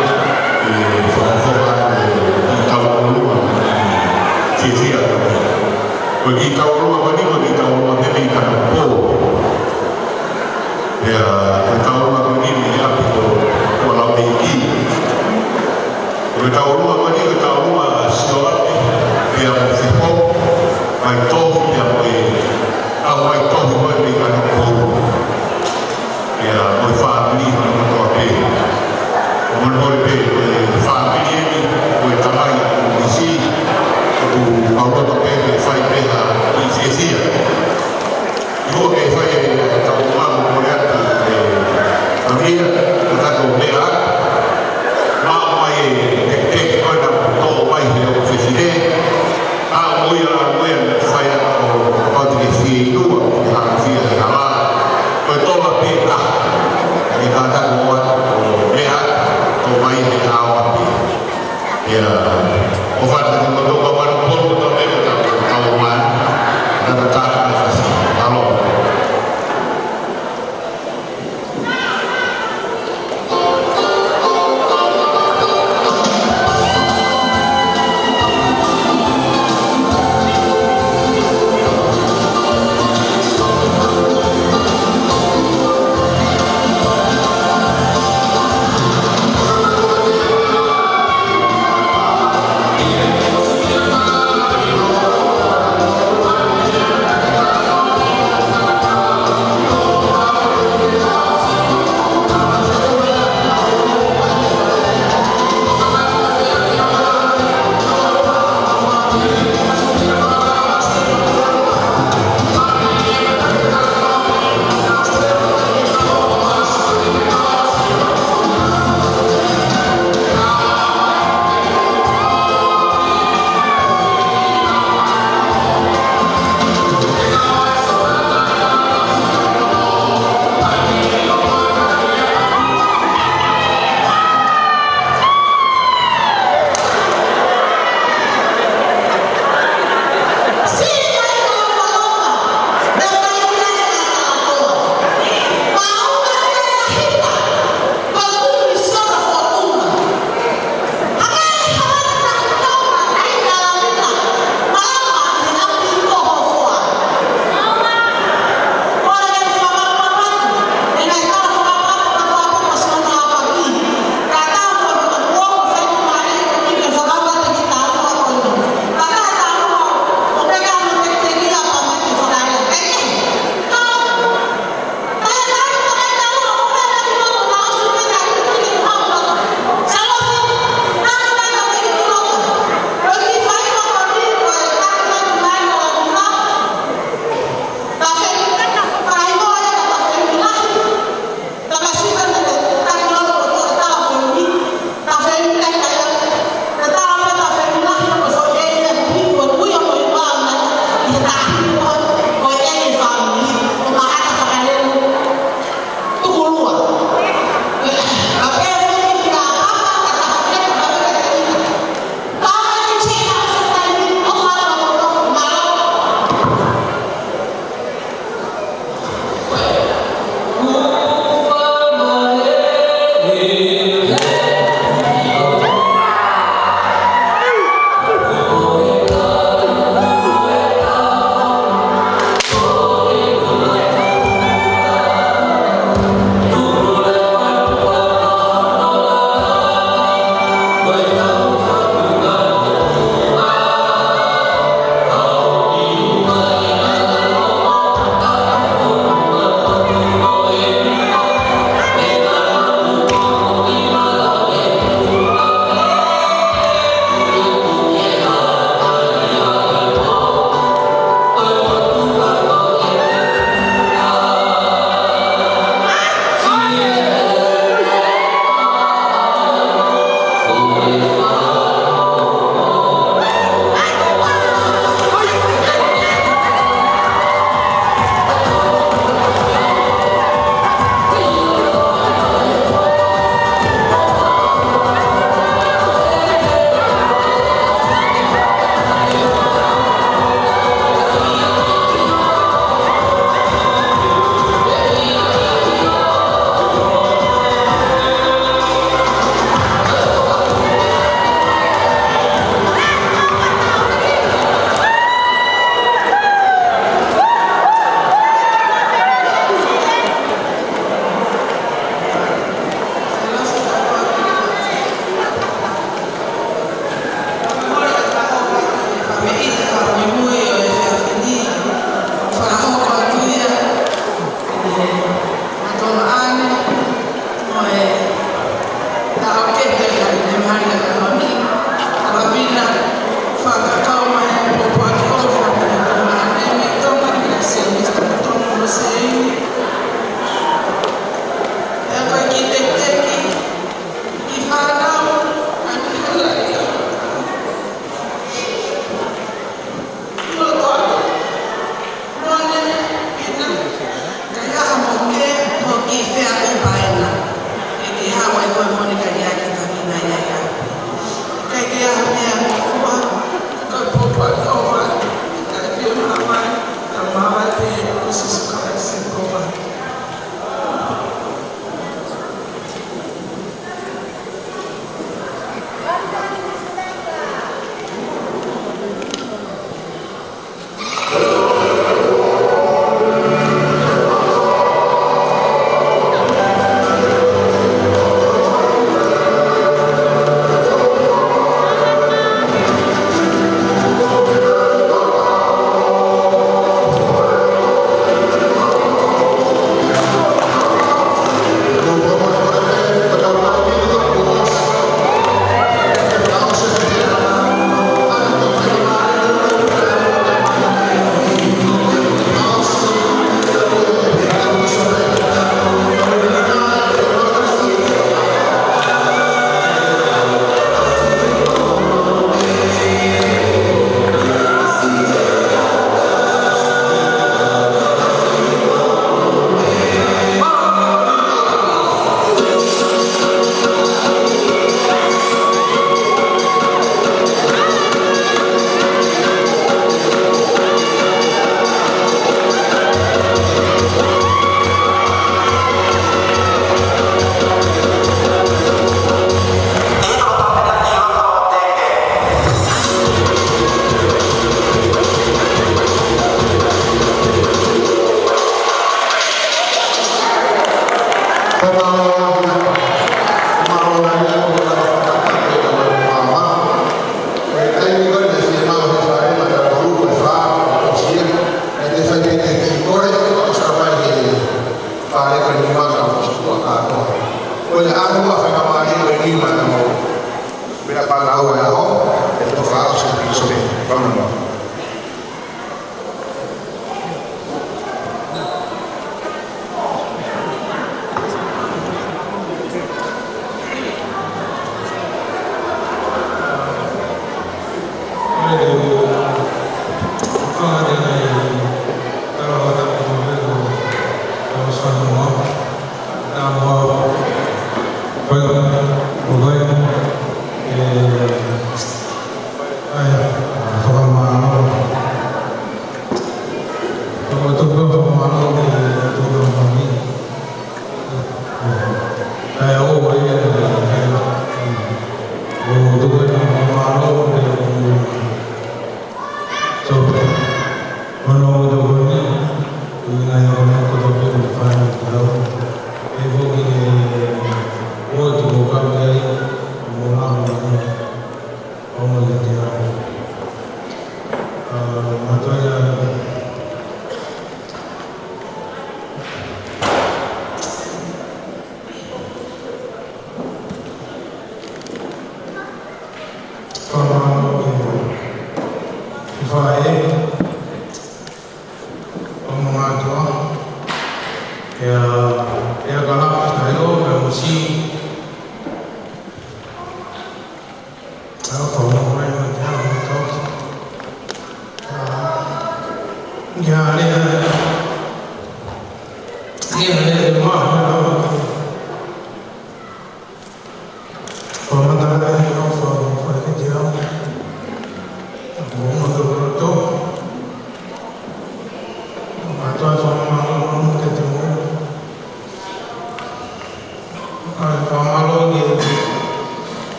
fānau ko e, ko e fānau ko e, ko e tau ʻolunga, fiefia. Ko e kiʻi tau ʻolunga ko eni, ko e kiʻi tau ʻolunga ko eni ʻi Kanokupou. Pea, ko e tau ʻolunga ko eni ʻi ʻapi ko, ko Laumeiʻi. Ko e tau ʻolunga ko eni, ko e tau ʻolunga ʻa Sioane, pea mo Fiho, mai Tohi, pea mo e, ʻa mai Tohi, mo e mei Kanokupou. Pea mo e fāmili, mo e kotoa pē. Mo e, mo e pē, ko e fāmili eni, ko e tamai, ko e misi, ko e tau ʻolunga pē, ke fai pē ha kiʻi fiefia. ʻOku ou fie fai e, e tau ʻolunga, mo e atu, e,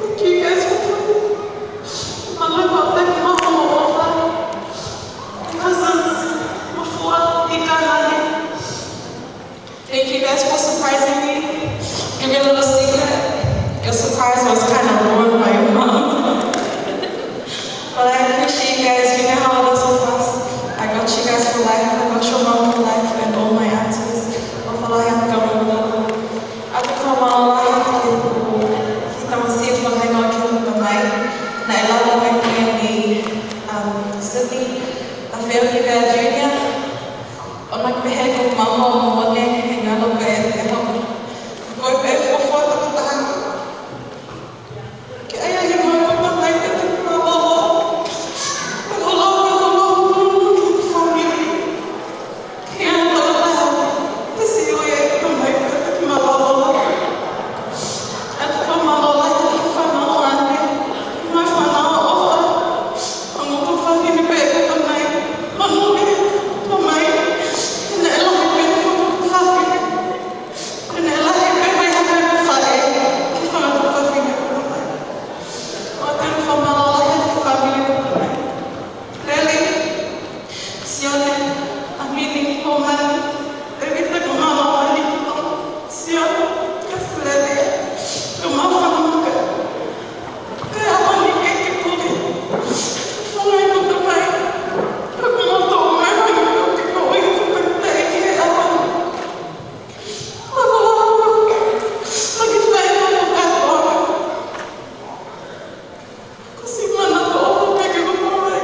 Thank you guys for coming. Mālō e tokanga mo e ʻofa. Cousins, Mafua, Ika, Nani. Thank you guys for surprising me. Give you a little secret. Your surprise was kind of ruined by your mom. But I appreciate you guys. You know how it is with us. I got you guys for life. I got your mom for life and all my aunties. ʻOfa lahi atu kia Mama. ʻOatu e fakamālō lahi atu ki he tamasiʻi fakahingoa ki he tamai. Naʻe lava mai ko eni, um, Sydney Lafayette Junior. ʻO ʻikai pehē ko e maha mo ne he ngalo pē e ho. Ko e pē fuafua tokotaha. Ke ʻai ʻa e maha ko e tamai ke te mālōlō. Ke mālōlō, ke mālōlō, ke mālōlō, ke mālōlō. Lele, Sione, ʻAmini, Homani, Tevita, ko Mama Mani, Sione, Kasilele, ko Mama Maka, ko Amani, ke ke puli, Funga i ko tamai, ko ko moto o mai mai ko ke ko ui ko ke te i ke awa. Mama Maka, ma ke fai ko ko katoa. Ko si mana ko o ko ke ko ko mai.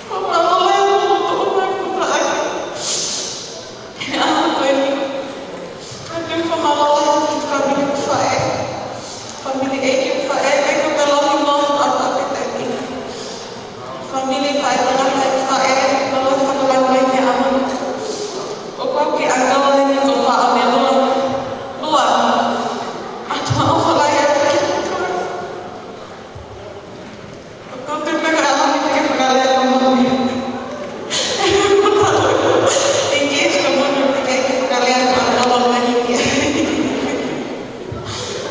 Ko Mama Maka, ko ko ko mai ko ka ai. He ʻaho ko eni, ʻoatu e fakamālō lahi ki he fāmili ʻeiki faʻē. Fāmili ʻeiki faʻē, ʻeiki faʻē, ʻeiki faʻē, ʻeiki faʻē, ʻeiki faʻē. Fāmili faʻē, tangata ʻeiki faʻē, mālō e fakalau mai ki he ʻaho ni. ʻOku ou kei ʻalu eni ko e faʻo ne lua. Lua. ʻOatu e ʻofa lahi atu ki he ʻOtua. Fakamālō lahi atu ki he ʻOtua.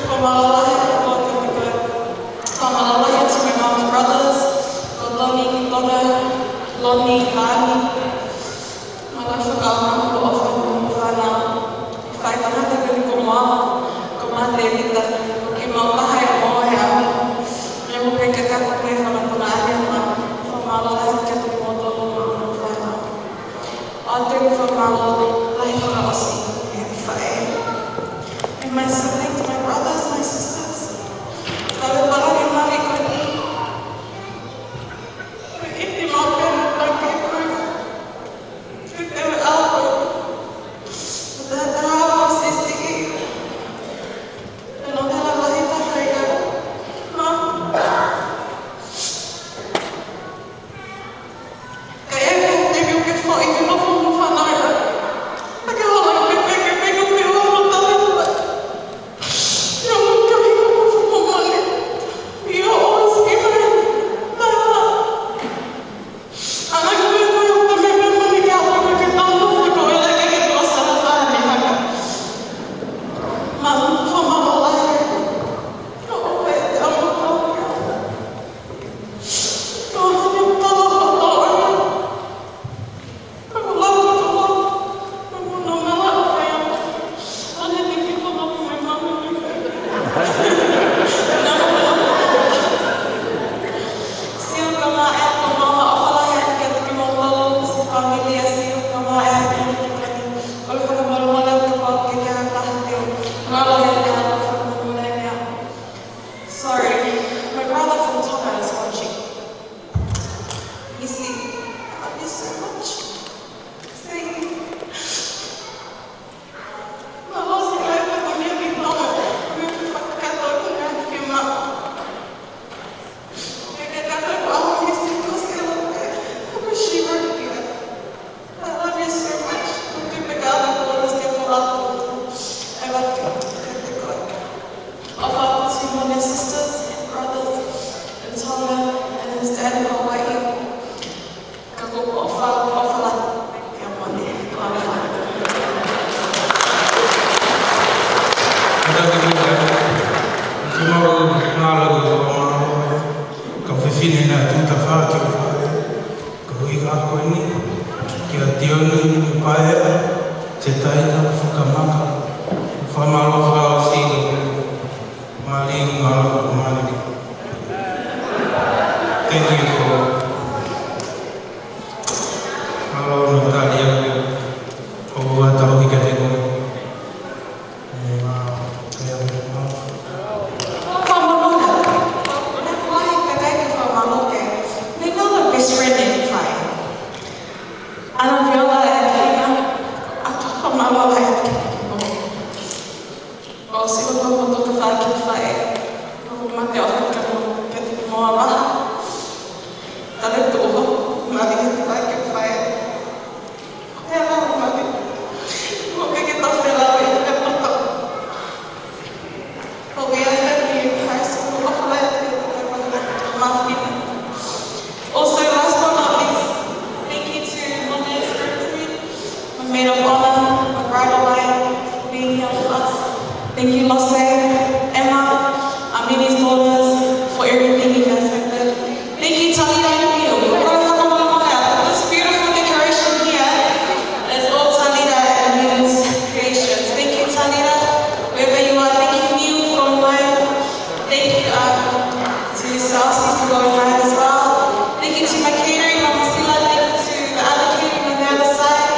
Fakamālō lahi atu ki he ʻOtua. Fakamālō lahi atu ki he Mama Brothers, ko Loni, Lona, Loni, Lani. Mālō e fakaʻaongaʻi hoʻo ʻofa ki hoʻo fānau. Fai tangata ko eni ko Moa, ko Mate Vita, ko kimautolu ʻe moʻui he ʻaho ni. Meʻa mo pē ke kata pē fakatonga ʻa e ʻOtua. Fakamālō lahi atu kiate kimoutolu mo hoʻomou fānau. ʻOatu e fakamālō lahi fakaʻosi ki he faʻē. And my siblings, my brothers, my sisters. Tau e palani mali ko eni. Ko e ʻiti mau pē na pake ko e. Siu kamaʻe, ko Mama, ʻofa lahi atu kiate kimoutolu, siʻi fāmili ʻa Siu kamaʻe, ʻoku ou fakamālō lahi atu kapau ʻoku ke ʻi ai ha taha te u ngalo he Ke mau mālō, mālō, kau fefine naʻe tuʻu tafaʻaki ʻo fai. Ko e ʻuhinga ko eni, kia Tioni Paea, Tetaina Fakamaka, fakamālō fakaʻosi, mālō, mālō, mālō. Thank you for, mālō, Natalia, ʻo ʻoatu ʻi he kete ko. Fakamālō, ʻoku ou lahi kakai ke fakamālō ki he, they know the best friend in fire. Ana Viola e kina, ʻa fakamālō e kina. ʻO sio ko mo toka fai ki fai. ʻOku mate o fai ka mo, ke te mo avaha. Tale tuʻu ho, mali ke fai ke fai. Pea lau mali. Mo ke ke tau pea lau i te poto. But we are happy in Christ. We will offer that to the Lord. Also, last but not least, thank you to Monday Secretary, my maid of honor, my bridal wine, for being here with us. Thank you, Lose, Emma, our many daughters, for everything you guys have done. Thank you, Talita and Neil. We're gonna talk about that. This beautiful decoration here is all Talita and Neil's creations. Thank you, Talita. Wherever you are, thank you, Neil, for going live. Thank you, um, to Salsi for going live as well. Thank you to my catering, Mama Sila. Thank you to the other catering on the other side.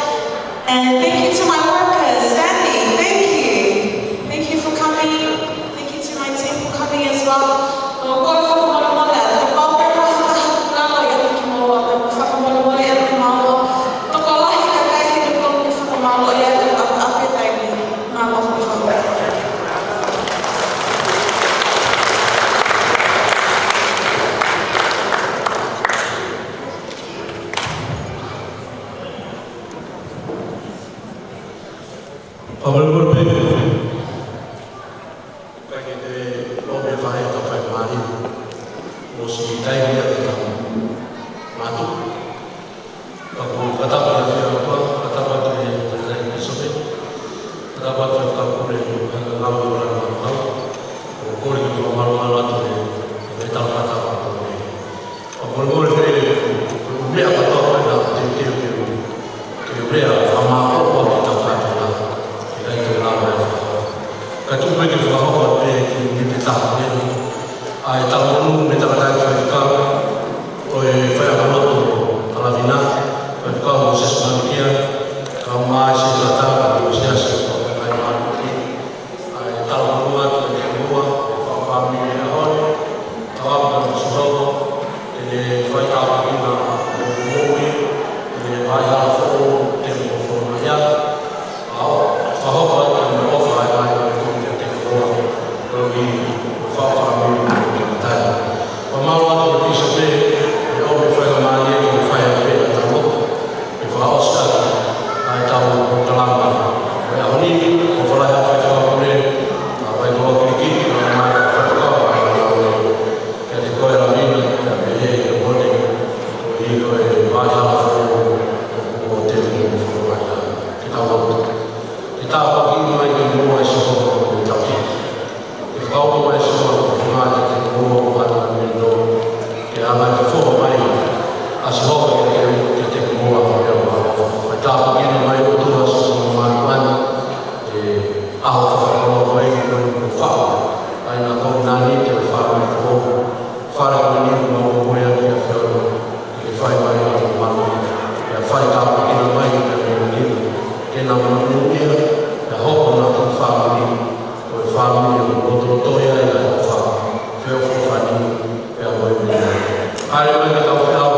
And thank you to my workers, Sandy, thank you. Thank you for coming. Thank you to my team for coming as well. ʻOku ou kole fakamolemole atu, kapau pē ko ha taha ʻoku lalo ia ki muʻa, fakamolemole atu, mālō. Tokolahi kakai he ʻoku ou fakamālō ia atu, ʻape taimi. Mālō, mālō. Honorable Pete. Kae ke te ʻomi e faʻahinga fakamālō. Mo siʻi taimi ia ke tau matu. Ka ko e fakatapu ʻa e ʻOtua, fakatapu atu ki he Pīsope. Fakatapu atu ki he kau pule, ki he ngāue ʻo e ʻOtua. ʻOku ou kole ke fakamālō atu ki he, ki he tau fakatapu atu. ʻOku ou kole ke, ko e meʻa kotoa pē naʻa te ke, ke, ke lea fakamāʻopoʻopo ki he tau kātoanga, ʻikai ke lava e fakahoko. Ka tuku pē ke fakahoko pē ki he meʻa pē taha pē. ʻA e talanoa mo e tangataʻeiki faifekau, ʻo e faiako lotu ʻo Talavina, faifekau Mōsese Manukia, kau mai Sētata, kau mai Siasi, kau mai Manukia. ʻA e talanoa atu ki muʻa, ʻe fakafāmili ʻa e ʻaho ni, tau ʻalu ki he sihova, ʻe fai tāpuekina ʻa e moʻui, ʻe fai hala foʻou, te mo fono ia, ʻa ʻo, fakahoko atu mo ʻofa ʻa e ʻaho ni ki he moʻui, ʻo fakafāmili mo e tangataʻeiki. Fakamālō atu ki he Pīsope, ʻe ʻomi e faingamālie ke fai atu pē ʻa e tau lotu. ʻE fakaʻosi atu ʻa e tau polokalama ʻo e ʻaho ni, ʻoku ou fakafetaʻi atu ki he faifekau pule, ʻa Vaikoloa Pilikiti, ʻa mai ʻa e faifekau, ʻa mai ʻa e, kiate koe Lavina, kiate koe Mone, ʻo ʻi ko e vai hala foʻou, ʻo te mo fono mai ʻa e tau lotu. Ke tāpuakiʻi mai ke muʻa ʻa Sihova ʻo tau ki. Ke fakauku mai Sihova ko e funga ke te kuo ʻohana mino. Ke anga ke foha mai ʻa Sihova ke te, ke te kuo ʻohana mino. Ke tāpuakiʻi mai ʻOtua Sihova mātuʻa ni. ʻE ʻaho fakakoloa ko ē ko e ko faʻu. ʻAi na ko nani ke faʻu ko. Fale ko ni mo ko ia ke fiona. Ke fai mai ʻa e mano. Ke fai tāpuakiʻi mai ke te mino. Ke na mano ia. Ke hoko na ko fāmili. Ko e fāmili ʻoku loto ia ʻi he ʻofa, feʻofoʻofani, pea mo e mea. ʻAle mai ke tau feʻao